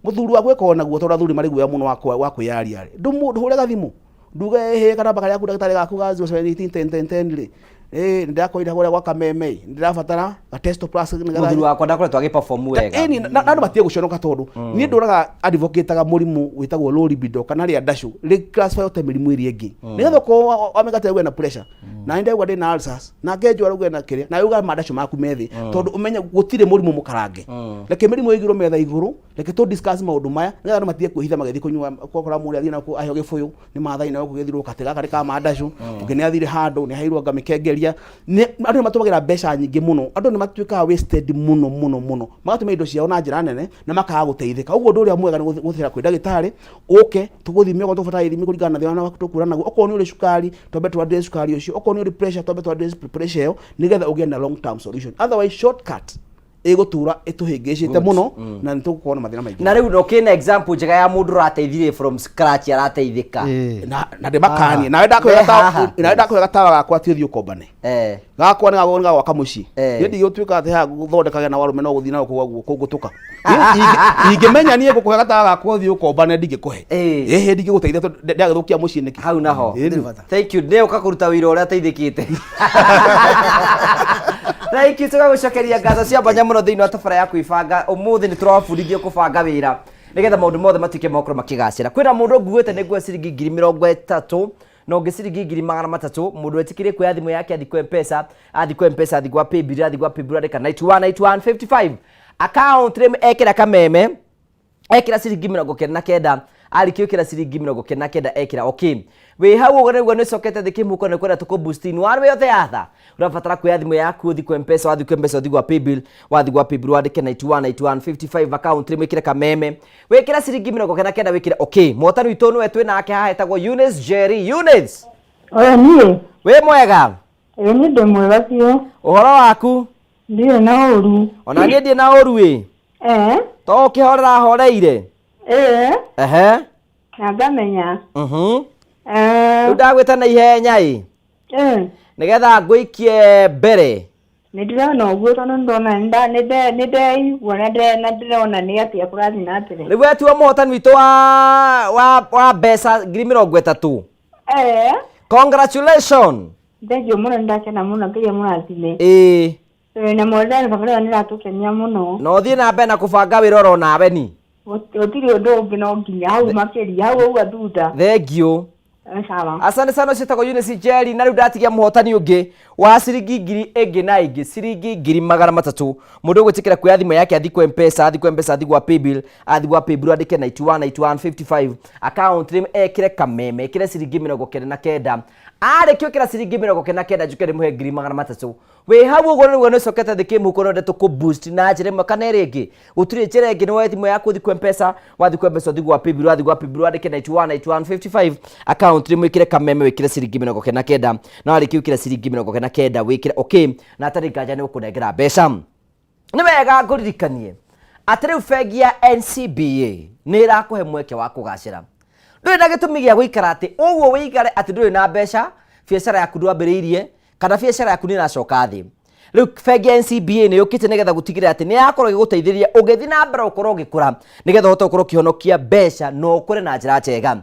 mũthuri waku ĩkorwo naguo tondũ athuri marĩ guoya mũno wa kwĩyaria rĩ, ndũhũre gathimũ nduge ĩhĩ kana mbaka yaku ndagĩtarĩ gaku ga 017 10 10 10 rĩ, ĩ nĩndakorire kũrĩa gwa Kameme ĩ, nĩndĩrabatara ga Testo Plus nĩgetha Mũthuri wakwa ndakoretwo agĩ perform wega. Ĩni, na andũ matige gũconoka tondũ niĩ ndũraga advocateaga mũrimũ wĩtagwo low libido kana rĩa ndacũ rĩ classify ta mĩrimũ ĩrĩa ĩngĩ nĩgetha ũkorwo wamenya atĩ wĩna pressure na nĩ ndauga ndĩna ulcers na ngenjwo arauga ena kĩrĩa na uga mandacũ maku me thĩ tondũ ũmenye gũtirĩ mũrimũ mũkarange. Reke mĩrimũ ĩigĩrwo metha igũrũ, reke tũ discuss maũndũ maya nĩgetha andũ matige kwĩhitha magĩthiĩ kũnyua. Kwakora mũndũ athiĩ na aheo gĩbũyũ nĩ mathai na gũgĩthirwo katĩ gaka nĩ ka mandacũ, ũngĩ nĩ athire handũ nĩ aheirwo anga mĩkengeria. Andũ nĩ matũmagĩra mbeca nyingĩ mũno, andũ nĩ matuĩkaga wasted mũno mũno mũno, magatũmĩra indo ciao na njĩra nene na makaga gũteithĩka. Ũguo ũndũ ũrĩa mwega nĩ gũthiĩ kwĩ ndagĩtarĩ, ũke tũgũthime okorwo tũgũbatara ithimi kũringana na thĩna waku tũkura naguo. Okorwo nĩ ũrĩ cukari, twambe tũ address cukari ũcio. Okorwo nĩ ũrĩ pressure, twambe tũ address pressure ĩyo nĩgetha ũgĩe na long term solution. Otherwise shortcut ĩgũtũra ĩtũhĩngĩcĩte mũno na nĩ tũgũkorwo na mathĩna maingĩ. Na rĩu no kĩna example njega ya mũndũ ũrateithirie from scratch arateithĩka. Na ndĩmakanie nawe ndakũhe Me gatawa haha. nawe ndakũhe gatawa gakwa atĩ ũthiĩ ũkombane. Gakwa nĩ gagwaka mũciĩ. Niĩ ndigũtuĩka atĩ haha gũthondekage na warũme no gũthiĩ na gũkũ kũngũtũka. Ingĩmenya niĩ ngũkũhe gatawa gakwa ũthiĩ ũkombane ndingĩkũhe. Ĩhĩ ndingĩgũteithia tondũ ndagĩthũkia mũciĩ nĩkĩ. Hau naho. Ĩni. Thank you. Nĩ ũka kũruta wĩra ũrĩa ateithĩkĩte. Thank you. Tũgagũcokeria ngatho cia mwanya mũno thĩinĩ wa tabara ya kwĩbanga. Ũmũthĩ nĩ tũrabundithio kũbanga wĩra. Nĩgetha maũndũ mothe matuĩke ma gũkorwo makĩgacĩra. Kwĩna mũndũ nguĩte nĩ ngũhe ciringi 30,000 na ũngĩ ciringi 300,000. Mũndũ wetĩkĩrie kuoya thimũ yake athiĩ kwa M-Pesa, athiĩ kwa M-Pesa, athiĩ kwa Paybill, athiĩ kwa Paybill andĩka 91 91 55 account name ekĩra kameme, ekĩra ciringi 99, arĩkia gwĩkĩra ciringi 99 ekĩra okay. Wĩ hau ũguo nĩguo nĩũcokete thĩ kĩmũhuko nĩ kwenda tũkũ boost in one way or the other. Ũrabatara kuoya thimũ yaku ũthiĩ kwa M-Pesa, wathiĩ kwa M-Pesa ũthiĩ gwa Paybill, wathiĩ gwa Paybill wandĩke 91 91 55 account name wĩkĩre kameme, wĩkĩre ciringi 99 wĩkĩre okay. Mũhotani witũ nĩwe twĩ nake haha etagwo Eunice Njeri. Eunice! Oya niĩ. Wĩ mwega? Ĩĩ niĩ ndĩ mwega biũ. Ũhoro waku? Ndirĩ na ũru. Ona niĩ ndirĩ na ũru ĩ. Eh? To ũkĩhorera horeire? Ĩĩ. Ehe. Na ngamenya. Rĩu ndagwĩta na ihenya ĩ. Nĩgetha ngũikie mbere. Nĩ ndĩrona ũguo tondũ nĩ ndona nĩ ndeigua na ndĩrona nĩ atĩa kũrathiĩ na mbere. Rĩu we tiwe mũhotani witũ wa mbeca 30,000. Eh. Congratulations. Thengiũ mũno, nĩ ndakena mũno, Ngai amũrathime. Ĩĩ. Na mwendani baba nĩ aratũkenia mũno. Na ũthiĩ na mbere na kũbanga wĩra oro nawe ni. Gũtirĩ ũndũ ũngĩ no nginya hau makĩria hau ũguo thutha. Thengiũ. Sawa. Asante sana, ũcio wĩtagwo Eunice Njeri. Na rĩu ndatigia mũhotani ũngĩ wa ciringi ngiri ĩngĩ na ĩngĩ, ciringi 300,000. Mũndũ ũgwĩtĩkĩra kuoya thimũ yake athiĩ kwa M-Pesa, athiĩ kwa M-Pesa, athiĩ gwa Paybill, athiĩ gwa Paybill andĩke 91 91 55 account name ekĩre kameme, ekĩre ciringi 99. Arĩkia gwĩkĩra ciringi 99 njuke ndĩmũhe 300,000. Wĩ hau ũguo nĩguo nĩ ũcokete thĩ kĩmũhuko no tũkũ boost na njĩra ĩmwe kana ĩrĩa ĩngĩ. Gũtirĩ njĩra ĩngĩ, nĩ woe thimũ yaku ũthiĩ kwa M-Pesa, wathiĩ kwa M-Pesa ũthiĩ gwa Paybill, wathiĩ gwa Paybill wandĩke 91 91 55 account name wĩkĩre kameme wĩkĩre ciringi 99, na warĩkia gwĩkĩra ciringi 99 wĩkĩre okay, na hatarĩ nganja nĩ ũkũnengera mbeca. Nĩ wega ngũririkanie atĩ rĩu bengi ya NCBA nĩ ĩrakũhe mweke wa kũgacĩra. Ndũrĩ na gĩtũmi gĩa gũikara atĩ ũguo wĩikare atĩ ndũrĩ na mbeca, biacara yaku ndwambĩrĩirie, kana biacara yaku nĩ ĩracoka thĩ. Rĩu bengi ya NCBA nĩ yũkĩte nĩgetha gũtigĩrĩra atĩ nĩ yakorwo ĩgĩgũteithĩrĩria ũgĩthiĩ na mbere gũkorwo ũgĩkũra, nĩgetha ũhote gũkorwo ũkĩhonokia mbeca na ũkũre na njĩra njega.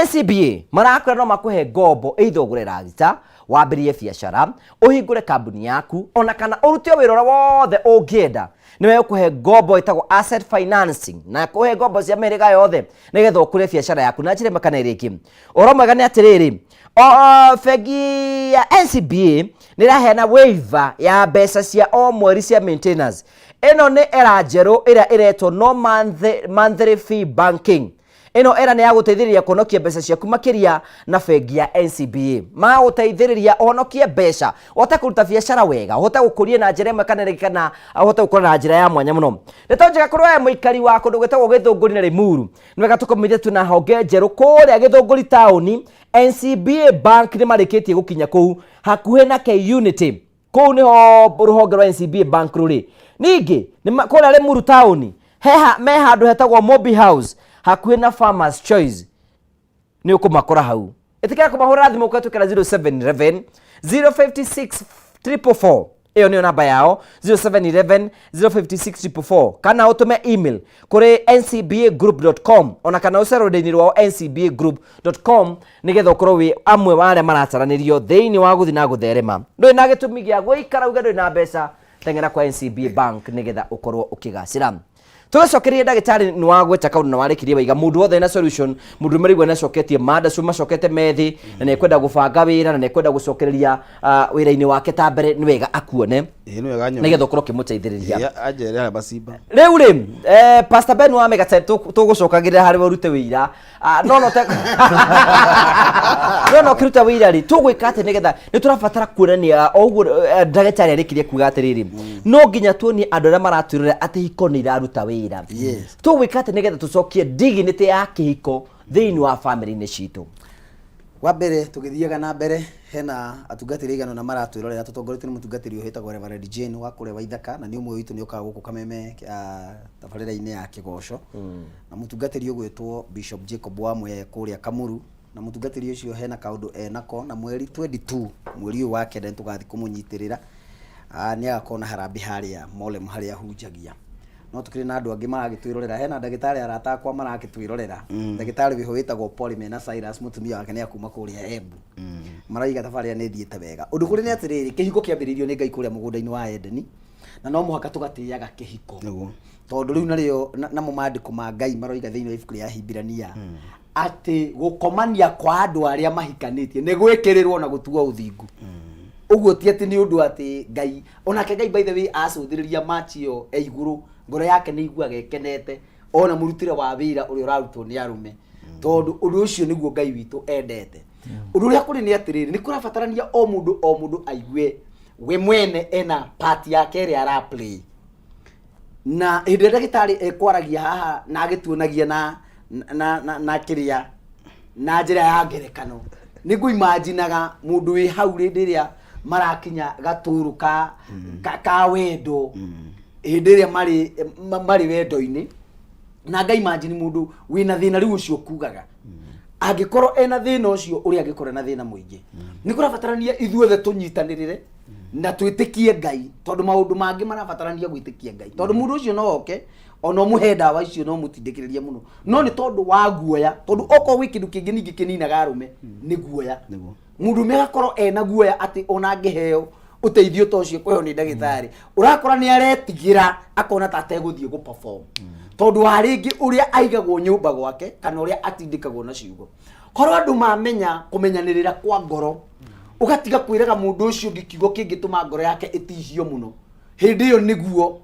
NCBA marakwĩra no makũhe ngombo either ũgũre ragita, wambĩrĩrie biacara, ũhingũre kambuni yaku, ona kana ũrute wĩra ũrĩa wothe ũngĩenda. Nĩ megũkũhe ngombo ĩtagwo asset financing na kũhe ngombo cia mĩhĩrĩga yothe nĩgetha ũkũrie biacara yaku na njĩra ĩmwe kana ĩrĩa ĩngĩ. Ũhoro mwega nĩ atĩrĩrĩ, bengi ya NCBA nĩ ĩraheana waiver ya mbeca cia o mweri cia maintenance. Ĩno nĩ era njerũ ĩrĩa ĩretwo no monthly fee banking. Ĩno era nĩ ya gũteithĩrĩria kũhonokia mbeca ciaku makĩria na bengi ya NCBA. Magagũteithĩrĩria ũhonokie mbeca, ũhote kũruta biacara wega, ũhote gũkũria na njĩra ĩmwe kana ĩrĩa ĩngĩ, kana ũhote gũkũra na njĩra ya mwanya mũno. Ndeto njega kũrĩ we mũikari wa kũndũ gwĩtagwo Gĩthũngũri na Limuru. Nĩ wega tũkũmenyithie twĩna honge njerũ kũrĩa Gĩthũngũri taũni. NCBA Bank nĩ marĩkĩtie gũkinya kũu hakuhĩ na K-Unity. Kũu nĩho rũhonge rwa NCBA Bank rũrĩ. Ningĩ kũrĩa Limuru taũni me handũ hetagwo Mobi House hakuhĩ na Farmers Choice, nĩ ũkũmakora hau. Ĩtĩkĩra kũmahũrĩra thimũ kũhetũkĩra 0711 056 444. Ĩyo nĩyo namba yao 0711 056 444, kana ũtũme email kũrĩ ncbagroup.com, ona kana ũcere rũrenda-inĩ rwao ncbagroup.com nĩgetha ũkorwo wĩ amwe wa arĩa marataranĩrio thĩinĩ wa gũthiĩ na gũtherema. Ndũrĩ na gĩtũmi gĩa gũikara uge ndũrĩ na mbeca, teng'era kwa NCBA Bank nĩgetha ũkorwo ũkĩgacĩra. Tũgĩcokerie ndagĩtarĩ, nĩ wagweta kaũndũ na warĩkirie waiga mũndũ wothe ena solution, mũndũ ũmwe nĩ acoketie manda macokete methĩ na nĩ ekwenda gũbanga wĩra na nĩ ekwenda gũcokereria wĩra-inĩ wake ta mbere, nĩ wega akuone. Ĩĩ, nĩ wega nyone. Nĩgetha ũkorwo ũkĩmũteithĩrĩria. Ĩĩ, anjere harĩa macimba. Rĩu rĩ, Pastor Ben wa Mega tũgũcokagĩrĩra harĩ we ũrute wĩira. No no te no no ũkĩruta wĩira rĩ, tũgwĩka atĩ nĩgetha nĩ tũrabatara kuonania o ũguo ndagĩtarĩ arĩkirie kuga atĩrĩrĩ, no nginya tuonie andũ arĩa maratwĩrorera atĩ hiko nĩ iraruta wĩra. Tũgwĩka atĩ nĩgetha tũcokie dignity ya kĩhiko thĩinĩ wa family-inĩ citũ? Wa mbere, tũgĩthiaga na mbere, hena atungatĩri aigana ũna maratwĩrorera tũtongoretio nĩ mũtungatĩri ũyũ wĩtagwo Reverend Jane wa kũrĩa Waithaka, na nĩ ũmwe witũ, nĩ okaga gũkũ Kameme tabarĩra-inĩ ya kĩgoco, na mũtungatĩri ũgwĩtwo Bishop Jacob wa Mwea kũrĩa Kamuru, na mũtungatĩri ũcio hena kaũndũ enako, na mweri 22 mweri ũyũ wa kenda nĩ tũgathiĩ kũmũnyitĩrĩra. Nĩ agakorwo na harambĩ harĩa Molem harĩa ahunjagia. No tũkĩrĩ na andũ angĩ maragĩtwĩrorera, hena ndagĩtarĩ arata akwa maragĩtwĩrorera. Ndagĩtarĩ wĩho wĩtagwo Paul mena Cyrus mũtumia wake nĩ akuma kũrĩa Embu. Maraiga tabarĩra nĩ ĩthiĩte wega. Ũndũ kũrĩ nĩ atĩrĩrĩ, kĩhiko kĩambĩrĩirio nĩ Ngai kũrĩa mũgũnda-inĩ wa Edeni. Na no mũhaka tũgatĩaga kĩhiko. Nĩguo. Tondũ rĩu narĩo namo maandĩko ma Ngai maroiga thĩinĩ wa ibuku rĩa Ahibirania atĩ gũkomania kwa andũ arĩa mahikanĩtie nĩ gwĩkĩrĩrwo na gũtuo ũthingu. Ũguo ti atĩ nĩ ũndũ atĩ Ngai, onake Ngai by the way acũthĩrĩria match ĩyo e igũrũ, ngoro yake nĩ iguaga ĩkenete ona mũrutĩre wa wĩra ũrĩa ũrarutwo nĩ arũme, tondũ ũndũ ũcio nĩguo Ngai witũ endete. Ũndũ ũrĩa kũrĩ nĩ atĩrĩrĩ, nĩ kũrabatarania o mũndũ o mũndũ aigue we mwene ena part yake ĩrĩa ara play. Na hĩndĩ ĩrĩa ndagĩtarĩ ekwaragia haha na agĩtuonagia na kĩrĩa na njĩra ya ngerekano, nĩ ngũimaginaga mũndũ wĩ hau hĩndĩ ĩrĩa marakinya gatũrũ ka wendo, hĩndĩ ĩrĩa marĩ wendo-inĩ, na ngaimagine mũndũ wĩna thĩna rĩu ũcio kugaga angĩkorwo ena thĩna ũcio ũrĩa angĩkorwo ena thĩna mũingĩ. Nĩ kũrabatarania ithuothe tũnyitanĩrĩre na twĩtĩkie Ngai, tondũ maũndũ mangĩ marabatarania gwĩtĩkia Ngai, tondũ mũndũ ũcio no oke ona ũmũhe ndawa icio no mũtindĩkĩrĩrie mũno, no nĩ tondũ wa guoya, tondũ okorwo gwĩ kĩndũ kĩngĩ ningĩ kĩninaga arũme nĩ guoya. Mũndũ ũmwe agakorwo ena guoya atĩ ona angĩheo ũteithio ta ũcio kũheo nĩ ndagĩtarĩ, ũrakora nĩ aretigĩra, akona ta ategũthiĩ gũ perform tondũ wa rĩngĩ ũrĩa aigagwo nyũmba gwake kana ũrĩa atindĩkagwo na ciugo. Korwo andũ mamenya kũmenyanĩrĩra kwa ngoro, ũgatiga kwĩraga mũndũ ũcio ũngĩ kiugo kĩngĩtũma ngoro yake ĩtihio mũno, hĩndĩ ĩyo nĩguo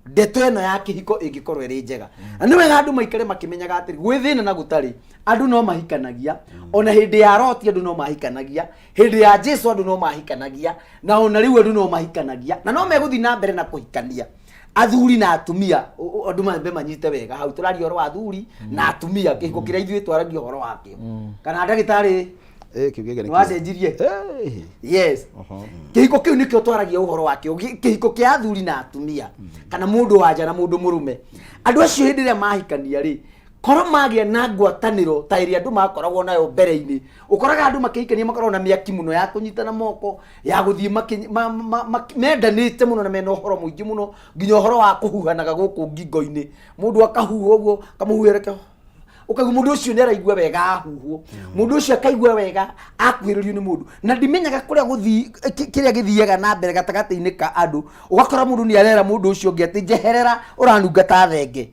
ndeto ĩno ya kĩhiko ĩngĩkorwo ĩrĩ njega. Na nĩ wega andũ maikare makĩmenyaga atĩrĩ, gwĩ thĩna na gũtarĩ, andũ no mahikanagia. Ona hĩndĩ ya Loti andũ no mahikanagia, hĩndĩ ya Jesu andũ no mahikanagia, na ona rĩu andũ no mahikanagia, na no megũthiĩ na mbere na kũhikania athuri na atumia. Andũ mambe manyite wega hau tũraria ũhoro wa athuri na atumia, kĩhiko kĩrĩa ithuĩ twaragia ũhoro wakĩo. Kana ndagĩtarĩ? Kĩu gĩkĩ nĩ Nĩwacenjirie? Yes, kĩhiko kĩu nĩkĩo twaragia ũhoro wakĩo, kĩhiko kĩa athuri na atumia, kana mũndũ wa nja na mũndũ mũrũme. Andũ acio hĩndĩ ĩrĩa mahikania rĩ, korwo magĩa na ngwatanĩro ta ĩrĩa andũ makoragwo nayo mbere-inĩ, ũkoraga andũ makĩhikania makoragwo na mĩaki mũno ya kũnyitana moko, ya gũthiĩ mendanĩte mũno na mena ũhoro mũingĩ mũno, nginya ũhoro wa kũhuhanaga gũkũ ngingo-inĩ, mũndũ akahuha ũguo, kamũhuhere ũkaigua mũndũ ũcio nĩ araigua wega ahuhwo, mũndũ ũcio akaigua wega akuhĩrĩrio nĩ mũndũ. Na ndimenyaga kũrĩa gũthi kĩrĩa gĩthiaga na mbere gatagatĩ-inĩ ka andũ, ũgakora mũndũ nĩ arera mũndũ ũcio ũngĩ atĩ njeherera, ũranunga ta thenge,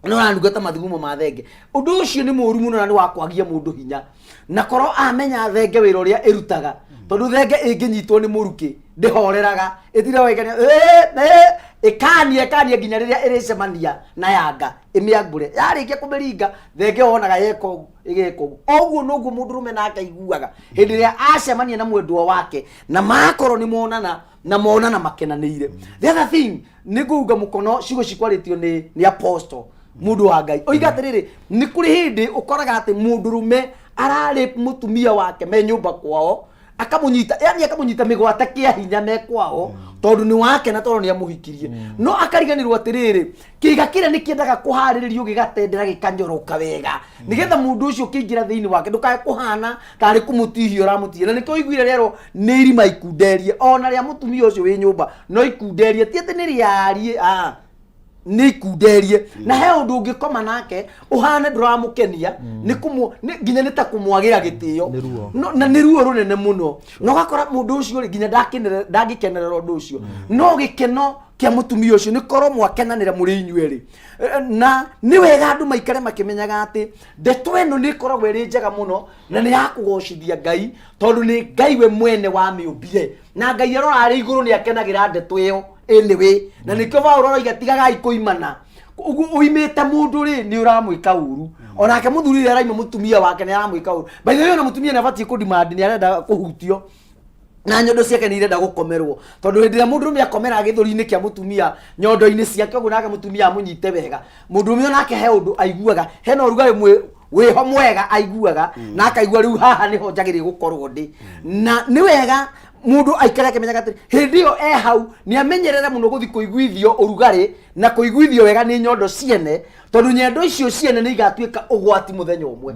nĩ ũranunga ta mathugumo ma thenge. Ũndũ ũcio nĩ mũru mũno na nĩ wa kwagia mũndũ hinya, na korwo amenya thenge wĩra ũrĩa ĩrutaga, tondũ thenge ĩngĩnyitwo nĩ mũrukĩ ndĩhoreraga, ĩtiraga ĩkania ĩkania ĩkania nginya rĩrĩa ĩrĩcemania na yanga ĩmĩangũre. Yarĩkia kũmĩringa thenge wonaga yeka ũguo ĩgeka ũguo. Oguo noguo mũndũrũme nake aiguaga hĩndĩ ĩrĩa acemania na mwendwa wake, na makorwo nĩ monana na monana makenanĩire. The other thing nĩ ngũunga mũkono ciugo cikwarĩtio nĩ apostle, mũndũ wa Ngai oiga atĩrĩrĩ, nĩ kũrĩ hĩndĩ ũkoraga atĩ mũndũrũme ararĩ mũtumia wake me nyũmba kwao, akamũnyita, yani akamũnyita mĩgwate kĩa hinya me kwao, tondũ nĩ wake na tondũ nĩ amũhikirie, no akariganĩrwo atĩrĩrĩ, kĩiga kĩrĩa nĩ kĩendaga kũharĩrĩrio, gĩgatendera, gĩkanyoroka wega, nĩgetha mũndũ ũcio ũkĩingĩra thĩinĩ wake ndũkae kũhana tarĩ kũmũtihia ũramũtihia. Na nĩkĩo ũiguire rĩerwo nĩ irima ikunderie, ona rĩa mũtumia ũcio wĩ nyũmba no ikunderie, ti atĩ nĩ rĩariĩ, ah, nĩ ikunderie. Na he ũndũ ũngĩkoma nake ũhane ndũramũkenia, nĩ kũmũ nginya nĩ ta kũmwagĩra gĩtĩo. Nĩ ruo. No, na nĩ ruo rũnene mũno, na ũgakora mũndũ ũcio rĩ nginya ndangĩkenerera ũndũ ũcio, no gĩkeno kĩa mũtumia ũcio nĩ korwo mwakenanĩra mũrĩ inyuerĩ. Na nĩ wega andũ maikare makĩmenyaga atĩ ndeto ĩno nĩ ĩkoragwo ĩrĩ njega mũno na nĩ ya kũgocithia Ngai, tondũ nĩ Ngai we mwene wamĩũmbire, na Ngai arora arĩ igũrũ nĩ akenagĩra ndeto ĩyo anyway. Na nĩkĩo Paũlũ aroiga tigagai kũimana. Ũguo ũimĩte mũndũ rĩ, nĩ ũramwĩka ũru, onake mũthuri ũrĩa araima mũtumia wake nĩ aramwĩka ũru. By the way, ona mũtumia nĩ abatiĩ kũdemand, nĩ arenda kũhutio na nyondo ciake, nĩ irenda gũkomerwo, tondũ hĩndĩ ĩrĩa mũndũrũme akomera gĩthũri-inĩ kĩa mũtumia, nyondo-inĩ ciake ũguo, nake mũtumia amũnyite wega, mũndũrũme onake he ũndũ aiguaga, hena ũrugarĩ wĩho mwega aiguaga, na akaigua rĩu haha nĩho njagĩrĩire gũkorwo ndĩ. Na nĩ wega mũndũ aikare akĩmenyaga atĩ hĩndĩ ĩyo e hau nĩ amenyerere mũno gũthiĩ kũiguithio ũrugarĩ na kũiguithio wega nĩ nyondo ciene, tondũ nyondo icio ciene nĩ igatuĩka ũgwati mũthenya ũmwe.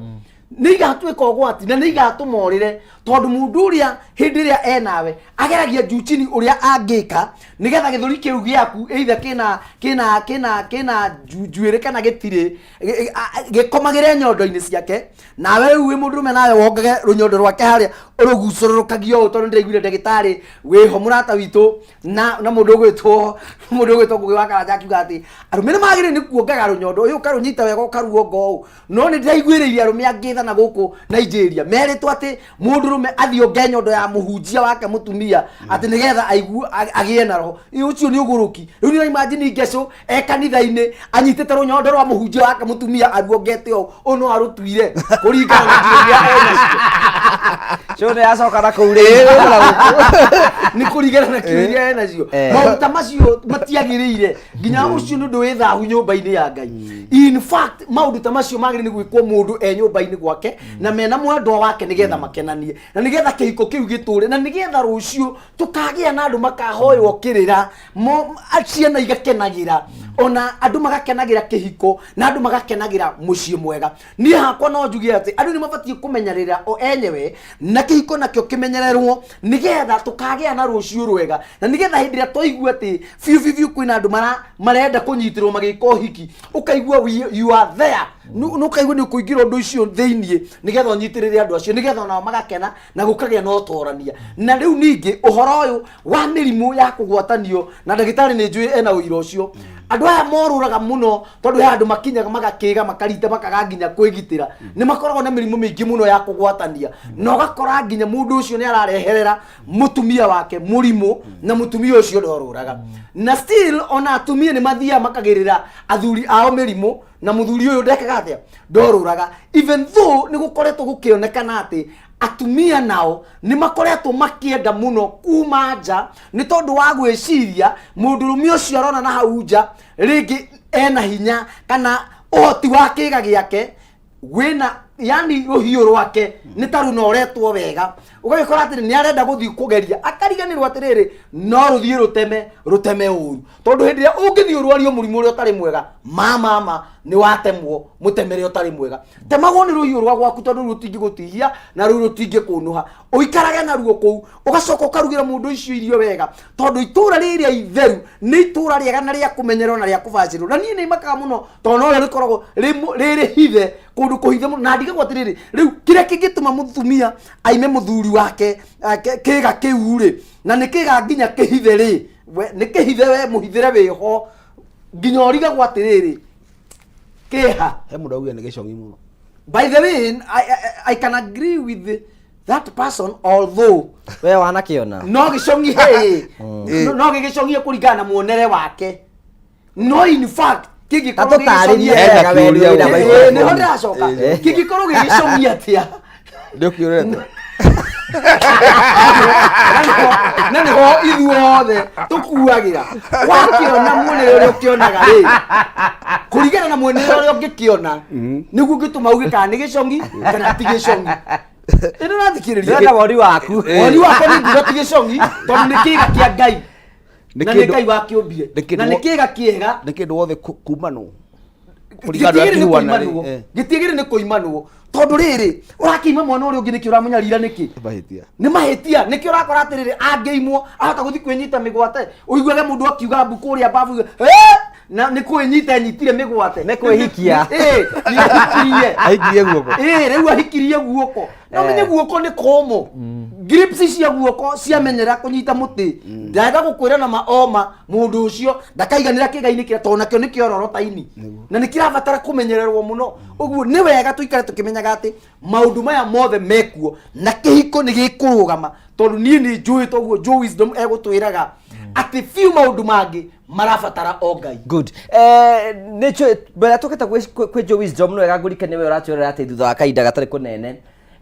Nĩ igatuĩka ũgwati na nĩ igatũma ũrĩre, tondũ mũndũ ũrĩa hĩndĩ ĩrĩa enawe ageragia juu chini ũrĩa angĩka nĩgetha gĩthũri kĩu gĩaku either kĩna kĩna kĩna kĩna njuĩrĩ kana gĩtirĩ, gĩkomagĩre nyondo-inĩ ciake. Nawe rĩu wĩ mũndũrũme, nawe wongage rũnyondo rwake harĩa ũrũgucũrũrũkagia ũũ, tondũ ndĩraiguire ndagĩtarĩ wĩho mũrata witũ na mũndũ ũgwĩtwo Ngũgĩ wa Karanja akiuga atĩ arũme nĩ magĩrĩire nĩ kuongaga rũnyondo ũyũ, ũkarũnyita wega ũkaruonga ũũ. No nĩ ndĩraiguĩrĩirie arũme angĩ tha na gũkũ Nigeria merĩtwo atĩ mũndũrũme athiĩ onge nyondo ya mũhunjia wake mũtumia atĩ nĩgetha aigue agĩe na roho. Ĩ, ũcio nĩ ũgũrũki. Rĩu nĩ imagine ngecũ e kanitha-inĩ anyitĩte rũnyondo rwa mũhunjia wake mũtumia aruongete ũũ, ũũ no arũtuire kũringana na njĩra iria enacio. Cũ nĩ yacoka na kũu rĩngĩ. Nĩ kũringana na kiugo iria enacio. Maũndũ ta macio matiagĩrĩire, nginya ũcio nĩ ũndũ wĩ thahu nyũmba-inĩ ya Ngai. In fact, maũndũ ta macio magĩrĩire nĩ gwĩkwo mũndũ e nyũmba-inĩ gwake na mena mwendwa wake, nĩgetha makenanie na nĩgetha kĩhiko kĩu gĩtũre na nĩgetha rũciũ tũkagĩa na andũ makahoywo kĩrĩra mo ciana igakenagĩra, ona andũ magakenagĩra kĩhiko na andũ magakenagĩra mũciĩ mwega. Niĩ hakwa no njuge atĩ andũ nĩ mabatiĩ kũmenyerera o enyewe na kĩhiko nakĩo kĩmenyererwo, nĩgetha tũkagĩa na rũciũ rwega na nĩgetha hĩndĩ ĩrĩa twaigua atĩ biũ biũ biũ kwĩna andũ marenda kũnyitĩrwo magĩka ũhiki, ũkaigua you are there. Nĩ ũkaigua nĩ ũkũingĩra ũndũ ũcio thĩiniĩ nĩgetha ũnyitĩrĩre andũ acio, nĩgetha onao magakena na gũkagĩa na ũtorania. Na rĩu ningĩ ũhoro ũyũ wa mĩrimũ ya kũgwatanio, na ndagĩtarĩ nĩ njũĩ ena ũira ũcio, andũ aya morũraga mũno tondũ he andũ makinyaga magakĩga makarita makaga nginya kwĩgitĩra, nĩ makoragwo na mĩrimũ mĩingĩ mũno ya kũgwatania, na ũgakora nginya mũndũ ũcio nĩ arareherera mũtumia wake mũrimũ na mũtumia ũcio ndorũraga. Na still ona atumia nĩ mathiaga makagĩrĩra athuri ao mĩrimũ na mũthuri ũyũ ndekaga atĩa? Ndorũraga. Even though nĩ gũkoretwo gũkĩonekana atĩ atumia nao nĩ makoretwo makĩenda mũno kuma nja nĩ tondũ wa gwĩciria mũndũrũme ũcio arona na hau nja rĩngĩ ena hinya kana ũhoti wa kĩga gĩake wĩna, yani rũhiũ rwake nĩ ta rũnoretwo wega, ũgagĩkora atĩrĩ nĩ arenda gũthiĩ kũgeria, akariganĩrwo atĩrĩrĩ no rũthiĩ rũteme rũteme ũru, tondũ hĩndĩ ĩrĩa ũngĩthiĩ ũrwario mũrimũ ũrĩa ũtarĩ mwega, ma mama nĩ watemwo mũtemere ũtarĩ mwega. Temagwo nĩ rũhiũ rwa gwaku, tondũ rũu rũtingĩgũtihia na rũu rũtingĩkũnũha, ũikarage naruo kũu, ũgacoka ũkarugĩra mũndũ icio irio wega, tondũ itũra rĩrĩa itheru nĩ itũra rĩega na rĩa kũmenyerwo na rĩa kũbacĩrwo. Na niĩ nĩ makaga mũno tondũ no rĩo rĩkoragwo rĩrĩ hithe, kũndũ kũhithe mũno, na ndigagwo atĩrĩrĩ, rĩu kĩrĩa kĩngĩtũma mũtumia aime mũthuri wake kĩga kĩu rĩ, na nĩ kĩga nginya kĩhithe rĩ, we nĩ kĩhithe, we mũhithĩre wĩho nginya ũrigagwo atĩrĩrĩ kĩha. He mũndũ augire nĩ gĩcong'i mũno. By the way, I can agree with that person, although we wanakĩona no gĩcong'i hĩ, no gĩgĩcong'ie kũringana na muonere wake, no in fact kĩngĩkorwo Ta tũtarĩrie gĩgĩcong'ia- wega we nĩ wĩra Ĩĩ, nĩho ndĩracoka. Kĩngĩkorwo gĩgĩcong'ia atĩa? Nĩ ũkĩũrete. Na nĩho ithuothe tũkuagĩra. Wakĩona muonere ũrĩa ũkĩonaga rĩ, kũringana na muonere ũrĩa ũngĩkĩona nĩguo ũngĩtũma uge kana nĩ gĩcong'i kana ti gĩcong'i. Ĩno ũrathikĩrĩria? Ndĩrenda woni waku. Woni wakwa nĩ nguga ti gĩcong'i, tondũ nĩ kĩga kĩa Ngai Nĩ na nĩ kĩndũ- Ngai wakĩũmbire nĩ kĩndũ na nĩ kĩga kĩega. Nĩ kĩndũ wothe kumanwo kũringana na ũrĩa Gĩtiagĩrĩire nĩ kĩhuana rĩ, kũimanwo. Gĩtiagĩrĩire nĩ kũimanwo, tondũ rĩrĩ ũrakĩima mwana ũrĩa ũngĩ nĩkĩ? Ũramũnyarira nĩkĩ? Mahĩtia. Nĩ mahĩtia. Nĩkĩo ũrakora atĩrĩrĩ, angĩimwo ahota gũthiĩ kwĩnyita mĩgwate, ũiguage mũndũ akiuga mbu kũrĩa mbabu, "Eh!" Na nĩ kwĩnyita enyitire mĩgwate. Nĩ kwĩhikia. Ĩ, nĩ ahikirie. Ahikirie guoko. Ĩ, rĩu ahikirie guoko. No menye guoko nĩ kũmũ, grips cia guoko ciamenyera kũnyita mũtĩ, ndenda gũkwĩra na maoma mũndũ ũcio ndakaiganĩra kĩga-inĩ kĩrĩa, tondũ nakĩo nĩ kĩororo taini na nĩ kĩrabatara kũmenyererwo mũno. Ũguo nĩ wega tũikare tũkĩmenyaga atĩ maũndũ maya mothe mekuo na kĩhiko nĩ gĩkũrũgama, tondũ niĩ nĩ njũĩ toguo Joe Wisdom egũtwĩraga atĩ biũ maũndũ mangĩ marabatara o Ngai. Good. Eh, nĩ njũĩ mbere ya tũkĩte kwĩ Joe Wisdom, nĩ wega ngũrike nĩwe ũratwĩrora atĩ thutha wa kahinda gatarĩ kũnene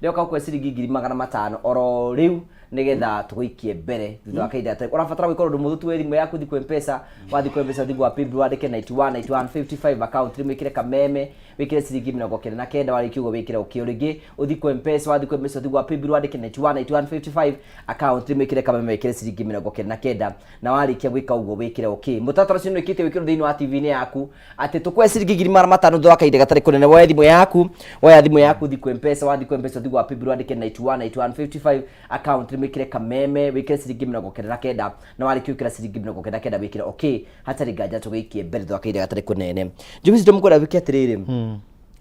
nĩoka gũkũhe ciringi 500,000 oro rĩu nĩgetha tũgũikie mbere. Thutha wa kahinda gatarĩ ũrabatara gwĩka ũndũ mũhũthũ tu, thimũ yaku thiĩ kwĩ Mpesa, wathiĩ kwĩ Mpesa thiĩ gwa Paybill wandĩke 91 91 55 account, rĩmwĩkĩre kameme. Wĩkĩre ciringi 99. Warĩkia ũguo wĩkĩre okay. O rĩngĩ ũthiĩ kwa Mpesa, wathiĩ kwa Mpesa ũthiĩ gwa Paybill wandĩke 91 91 55 account name wĩkĩre Kameme, wĩkĩre ciringi 99, na warĩkia gwĩka ũguo wĩkĩre okay. Mũtaratara ũcio nĩ wĩkĩte wĩkĩrwo thĩinĩ wa TV-inĩ yaku atĩ tũkũhe ciringi 500,000 thutha wa kahinda gatarĩ kũnene. Woe thimũ yaku, woya thimũ yaku ũthiĩ kwa Mpesa, wathiĩ kwa Mpesa ũthiĩ gwa Paybill wandĩke 91 91 55 account name wĩkĩre Kameme, wĩkĩre ciringi 99, na warĩkia gwĩkĩra ciringi 99 wĩkĩre okay. Hatarĩ nganja tũgĩikie mbere thutha wa kahinda gatarĩ kũnene. Njũgĩ citũ mũkwenda wĩke atĩrĩrĩ,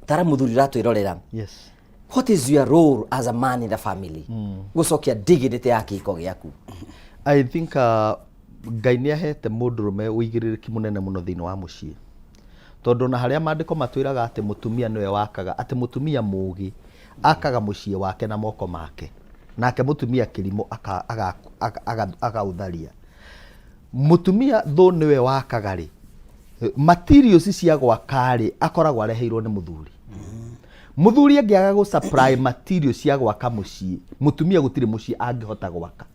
tara mũthuri ũratwĩrorera, what is your role as a man in the family gũcokia dignity ya kĩhiko gĩaku? I think Ngai nĩ ahete mũndũrũme ũigĩrĩrĩki mũnene mũno thĩinĩ wa mũciĩ, tondũ ona harĩa maandĩko matwĩraga atĩ mũtumia nĩwe wakaga, atĩ mũtumia mũgĩ akaga mũciĩ wake na moko make, nake mũtumia kĩrimũ akaũtharia. Mũtumia thũ nĩwe wakaga rĩ, materials cia gwaka rĩ, akoragwo areheirwo nĩ mũthuri. Mũthuri angĩaga gũ supply materials cia gwaka mũciĩ, mũtumia gũtirĩ mũciĩ angĩhota gwaka.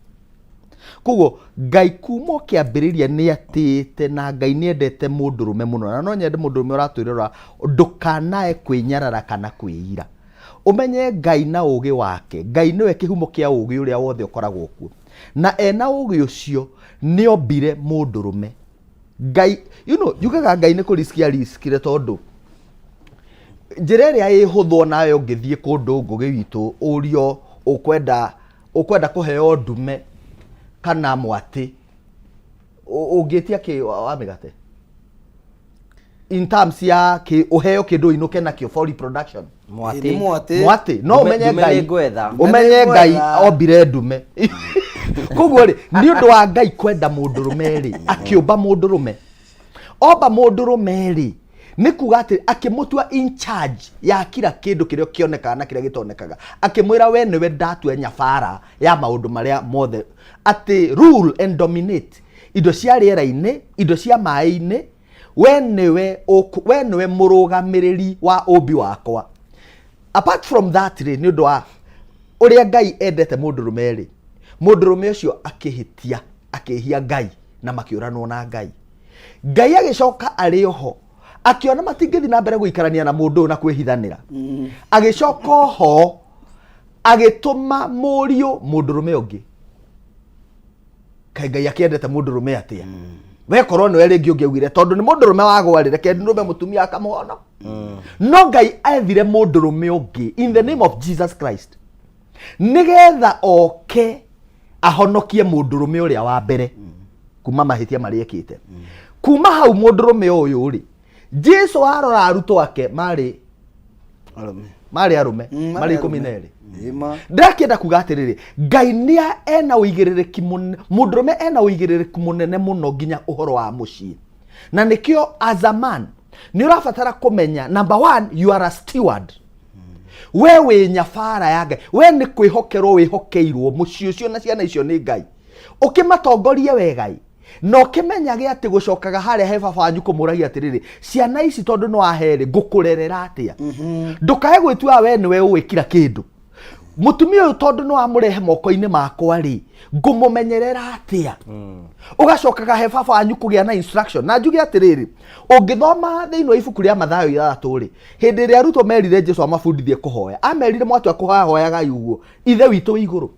Koguo Ngai kuma o kĩambĩrĩria nĩ atĩĩte na Ngai nĩ endete mũndũrũme mũno, na no nyende mũndũrũme ũratwĩrora ndũkanae kwĩnyarara kana kwĩira. Ũmenye Ngai na ũgĩ wake, Ngai nĩwe kĩhumo kĩa ũgĩ ũrĩa wothe ũkoragwo kuo. Na ena ũgĩ ũcio nĩ ombire mũndũrũme. Ngai, you know, njugaga Ngai nĩ kũriski ariskire tondũ njĩra ĩrĩa ĩ hũthũ onawe ũngĩthiĩ kũndũ Ngũgĩ witũ ũrio ũkwenda ũkwenda kũheo ndume kana mwatĩ, ũngĩtia kĩ wa mĩgate in terms ya kĩ ũheo kĩndũ ũinũke nakĩo for reproduction? Mwatĩ. Nĩ mwatĩ. Mwatĩ no Ndume- ũmenye ndume Ngai nĩ ngwetha. ũmenye Ndume nĩ Ngai ngwetha. ombire ndume. Koguo rĩ, nĩ ũndũ wa Ngai kwenda mũndũrũme rĩ, akĩũmba mũndũrũme. Omba mũndũrũme rĩ, nĩ kuga atĩ akĩmũtua in charge ya kila kĩndũ kĩrĩa kĩonekaga na kĩrĩa gĩtonekaga, akĩmwĩra we nĩwe ndatua nyabara ya maũndũ marĩa mothe, atĩ rule and dominate indo cia rĩera-inĩ, indo cia maĩ-inĩ, we nĩwe we nĩwe mũrũgamĩrĩri wa ũmbi wakwa. Apart from that rĩ, nĩ ũndũ wa ũrĩa Ngai endete mũndũrũme rĩ, mũndũrũme ũcio akĩhĩtia, akĩhia Ngai na makĩũranwo na Ngai. Ngai agĩcoka arĩ oho akĩona matingĩthiĩ na mbere gũikarania na mũndũ ũyũ na kwĩhithanĩra, agĩcoka oho agĩtũma mũriũ mũndũrũme ũngĩ. Kaĩ Ngai akĩendete mũndũrũme atĩa? We korwo nĩwe rĩngĩ ũngĩaugire tondũ nĩ mũndũrũme wagwarĩre reke ndũme mũtumia akamũhono, no Ngai ethire mũndũrũme ũngĩ in the name of Jesus Christ nĩgetha oke ahonokie mũndũrũme ũrĩa wa mbere kuma mahĩtia marĩa ekĩte. Kuma hau mũndũrũme ũyũ rĩ, Jesu arora arutwo ake marĩ Arũme. Marĩ arũme. Marĩ marĩ ikũmi arũme. na erĩ. Ĩma. Ndĩrakĩenda kuga atĩrĩrĩ, Ngai nĩ ena ũigĩrĩrĩki mũnene, mũndũrũme ena ũigĩrĩrĩki mũnene mũno nginya ũhoro wa mũciĩ, na nĩkĩo as a man nĩ ũrabatara kũmenya, number one, you are a steward. We wĩ nyabara ya Ngai, we nĩ kwĩhokerwo wĩhokeirwo mũciĩ ũcio na ciana icio nĩ Ngai, ũkĩmatongorie wega na ũkĩmenyage atĩ gũcokaga harĩa he baba wanyu kũmũragia atĩrĩrĩ, ciana ici tondũ nĩ waherĩ ngũkũrerera atĩa? Ndũkae gwĩtua we nĩwe ũĩ kila kĩndũ. Mũtumia ũyũ tondũ nĩ wamũrehe moko-inĩ makwa rĩ, ngũmũmenyerera atĩa? Ũgacokaga he baba wanyu kũgĩa na instruction. Na njuge atĩrĩrĩ, ũngĩthoma thĩinĩ wa ibuku rĩa Mathayo 6 rĩ, hĩndĩ ĩrĩa arutwo merire Jesu amabundithie kũhoya, amerire mwatua kũhoya hoyagai ũguo, Ithe witũ wĩ igũrũ,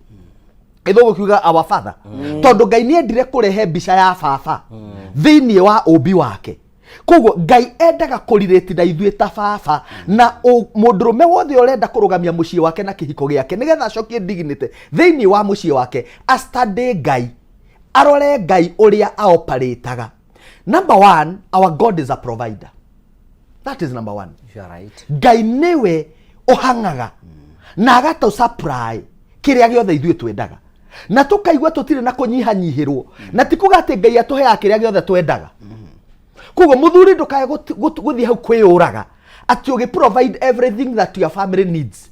gĩthũngũ kiuga our father, tondũ Ngai nĩ endire kũrehe mbica ya baba thĩinĩ wa ũmbi wake. Koguo Ngai endaga kũrirĩti na ithuĩ ta baba, na mũndũrũme wothe ũrenda kũrũgamia mũciĩ wake na kĩhiko gĩake nĩgetha acokie dignity thĩinĩ wa mũciĩ wake, astande Ngai, arore Ngai ũrĩa aoparĩtaga. Number one, our God is a provider. That is number one. You are right. Ngai nĩwe ũhang'aga na agatũ supply kĩrĩa gĩothe ithuĩ twendaga, na tũkaigua tũtirĩ na kũnyihanyihĩrwo, na ti kuga atĩ Ngai atũheaga kĩrĩa gĩothe twendaga. Koguo mũthuri ndũkae gũthiĩ hau kwĩyũraga atĩ ũgĩ provide everything that your family needs.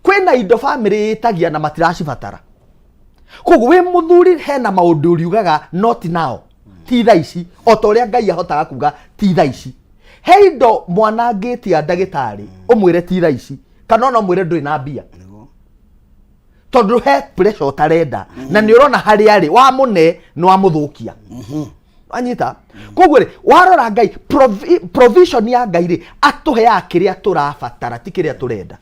Kwĩna indo family ĩtagia na matiracibatara. Koguo wĩ mũthuri hena maũndũ ũriugaga not now, ti thaa ici, o ta ũrĩa Ngai ahotaga kuga ti thaa ici. He indo mwana angĩtia ndagĩtarĩ ũmwĩre ti thaa ici, kana ona ũmwĩre ndũrĩ na mbia tondũ he pressure ũtarenda, na nĩ ũrona harĩa arĩ wamũne nĩ wamũthũkia. Anyita koguo rĩ, warora Ngai, provision ya Ngai rĩ, atũheaga kĩrĩa tũrabatara, ti kĩrĩa tũrenda.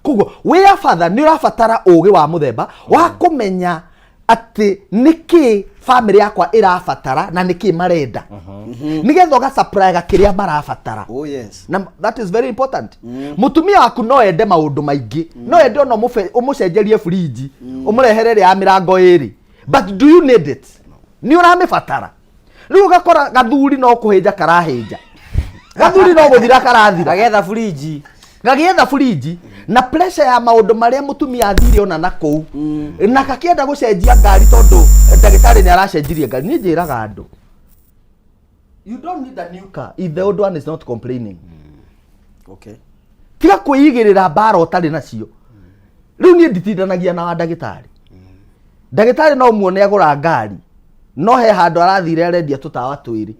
Koguo wĩ a father nĩ ũrabatara ũgĩ wa mũthemba wa kũmenya atĩ nĩkĩ famĩlĩ yakwa ĩrabatara na nĩkĩ marenda, nĩgetha ũgacapraga kĩrĩa marabatara. Oh yes. Na that is very important. Mũtumia waku no ende maũndũ maingĩ, no ende ona ũmũcenjerie fridge, ũmũrehere ĩrĩa ya mĩrango ĩrĩ, but do you need it? Nĩ ũramĩbatara? Rĩu ũgakora gathuri no kũhĩnja karahĩnja, gathuri no gũthira karathira. Agetha burinji. Gagĩetha burinji na pressure ya maũndũ marĩa mũtumia athire ona na kũu, na kakĩenda gũcenjia ngari tondũ ndagĩtarĩ nĩ aracenjirie ngari. Niĩ njĩraga andũ, you don't need a new car if the old one is not complaining. Tiga kwĩigĩrĩra mbara ũtarĩ nacio. Rĩu niĩ nditindanagia na wa ndagĩtarĩ. Ndagĩtarĩ no muone agũra ngari, no he handũ arathire arendia tũtawa twĩrĩ.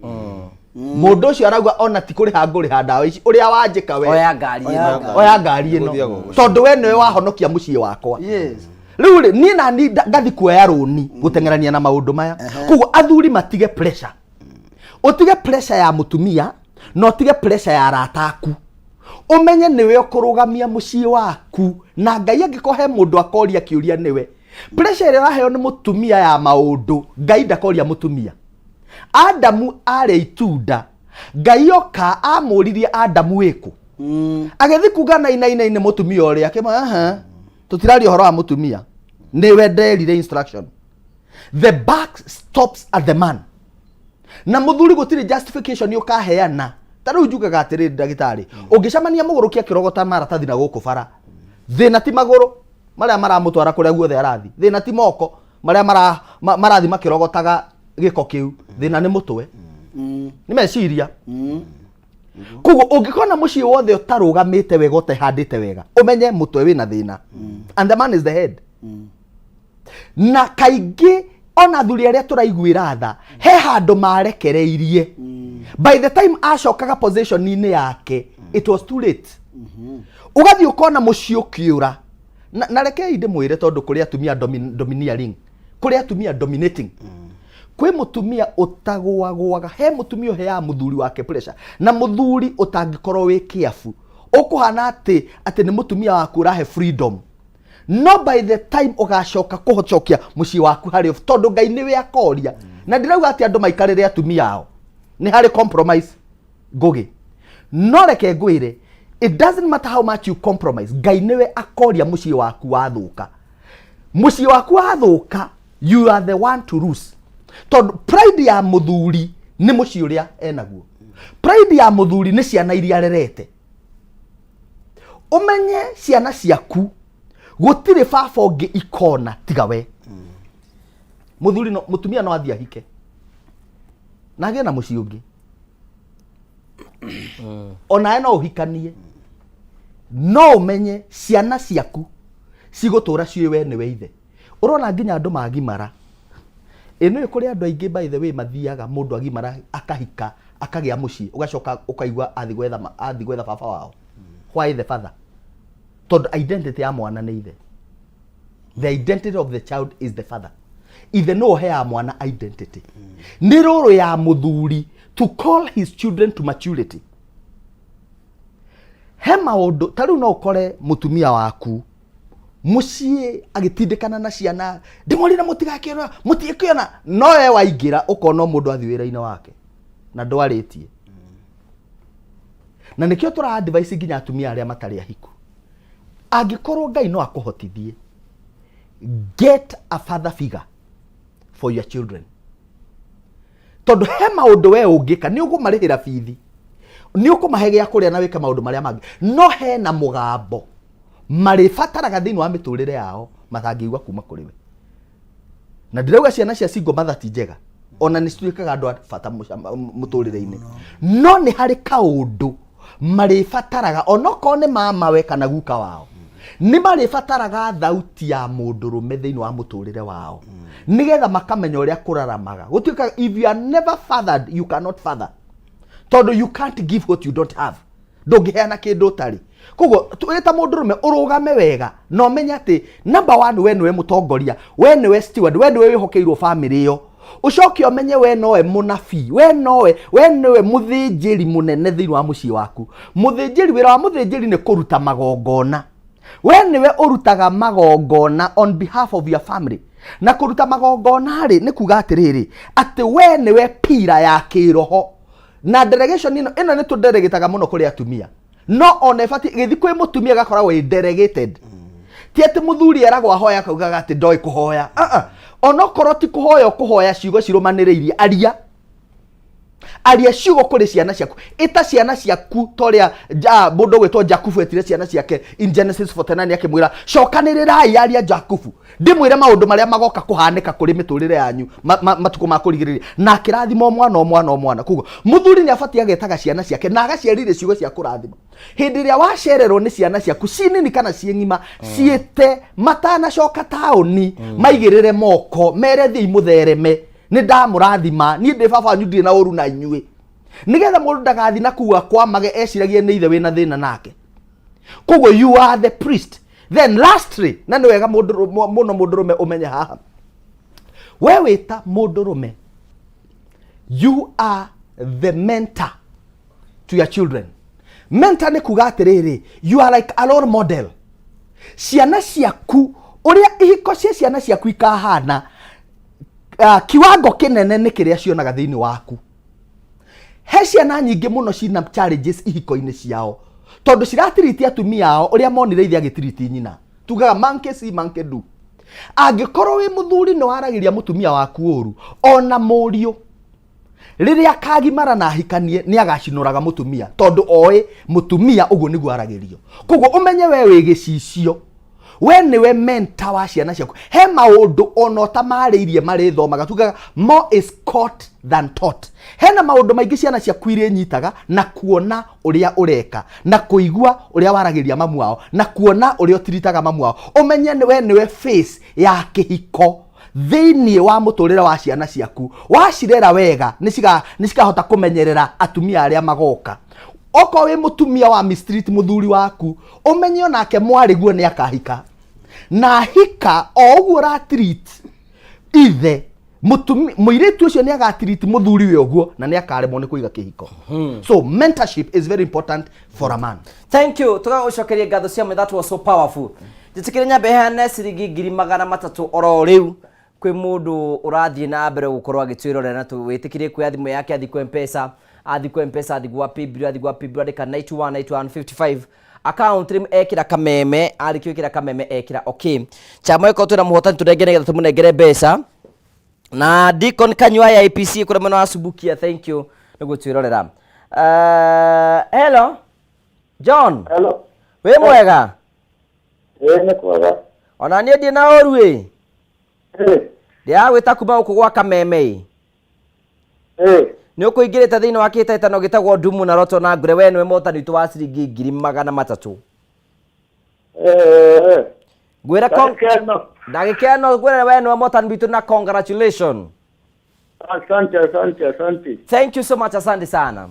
Mũndũ ũcio arauga ona ti kũrĩha ngũrĩha ndawa ici ũrĩa wanjĩka we. Oya ngari ĩno. Oya ngari ĩno. Gũthiaga ũguo. Tondũ we nĩwe wahonokia mũciĩ wakwa. Rĩu rĩ, niĩ nani ngathi kuoya rũni gũteng'erania na maũndũ maya? Koguo athuri matige pressure, ũtige pressure ya mũtumia na ũtige pressure ya arata aku. Ũmenye nĩwe ũkũrũgamia mũciĩ waku, na Ngai angĩkorwo he mũndũ akoria kĩũria nĩwe. Pressure ĩrĩa ũraheo nĩ mũtumia ya maũndũ, Ngai ndakoria mũtumia. Adamu arĩa itunda, Ngai oka amũririe Adamu wĩkũ? Agĩthiĩ kuga na inaina nĩ mũtumia ũrĩa akĩmwĩra, aha, tũtiraria ũhoro wa mũtumia, nĩwe nderire instruction. The buck stops at the man. Na mũthuri gũtirĩ justification ũkaheana. Ta rĩu njugaga atĩrĩrĩ, ndagĩtarĩ, ũngĩcemania mũgũrũki akĩrogota maratathi na gũkũ bara, thĩna ti magũrũ marĩa maramũtwara kũrĩa guothe arathi, thĩna ti moko marĩa marathi makĩrogotaga gĩko kĩu, thĩna nĩ mũtwe, nĩ meciria. Koguo ũngĩkona mũciĩ wothe ũtarũgamĩte wega, ũtehandĩte wega, ũmenye mũtwe wĩna thĩna, and the man is the head. Na kaingĩ ona athuri arĩa tũraiguĩra tha, he handũ marekereirie. By the time acokaga position-inĩ yake, it was too late. Ũgathiĩ ũkona mũciĩ ũkĩũra. Na rekei ndĩmwĩre, tondũ kũrĩ atumia domineering, kũrĩ atumia dominating, kwĩ mũtumia ũtagũagũaga, he mũtumia ũheaga mũthuri wake pressure, na mũthuri ũtangĩkorwo wĩ kĩabu ũkũhana atĩ nĩ mũtumia waku ũrahe freedom. No by the time ũgacoka kũhocokia mũciĩ waku harĩ, tondũ Ngai nĩwe akoria. Na ndirauga atĩ andũ maikarĩre atumia ao, nĩ harĩ compromise ngũgĩ, no reke ngwĩre, it doesn't matter how much you compromise, Ngai nĩwe akoria mũciĩ waku wathũka. Mũciĩ waku wathũka, you are the one to lose, tondũ pride ya mũthuri nĩ mũciĩ ũrĩa enaguo, pride ya mũthuri nĩ ciana iria arerete. Ũmenye ciana ciaku gũtirĩ baba ũngĩ ikona tiga we. Mũthuri no, mũtumia no athiĩ ahike na agĩe na mũciĩ ũngĩ, onawe no ũhikanie, no ũmenye ciana ciaku cigũtũra ciũĩ we nĩwe ithe. Ũrona nginya andũ magimara ĩ nĩũĩ kũrĩ andũ aingĩ, by the way, mathiaga mũndũ agimara akahika akagĩa mũciĩ, ũgacoka ũkaigua athiĩ gwetha baba wao. Why the father? Tondũ identity ya mwana nĩ ithe. The identity of the child is the father. Ithe nĩwe ũheaga mwana identity. Nĩ rũrũ ya mũthuri to call his children to maturity. He maũndũ ta rĩu no ũkore mũtumia waku mũciĩ agĩtindĩkana na ciana, ndĩmwĩrire mũtigakĩona, mũtigakĩona, no we waingĩra ũkona o mũndũ athiĩ wĩra-inĩ wake na ndwarĩtie. Na nĩkĩo tũra advice nginya atumia arĩa matarĩ ahiku, angĩkorwo Ngai no akũhotithie, get a father figure for your children, tondũ he maũndũ we ũngĩka, nĩ ũkũmarĩhĩra bithi, nĩ ũkũmahe gĩa kũrĩa na wĩke maũndũ marĩa mangĩ, no hena mũgambo marĩbataraga thĩinĩ wa mĩtũrĩre yao matangĩigua kuma kũrĩ we. Na ndĩrauga ciana cia single mother ti njega, ona nĩ cituĩkaga andũ a bata mũtũrĩre-inĩ, no nĩ harĩ kaũndũ marĩbataraga, onokorwo nĩ mamawe kana guka wao, nĩ marĩbataraga thauti ya mũndũrũme thĩinĩ wa mũtũrĩre wao, nĩgetha makamenya ũrĩa kũraramaga gũtuĩka. If you are never fathered, you cannot father, tondũ you can't give what you don't have. Ndũngĩheana kĩndũ ũtarĩ. Koguo wĩ ta mũndũrũme ũrũgame wega na ũmenye atĩ number one, we nĩwe mũtongoria, we nĩwe steward, we nĩwe wĩhokeirwo family ĩyo. Ũcoke ũmenye we nowe mũnabii, we nowe, we nĩwe mũthĩnjĩri mũnene thĩinĩ wa mũciĩ waku. Mũthĩnjĩri, wĩra wa mũthĩnjĩri nĩ kũruta magongona. We nĩwe ũrutaga magongona on behalf of your family. Na kũruta magongona rĩ, nĩ kuga atĩrĩrĩ, atĩ we nĩwe pira ya kĩroho. Na delegation ĩno, ĩno nĩ tũdelegataga mũno kũrĩ atumia. No ona ĩbatiĩ, gĩthiĩ kwĩ mũtumia ĩgakoragwo ĩ delegated. Ti atĩ mũthuri eragwo ahoya akaugaga atĩ ndoĩ kũhoya. Uh-uh. Onokorwo ti kũhoya ũkũhoya ciugo cirũmanĩrĩirie, aria. Aria ciugo kũrĩ ciana ciaku. Ĩta ciana ciaku ta ũrĩa mũndũ ũgwĩtwo Jakubu etire ciana ciake in Genesis 49 akĩmwĩra, cokanĩrĩrai aria Jakubu, ndĩmwĩre maũndũ marĩa magoka kũhanĩka kũrĩ mĩtũrĩre yanyu matukũ ma kũrigĩrĩria. Na akĩrathima o mwana o mwana o mwana. Koguo mũthuri nĩ abatiĩ agetaga ciana ciake na agaciarĩria ciugo cia kũrathima. Hĩndĩ ĩrĩa wacererwo nĩ ciana ciaku ci nini kana ci ng'ima, ciĩte matanacoka taũni, maigĩrĩre moko, mere thiĩi mũthereme, nĩ ndamũrathima, niĩ ndĩ baba wanyu, ndirĩ na ũru na inyuĩ. Nĩgetha mũndũ ndagathiĩ na kũu akwamage eciragie nĩ ithe wĩna thĩna nake. Koguo you are the priest. Then lastly, na nĩ wega mũno mũndũrũme ũmenye haha, we wĩta mũndũrũme, you are the mentor to your children. Mentor nĩ kuga atĩrĩrĩ, you are like a role model. Ciana ciaku, ũrĩa ihiko cia ciana ciaku ikahana, kiwango kĩnene nĩ kĩrĩa cionaga thĩinĩ waku. He ciana nyingĩ mũno cina challenges ihiko-inĩ ciao, tondũ ciratiriti atumia ao ũrĩa monire ithe agĩtiriti nyina. Tugaga monkey see monkey do. Angĩkorwo wĩ mũthuri nĩ waragĩria mũtumia waku ũru, ona mũriũ rĩrĩa akagimara na ahikanie nĩ agacinũraga mũtumia, tondũ oĩ mũtumia ũguo nĩguo aragĩrio. Koguo ũmenye we wĩ gĩcicio, we nĩwe mentor wa ciana ciaku. He maũndũ ona ũtamarĩirie marĩthomaga. Tugaga more is caught than taught. Hena maũndũ maingĩ ciana ciaku irĩnyitaga na kuona ũrĩa ũreka, na kũigua ũrĩa waragĩria mamu wao, na kuona ũrĩa ũtiritaga mamu wao. Ũmenye we nĩwe face ya kĩhiko thĩinĩ wa mũtũrĩre wa ciana ciaku. Wacirera wega, nĩ cikahota kũmenyerera atumia arĩa magoka. Okorwo wĩ mũtumia wa mistreat mũthuri waku, ũmenye onake mwarĩ guo nĩ akahika. Na ahika o ũguo ũratreat ithe, mũirĩtu ũcio nĩ agatreat mũthuri we ũguo, na nĩ akaremwo nĩ kũiga kĩhiko. So mentorship is very important for a man. Thank you. Tũgagũcokeria ngatho cia mwanya. That was so powerful. Njĩtĩkĩre nyambe heane ciringi ngiri magana matatũ oro rĩu kwĩ mũndũ ũrathiĩ na mbere gũkorwo agĩtwĩrorera, na wĩtĩkĩrie kuoya thimũ yake athiĩ kwa M-Pesa, athiĩ kwa M-Pesa, athiĩ gwa Paybill, athiĩ gwa Paybill, andĩka 91 91 55 account rĩu ekĩra kameme, arĩkia gwĩkĩra kameme ekĩra okay. Chama ĩkorwo twĩna mũhotani tũnengere nĩgetha tũmũnengere mbeca. Na Deacon Kanyua ya APC kũrĩa mwena wa Subukia, thank you nĩ gũtwĩrorera. Hello John. Hello. Wĩ mwega? Ĩĩ nĩ kwega. Ona niĩ ndirĩ na ũru ĩ. Ĩĩ. Ndĩragwĩta kuma gũkũ gwa Kameme ĩ. Ĩĩ. Nĩ ũkũingĩrĩte thĩinĩ wa kĩhĩtahĩtano gĩtagwo Ndumu na Roto na Ngure, we nĩwe mũhotani witũ wa ciringi ngiri magana matatũ. Ĩĩ. Ngwĩre Ndagĩka ĩno. Ndagĩka ĩno ngwĩre we nĩwe mũhotani witũ na congratulations. Asante, asante, asante. Thank you so much, asante sana.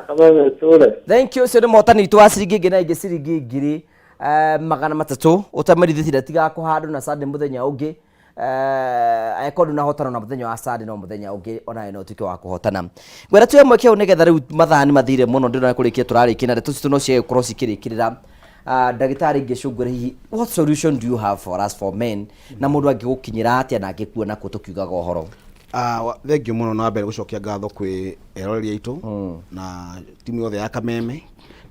Kameme tũre. Thank you. Ũcio nĩ mũhotani witũ wa ciringi ĩngĩ na ĩngĩ ciringi ngiri magana matatũ. Ũtamerithĩtie tigakũ handũ na Sunday mũthenya ũngĩ. Angĩkorwo ndũnahotana na mũthenya wa Sunday, no mũthenya ũngĩ onawe no ũtuĩke wa kũhotana. Ngwenda tuoe mweke ũyũ nĩgetha rĩu mathaa nĩ mathire mũno, ndĩrona kũrĩkia tũrarĩkia na ndeto citũ no cigũkorwo cikĩrĩkĩrĩra. Ndagĩtarĩ ingĩcũngũra hihi, what solution do you have for us for men, na mũndũ angĩgũkinyĩra atĩa na angĩkuona kũ tũkiugaga ũhoro? Thengiũ mũno, na mbere gũcokia ngatho kwĩ eroreri aitũ na timu yothe ya Kameme,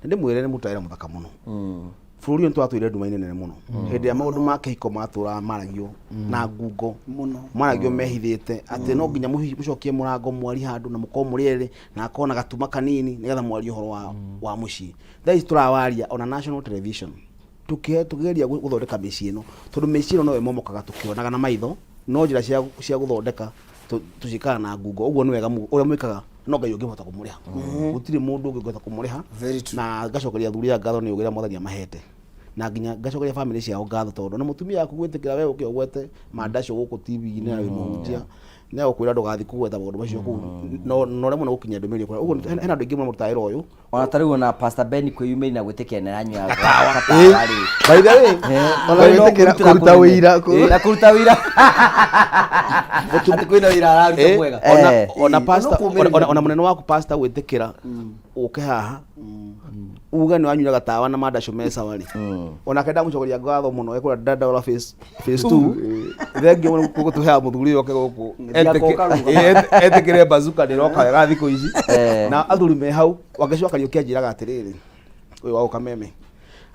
na ndĩmwĩre nĩ mũrutaga wĩra mũthaka mũno. Bũrũri ũyũ nĩtwatũire nduma-inĩ nene mũno hĩndĩ ĩrĩa maũndũ ma kĩhiko matũraga maragio na ngungo Mũno. maragio mehithĩte atĩ no nginya mũcokie mũrango mwari handũ na mũkorwo mũrĩ erĩ na akorwo na gatuma kanini nĩgetha mwarie ũhoro wa mũciĩ. Thaa ici tũrawaria ona national television tũkĩgeria gũthondeka mĩciĩ ĩno, tondũ mĩciĩ ĩno no ĩmomokaga tũkĩonaga na maitho, no njĩra cia gũthondeka tũciĩkaga na ngungo. Ũguo nĩ wega ũrĩa mwĩkaga, no Ngai ũngĩhota kũmũrĩha, gũtirĩ mũndũ ũngĩhota kũmũrĩha. Very true. Na ngacokeria athuri aya ngatho nĩ ũgĩ ũrĩa Mwathani amahete, na nginya ngacokeria family ciao ngatho, tondũ na mũtumia waku gwĩtĩkĩra we ũke ũgwete mandacio gũkũ TV-inĩ na wĩ mũhunjia. Nĩ agũkwĩra ndũgathiĩ kũgweta maũndũ macio kũu, no no ũremwo nĩ gũkinyia ndũmĩrĩri kũrĩa. Ũguo hena andũ aingĩ mũno marutaga wĩra ũyũ. Ona ta rĩu ona Pastor Ben kwĩyumĩria na gwĩtĩkĩra nĩ aranyua Gatawa. gatawa rĩ. By the way, Ona We no gwĩtĩkĩra kũrutĩra kũruta kũnene. ũira, Na kũruta ũira. Atĩ kwĩna wĩra araruta mwega. Ona ona pastor ona mũnene waku pastor gwĩtĩkĩra ũke haha uge nĩ wanyuaga tawa na mandacu me sawa rĩ, onake ndamũcokeria ngatho mũno ekũrĩa Dandora phase 2. Thengiũ mũno gũtũheaga mũthuri ũyũ oke gũkũ etĩkĩre bazuka nĩ ĩroka wega thikũ ici na athuri me hau. Wangecu wa Kariũki anjĩraga atĩrĩrĩ, ũyũ wa gũka meme,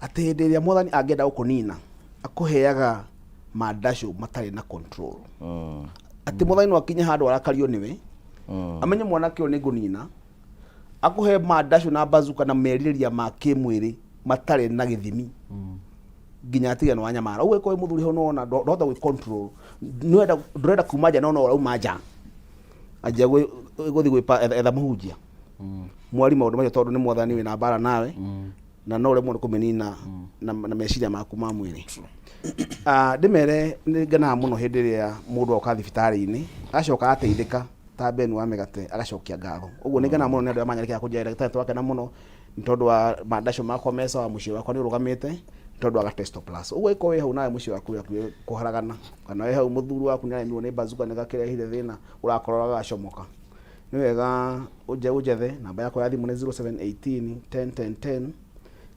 atĩ hĩndĩ ĩrĩa mwathani angĩenda gũkũnina akũheaga mandacu matarĩ na control, atĩ mwathani no akinye handũ arakario nĩwe, amenye mwanake ũyũ nĩ ngũnina, akũhe mandacu na bazuka na merirĩria ma kĩmwĩrĩ matarĩ na gĩthimi nginya atige nĩ wanyamara. Ũguo ĩkorwo wĩ mũthuri hau nĩwona ndũhota gwĩ control, nĩwenda ndũrenda kuma nja no no ũrauma nja, anjia gũthiĩ gwĩpa etha mũhunjia mwari maũndũ macio, tondũ nĩ mwathani wĩna mbara nawe na no ũremwo nĩ kũmĩnina na meciria maku ma mwĩrĩ. Ah, ndĩmere nĩ ngenaga mũno hĩndĩ ĩrĩa mũndũ oka thibitarĩ-inĩ acoka ateithĩka ta Ben wa Mĩgate agacokia ngatho. Ũguo nĩ ngenaga mũno nĩ andũ arĩa manyandĩkĩra kũnjĩra, ndagĩtarĩ twakena mũno nĩ tondũ wa mandacu makwa me sawa, mũciĩ wakwa nĩ ũrũgamĩte nĩ tondũ wa Gatesto Plus. Ũguo ĩkorwo wĩ hau nawe mũciĩ waku wĩ hakuhĩ kũharagana, kana wĩ hau mũthuri waku nĩ aremirwo nĩ bazuka nĩ gakĩrehire thĩna ũrakorora gagacomoka, nĩ wega ũnje ũnjethe. Namba yakwa ya thimũ nĩ 0718 10 10 10,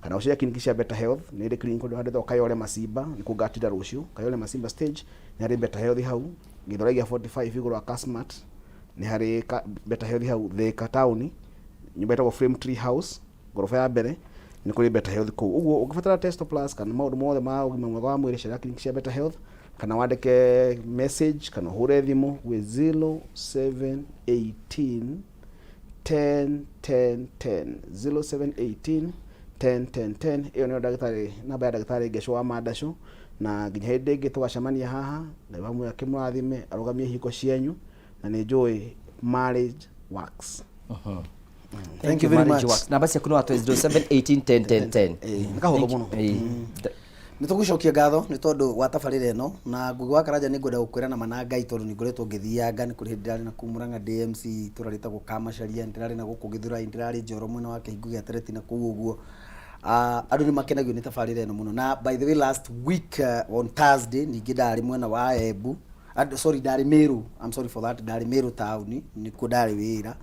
kana ũcere kiriniki cia Better Health. Nĩ ĩrĩ kiriniki kũndũ handĩtwo Kayole Masimba, nĩ kũu ngatinda rũciũ. Kayole Masimba stage nĩ harĩ Better Health hau Gĩthũrai gĩa 45 igũrũ wa Kasmart, nĩ harĩ Better Health hau. Thika taũni, nyũmba ĩtagwo Flame Tree House, ngoroba ya mbere, nĩ kũrĩ Better Health kũu. Ũguo ũngĩbatara Testo Plus kana maũndũ mothe ma ũgima mwega wa mwĩrĩ, cerera clinic cia Better Health, kana wandĩke message kana ũhũre thimũ gwĩ 0718 10 10 10, 0718 10 10 10. Ĩyo nĩyo ndagĩtarĩ, namba ya ndagĩtarĩ Ngecũ wa Mandacũ. Na nginya hĩndĩ ĩngĩ tũgacemania haha, Ngai wa muoyo akĩmũrathime, arũgamie ihiko cianyu, na nĩ njũĩ marriage works. Thank you very Marriage much. works. Namba ciaku nĩ watũ 07 18 10 10 10. Nĩ kahũthũ mũno. Nĩ tũgũcokia ngatho nĩ tondũ wa tabarĩra ĩno, na Ngugi wa Karanja nĩ ngwenda gũkwĩra na ma na Ngai, tondũ nĩ ngoretwo ngĩthianga. Nĩ kũrĩ hĩndĩ ndĩrarĩ na kũu Murang'a ndĩ MC itũra rĩtagwo Kamacaria, ndĩrarĩ na gũkũ Gĩthũrai, ndĩrarĩ Njoro mwena wa Kĩhingo gĩa Tereti na kũu ũguo. Andũ nĩ makenagio nĩ tabarĩra ĩno mũno. Na by the way, last week on Thursday ningĩ ndarĩ mwena wa Embu, sorry, ndarĩ Meru, I'm sorry for that, ndarĩ Meru taũni, nĩkuo ndarĩ wĩra.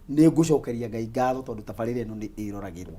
Nĩ ngũcokeria Ngai ngatho tondũ tabarĩra ĩno nĩ ĩroragĩrwo,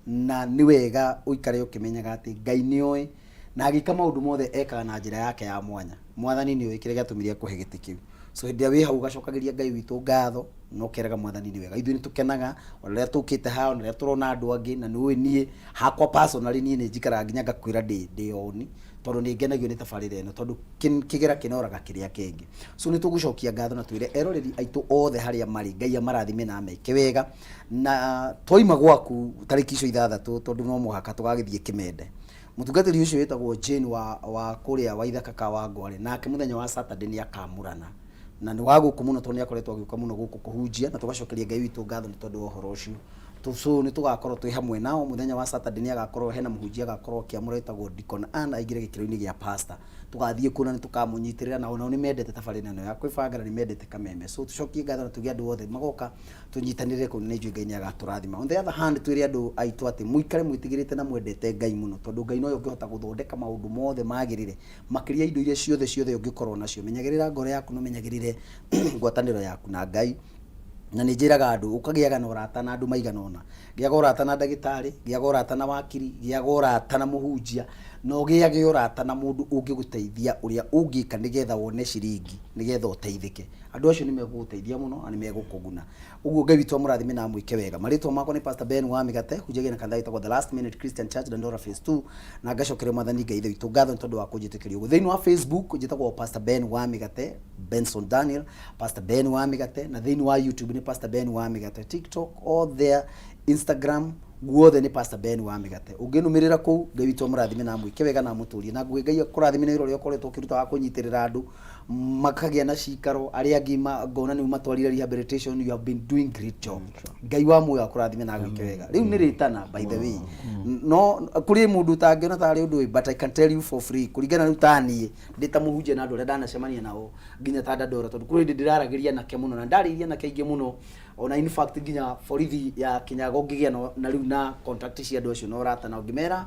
na nĩ wega ũikare ũkĩmenyaga atĩ Ngai nĩ oĩ na agĩka maũndũ mothe ekaga na njĩra yake ya mwanya. Mwathani nĩ oĩ kĩrĩa gĩatũmire akũhe gĩtĩ kĩu. So hĩndĩ ĩrĩa wĩ hau ũgacokagĩria Ngai witũ ngatho na ũkeraga mwathani nĩ wega. Ithuĩ nĩ tũkenaga ona rĩrĩa tũkĩte haha, ona rĩrĩa tũrona andũ angĩ. Na nĩ ũĩ niĩ hakwa personally, niĩ nĩ njikaraga nginya ngakwĩra ndĩ oni, tondũ nĩ ngenagio nĩ tabarĩra ĩno, tondũ kĩgera kĩnoraga kĩrĩa kĩngĩ. So nĩ tũgũcokia ngatho na twĩre eroreri aitũ othe harĩa marĩ, Ngai amarathime na ameke wega. Na twaima gwaku tarĩki icio 6, tondũ no mũhaka tũgagĩthiĩ Kĩmende, mũtungatĩri ũcio wĩtagwo Jane wa kũrĩa wa Ithaka ka wa Ngware, nake mũthenya wa Saturday nĩ akamũrana na nĩ wa gũkũ mũno, tondũ nĩ akoretwo agĩũka mũno gũkũ kũhunjia, na tũgacokeria Ngai witũ ngatho nĩ tondũ wa ũhoro ũcio. So nĩ tũgakorwo twĩ hamwe nao mũthenya wa Saturday. Nĩ agakorwo hena mũhunjia agakorwo akĩamũra wĩtagwo Deacon Ann aingĩre gĩkĩro-inĩ gĩa pastor. Tũgathiĩ kuo na nĩ tũkamũnyitĩrĩra, na onao nĩ mendete tabarĩra ĩno ya kwĩbanga na nĩ mendete Kameme. So tũcokie ngatho na tuge andũ othe magoka tũnyitanĩre kũu, nĩ njũĩ Ngai nĩ agatũrathima. On the other hand, twĩre andũ aitũ atĩ mũikare mwĩtigĩrĩte na mwendete Ngai mũno, tondũ Ngai nowe ũngĩhota gũthondeka maũndũ mothe magĩrĩre, makĩria indo iria ciothe ciothe ũngĩkorwo nacio. Menyagĩrĩra ngoro yaku na ũmenyagĩrĩre ngwatanĩro yaku na Ngai. Na nĩ njĩraga andũ ũkagĩaga na ũrata na andũ maigana ũna. Gĩaga ũrata na ndagĩtarĩ, gĩaga ũrata na wakiri, gĩaga ũrata na mũhunjia, na ũgĩage ũrata na mũndũ ũngĩgũteithia ũrĩa ũngĩka nĩgetha wone ciringi, nĩgetha ũteithĩke. Andũ acio nĩ megũgũteithia mũno na nĩ megũkũguna. Ũguo Ngai witũ amũrathime na amwĩke wega. Marĩtwa makwa nĩ Pastor Ben wa Mĩgate, hunjagia na kanitha wĩtagwo The Last Minute Christian Church, Dandora Phase 2, na ngacokeria Mwathani Ngai Ithe witũ ngatho nĩ tondũ wa kũnjĩtĩkĩria ũguo. Thĩinĩ wa Facebook njĩtagwo Pastor Ben wa Mĩgate, Benson Daniel, Pastor Ben wa Mĩgate, na thĩinĩ wa YouTube nĩ Pastor Ben wa Mĩgate, TikTok, all there, Instagram, Guothe nĩ Pastor Ben wa Mĩgate. Ũngĩnũmĩrĩra kũu, Ngai witũ amũrathime na amwĩke wega na amũtũrie. Na nguge Ngai akũrathime nĩ wĩra ũrĩa ũkoretwo ũkĩruta wa kũnyitĩrĩra andũ makagĩa na cikaro, arĩa angĩ ngona nĩ ũmatwarire rehabilitation, you have been doing great job. Ngai wa muoyo akũrathime na agwĩke wega. Rĩu nĩ rĩtana by the way. No kũrĩ mũndũ ũtangĩona tarĩ ũndũ ĩ, but I can tell you for free, kũringana rĩu ta niĩ ndĩ ta mũhunjia na andũ arĩa ndanacemania nao nginya ta Dandora, tondũ kũrĩ hĩndĩ ndĩraragĩria anake mũno na ndarĩirie anake aingĩ mũno ona in fact nginya borithi ya Kinyago ngĩgĩa na rĩu na contact cia andũ acio na ũrata nao ngĩmera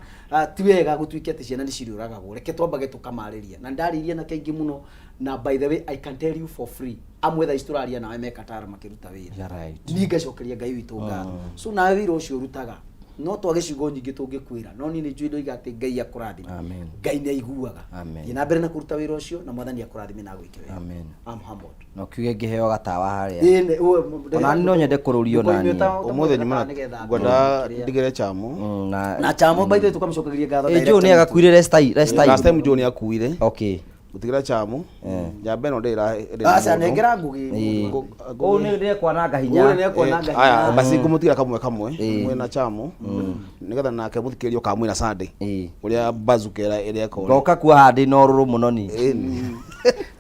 ti wega gũtuĩke atĩ ciana nĩ cirĩũragagwo, reke twambage tũkamarĩria. Na ndarĩirie anake aingĩ mũno na by the way I can tell you for free, amwe thaa ici tũraria nawe me Qatar makĩruta wĩra. You're right. Niĩ ngacokeria Ngai witũ ngatho. So nawe wĩra ũcio ũrutaga no twage ciugo nyingĩ tũngĩkwĩra, no niĩ nĩ njũĩ ndoiga atĩ Ngai akũrathime. Amen. Ngai nĩ aiguaga. Amen. Thiĩ na mbere na kũruta wĩra ũcio na Mwathani akũrathime na agwĩke wega. Amen. I'm humbled. No kiuge ngĩheo gatawa harĩa. Ĩĩ, nĩ- ũ- Ona niĩ no nyende kũrũrio na niĩ. Ũmũthĩ nyuma na ngwenda ndigĩre chamu. Na chamu by the way tũkamũcokeria ngatho. Ĩ Joe nĩ agakuire last time. Last time. Last time Joe nĩ akuire. Okay. Gũtigĩra chamu. Njamba ĩno ndĩra. Aca nengera ngũgĩ. Ũũ nĩ ndekwananga hinya. Ũũ nĩ ekwananga hinya. Aya, basi ngũmũtigĩra kamwe kamwe mwĩna chamu nĩgetha nake mũthikĩrĩrie ũkamwĩra Sunday ũrĩa bazooka ĩrĩa ĩka ũrĩa. Ngoka kuo haha ndĩ na ũrũrũ mũno ni.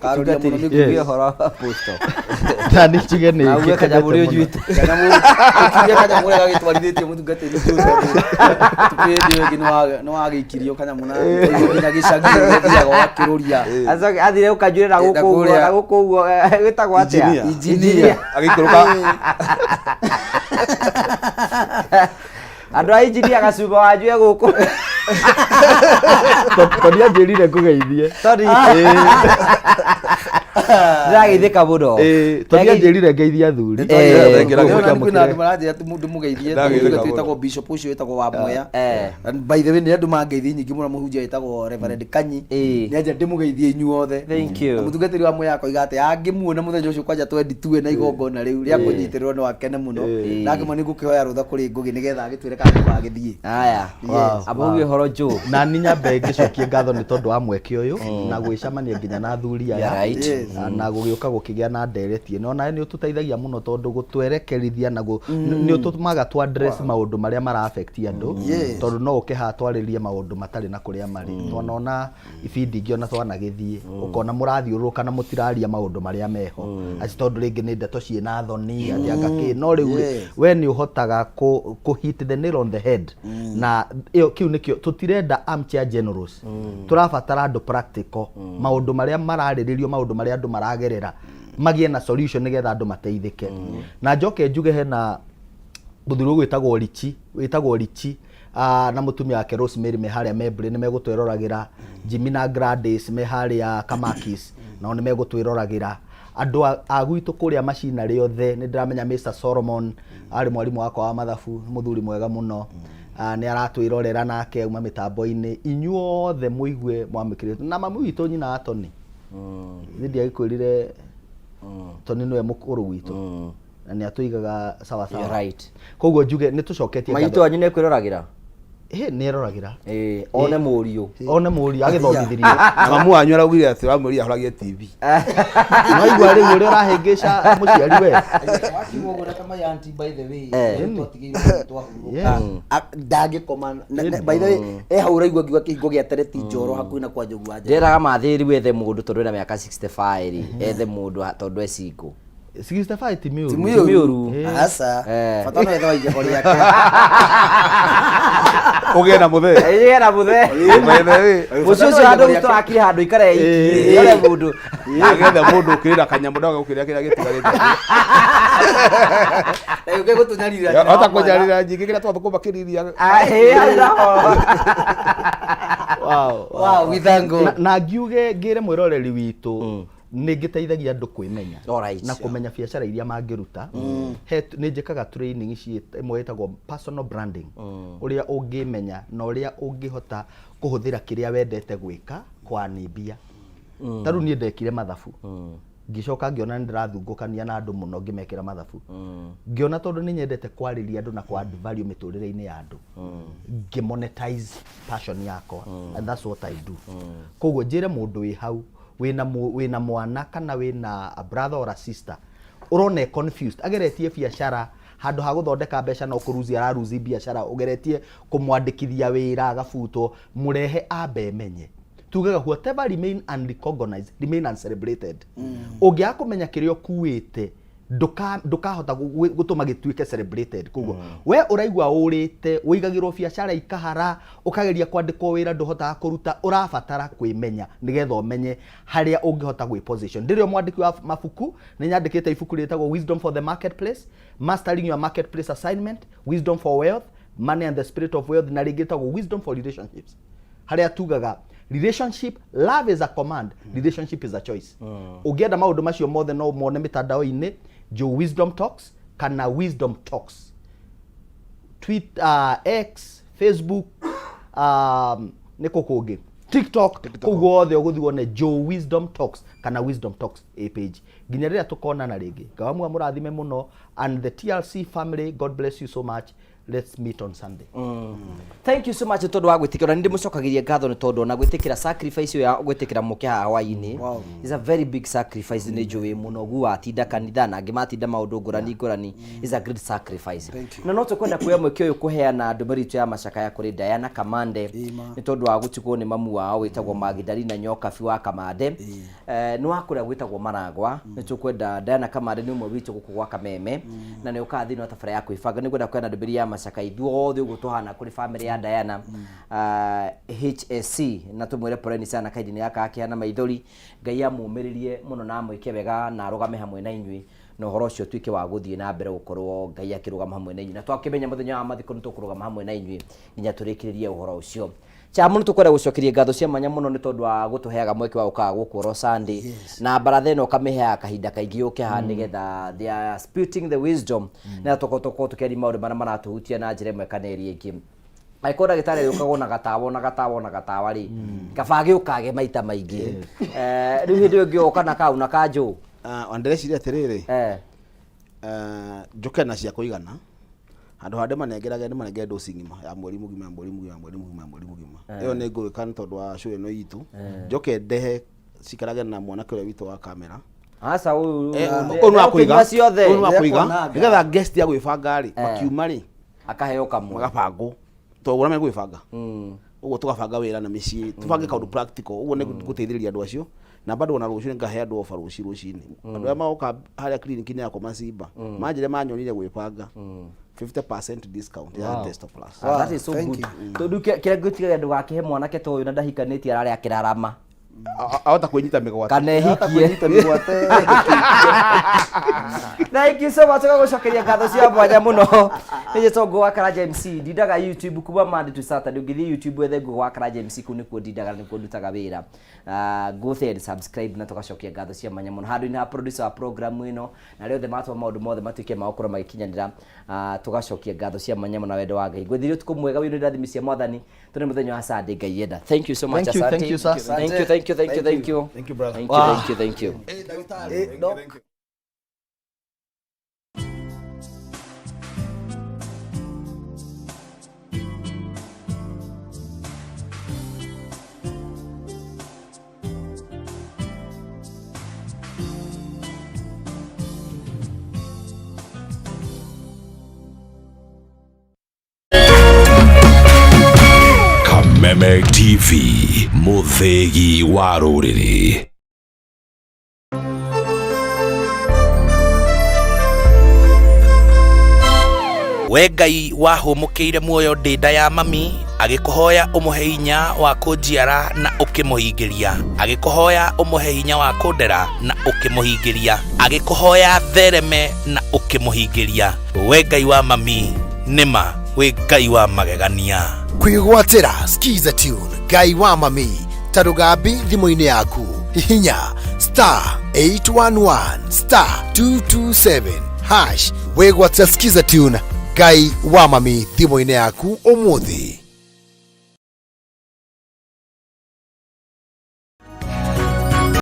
Karoria mũno nĩ Njuge ũhoro wa posto. Na nĩ njuge nĩ Na uge kanyamũ ũrĩa ũnjuĩte. Kanyamũ ũkiuge kanyamũ ũrĩa gagĩtwarithĩtie mũtungatĩri Joe tondũ tukũ hĩndĩ ĩyo ĩngĩ nĩ wagĩikirio kanyamũ na nginya gĩcagi ũthiaga ũgakĩrũria. Acoke athire gũkanjuĩra na Na gũkũ ũguo kũrĩa. na gũkũ ũguo gwĩtagwo atĩa? Engineer. Engineer. Agĩikũrũka. Andũ a engineer gacumba wanyu e gũkũ. Tondũ anjĩrire ngũgeithie. Sorry. Ndĩrageithĩka mũno. Tondũ anjĩrire ngeithie athuri. Nĩwona kwĩna andũ maranjĩra ndĩmũgeithie Ndagĩthĩka tondũ mũno. twĩtagwo bishop ũcio wĩtagwo wa Mwea. And by the way nĩ andũ mangeithie nyingĩ mũno mũhunjia wĩtagwo Reverend Kanyi. Nĩ anja ndĩmũgeithie inyuothe. Thank you. Na mũtungatĩri wa Mwea akoiga atĩ angĩmuona mũthenya ũcio kwanja 22 na igongona rĩu rĩa kũnyitĩrĩrwo no akene mũno. Na akĩmwe nĩ ngũkĩhoya rũtha kũrĩ Ngũgĩ nĩgetha agĩtwĩre kana tũgagĩthiĩ. Aya. Wow. Amba uge ũhoro Joe. Na niĩ nyambe ngĩcokie ngatho nĩ tondũ wa mweke ũyũ na gwĩcemania nginya na athuri aya. Yeah, right. Yes. Na gũgĩũka gũkĩgĩa na ndereti ĩno nawe nĩ ũtũteithagia mũno tondũ gũtwerekerithia na nĩ ũtũmaga tũ address maũndũ marĩa mara affect andũ. Yes. Tondũ no ũke haha twarĩrie maũndũ matarĩ na kũrĩa marĩ. Twanona ibindi ingĩ ona twanagĩthiĩ ũkona mũrathiũrũrũka na mũtiraria maũndũ marĩa meho atĩ tondũ rĩngĩ nĩ ndeto ciĩna thoni atĩ anga kĩ no rĩu rĩ, Yes. we nĩ ũhotaga kũ hit the nail on the head na ĩyo kĩu nĩkĩo tũtirenda armchair generals tũrabatara andũ practical maũndũ marĩa mararĩrĩrio maũndũ marĩa andũ maragerera magĩe na solution nĩgetha andũ mateithĩke na njoke njuge hena mũthuri ũgwĩtagwo Richi wĩtagwo Richi na mũtumia wake Rosemary me harĩa Membley nĩ megũtwĩroragĩra Jimmy na Gladys me harĩa Kamakis nao nĩ megũtwĩroragĩra andũ a gwitũ kũrĩa macinarĩ othe nĩ ndĩramenya Mr Solomon arĩ mwarimũ wakwa wa mathabu nĩ mũthuri mwega mũno nĩ aratwĩrorera nake auma mĩtambo-inĩ inyuothe mũigue mwamũkĩrĩtwo na mami witũ nyina wa Tony nĩ ndiagĩkwĩrire Tony nĩwe mũkũrũ gwitũ na nĩ atũigaga sawa sawa. You're right. Koguo njuge nĩ tũcoketie Maitũ wanyu nĩ ekwĩroragĩra? Ĩ nĩ eroragĩra. Ĩ one mũriũ. One mũriũ agĩthomithirie. Na mamu wanyu araugire atĩ ũramwĩrire ahoragie TV. Waigua rĩu ũrĩa ũrahĩngĩca mũciari we. Wakiuga ũguo na ta my auntie by the way twatigĩirwo twahurũka ndangĩkoma by the way e hau ũraigua ngiuga kĩhingo gĩa tene ti njoro hakuhĩ na kwa Njogu wa Njara. Ndĩreraga mathĩri wethe mũndũ tondũ ena mĩaka 65 rĩ ethe mũndũ tondũ e single. 65 ti mĩũru. Ti mĩũru. Mĩũru. Aca. Eh. Bata no ethe wa igego rĩake. Ũgĩe na mũthee. Ĩgĩe na mũthee. By the way. Mũciĩ ũcio handũ tũrakire handũ ikare iki. Yore mũndũ. Agetha mũndũ ũkĩrĩra kanyamũ ndoga gũkĩrĩa kĩrĩa gĩtigarĩte. Na yũke gũtũnyarira nyina Hota wa mwana. kũnyarira nyingĩ kĩrĩa twathũkũma kĩriria. Ah, ĩ, hau naho. Wow. Wow, we thank God. Na ngiuge ngĩre mwĩroreri witũ nĩ ngĩteithagia andũ kwĩmenya Alright. na kũmenya biacara iria mangĩruta. He nĩ njĩkaga training ici ĩmwe ĩtagwo personal branding, ũrĩa ũngĩmenya na ũrĩa ũngĩhota kũhũthĩra kĩrĩa wendete gwĩka kwanibia. Ta rĩu niĩ ndekire mathabu, ngĩcoka ngĩona nĩ ndĩrathungũkania na andũ mũno ngĩmekĩra mathabu, ngĩona tondũ nĩ nyendete kwarĩria andũ na kũ add value mĩtũrĩre-inĩ ya andũ, ngĩ monetize passion yakwa, and that's what I do. Koguo njĩre mũndũ wĩ hau wĩna wĩna mwana kana wĩna a brother or a sister ũrona e confused ageretie biacara Handũ ha gũthondeka mbeca no kũruzi araruzi biacara, ũgeretie kũmwandĩkithia wĩra agabutwo, mũrehe ambe emenye. Tugaga whatever remain unrecognized remain uncelebrated. Ũngĩaga kũmenya kĩrĩa ũkuĩte ndũkahota gũtũma gĩtuĩke celebrated. Koguo we ũraigua ũrĩte, ũigagĩrwo biacara ikahara, ũkageria kwandĩkwo wĩra ndũhotaga kũruta, ũrabatara kwĩmenya nĩgetha ũmenye harĩa ũngĩhota gwĩ position. Ndĩrĩ o mwandĩki wa mabuku, nĩ nyandĩkĩte ibuku rĩtagwo Wisdom for the Marketplace, Mastering Your Marketplace Assignment, Wisdom for Wealth, Money and the Spirit of Wealth, na rĩngĩ rĩtagwo Wisdom for Relationships, harĩa tugaga relationship, love is a command, relationship is a choice. Ũngĩenda maũndũ macio mothe no mone mĩtandao-inĩ, Joe Wisdom Talks kana Wisdom Talks, tweet, X, Facebook, nĩ kũ kũngĩ, TikTok, kũu guothe ũgũthiĩ wone Joe Wisdom Talks kana Wisdom Talks a page. Nginya rĩrĩa tũkonana rĩngĩ, Ngai wa mũrathime mũno, and the TRC family, God bless you so much. Let's meet on Sunday. Thank you so much tondu wa gwitikira, na ndimucokagirie ngatho ni tondu ona gwitikira sacrifice ya gwitikira muke haha hwaini is a very big sacrifice. Ni njui muno gu watinda kanitha na angi matinda maundu ngurani ngurani, is a great sacrifice. Na no tukwenda kuoya mweke uyu kuheana ndũmĩrĩri itũ ya macakaya kũrĩ Diana Kamande nĩ tondũ wa gũtigwo nĩ mamu wao wĩtagwo Magdalena Nyokabi wa Kamande. Nĩ wa kũrĩa gwĩtagwo Maragwa. Nĩ tũkwenda Diana Kamande nĩ ũmwe witũ gũkũ gwa Kameme na nĩ ũkaga thĩinĩ wa tabarĩra ya kwĩbanga. Nĩ ngwenda kũheana ndũmĩrĩri ya macakaya ithuothe ũguo tũhana kũrĩ family ya Diana, HSC, na tũmwĩre poleni sana kahinda-inĩ gaka akĩhana maithori. Ngai amũmĩrĩrie mũno na amwĩke wega na arũgame hamwe na inyuĩ, na ũhoro ũcio ũtuĩke wa gũthiĩ na mbere gũkorwo Ngai akĩrũgama hamwe na inyuĩ, na twakĩmenya mũthenya wa mathiko nĩ tũkũrũgama hamwe na inyuĩ nginya tũrĩkĩrĩrie ũhoro ũcio. Chamu, nĩ tũkwenda gũcokeria ngatho cia mwanya mũno nĩ tondũ wa gũtũheaga mweke wa gũkaga gũkũ oro Sunday, na baratha ĩno ũkamĩheaga kahinda kaingĩ yũke haha nĩgetha they are splitting the wisdom na tũkorwo tũkĩaria maũndũ marĩa maratũhutia na njĩra ĩmwe kana ĩrĩa ĩngĩ. Angĩkorwo ndagĩtarĩ agĩũkagwo na gatawa na gatawa na gatawa rĩ, kaba agĩũkage maita maingĩ. Rĩu hĩndĩ ĩyo ĩngĩ ũka na kau na kanjũ. Ah, ndĩreciria atĩrĩrĩ, njũke na cia kũigana handũ ha ndĩmanengerage, ndĩmanengere dosi ng'ima ya mweri mũgima, ya mweri mũgima, ya mweri mũgima, ya mweri mũgima. Ĩyo nĩ ngũgĩka nĩ tondũ wa show ĩno itũ, njoke ndehe cikarage na mwanake ũrĩa witũ wa kamera. Aca, ũyũ Ũyũ nĩ wa kũiga. Ũkĩnyua ciothe. Ũyũ nĩ wa kũiga nĩgetha guest ya gwĩbanga rĩ, makiuma rĩ, akaheo kamwe. Magabangwo tondũ ũrĩa megwĩbanga ũguo, tũgabanga wĩra na mĩciĩ, tũbange kaũndũ practical ũguo nĩ gũteithĩrĩria andũ acio. Na bado ona rũciũ nĩngahe andũ offer rũciũ rũcinĩ, andũ arĩa magoka harĩa clinic-inĩ yakwa Macimba, manjĩre manyonire gwĩbanga, 50% discount ya Testo Plus. Ah, that is so Thank good. you. Tondũ kĩrĩa ngwĩtigaga ndũgakĩhe mwanake ta ũyũ na ndahikanĩtie ararĩa akĩrarama. Ahota kwĩnyita mĩgwate. Kana Ahota ehikie. kwĩnyita mĩgwate. Thank you so much, tũgagũcokeria ngatho cia mwanya mũno. Nĩ njĩtwo Ngũgĩ wa Karanja MC, ndindaga YouTube kuma Monday to Saturday. Ũngĩthiĩ YouTube wethe Ngũgĩ wa Karanja MC, kũu nĩkuo ndindaga na nĩkuo ndutaga wĩra. Go there and subscribe, na tũgacokia ngatho cia mwanya mũno handũ-inĩ ha producer wa program ĩno na arĩa othe matũma maũndũ mothe matuĩke ma gũkorwo magĩkinyanĩra. Tũgacokia ngatho cia mwanya mũno na wendo wa Ngai. Ngwĩthĩrie ũtukũ mwega wĩna irathimi cia Mwathani. Tũrĩ mũthenya wa Sunday Ngai yenda. Thank you so much. Thank you, Asante. thank you, sir. Thank you, thank you, thank you, thank you. Thank you, brother. Thank you, thank you, thank you. Doc. Kameme TV, mũthĩgi wa rũrĩrĩ. We Ngai wahũmũkĩire muoyo ndĩ nda ya mami, agĩkũhoya ũmũhe hinya wa kũnjiara na ũkĩmũhingĩria, agĩkũhoya ũmũhe hinya wa kũndera na ũkĩmũhingĩria, agĩkũhoya thereme na ũkĩmũhingĩria. We Ngai wa mami, nĩma wĩ Ngai wa magegania. Kwĩgwatĩra Skiza Tune Ngai wa mami ta rũgambi thimũ-inĩ yaku, hihinya star 811 star 227 hash wĩgwatĩra Skiza Tune Ngai wa mami thimũ-inĩ yaku ũmũthĩ.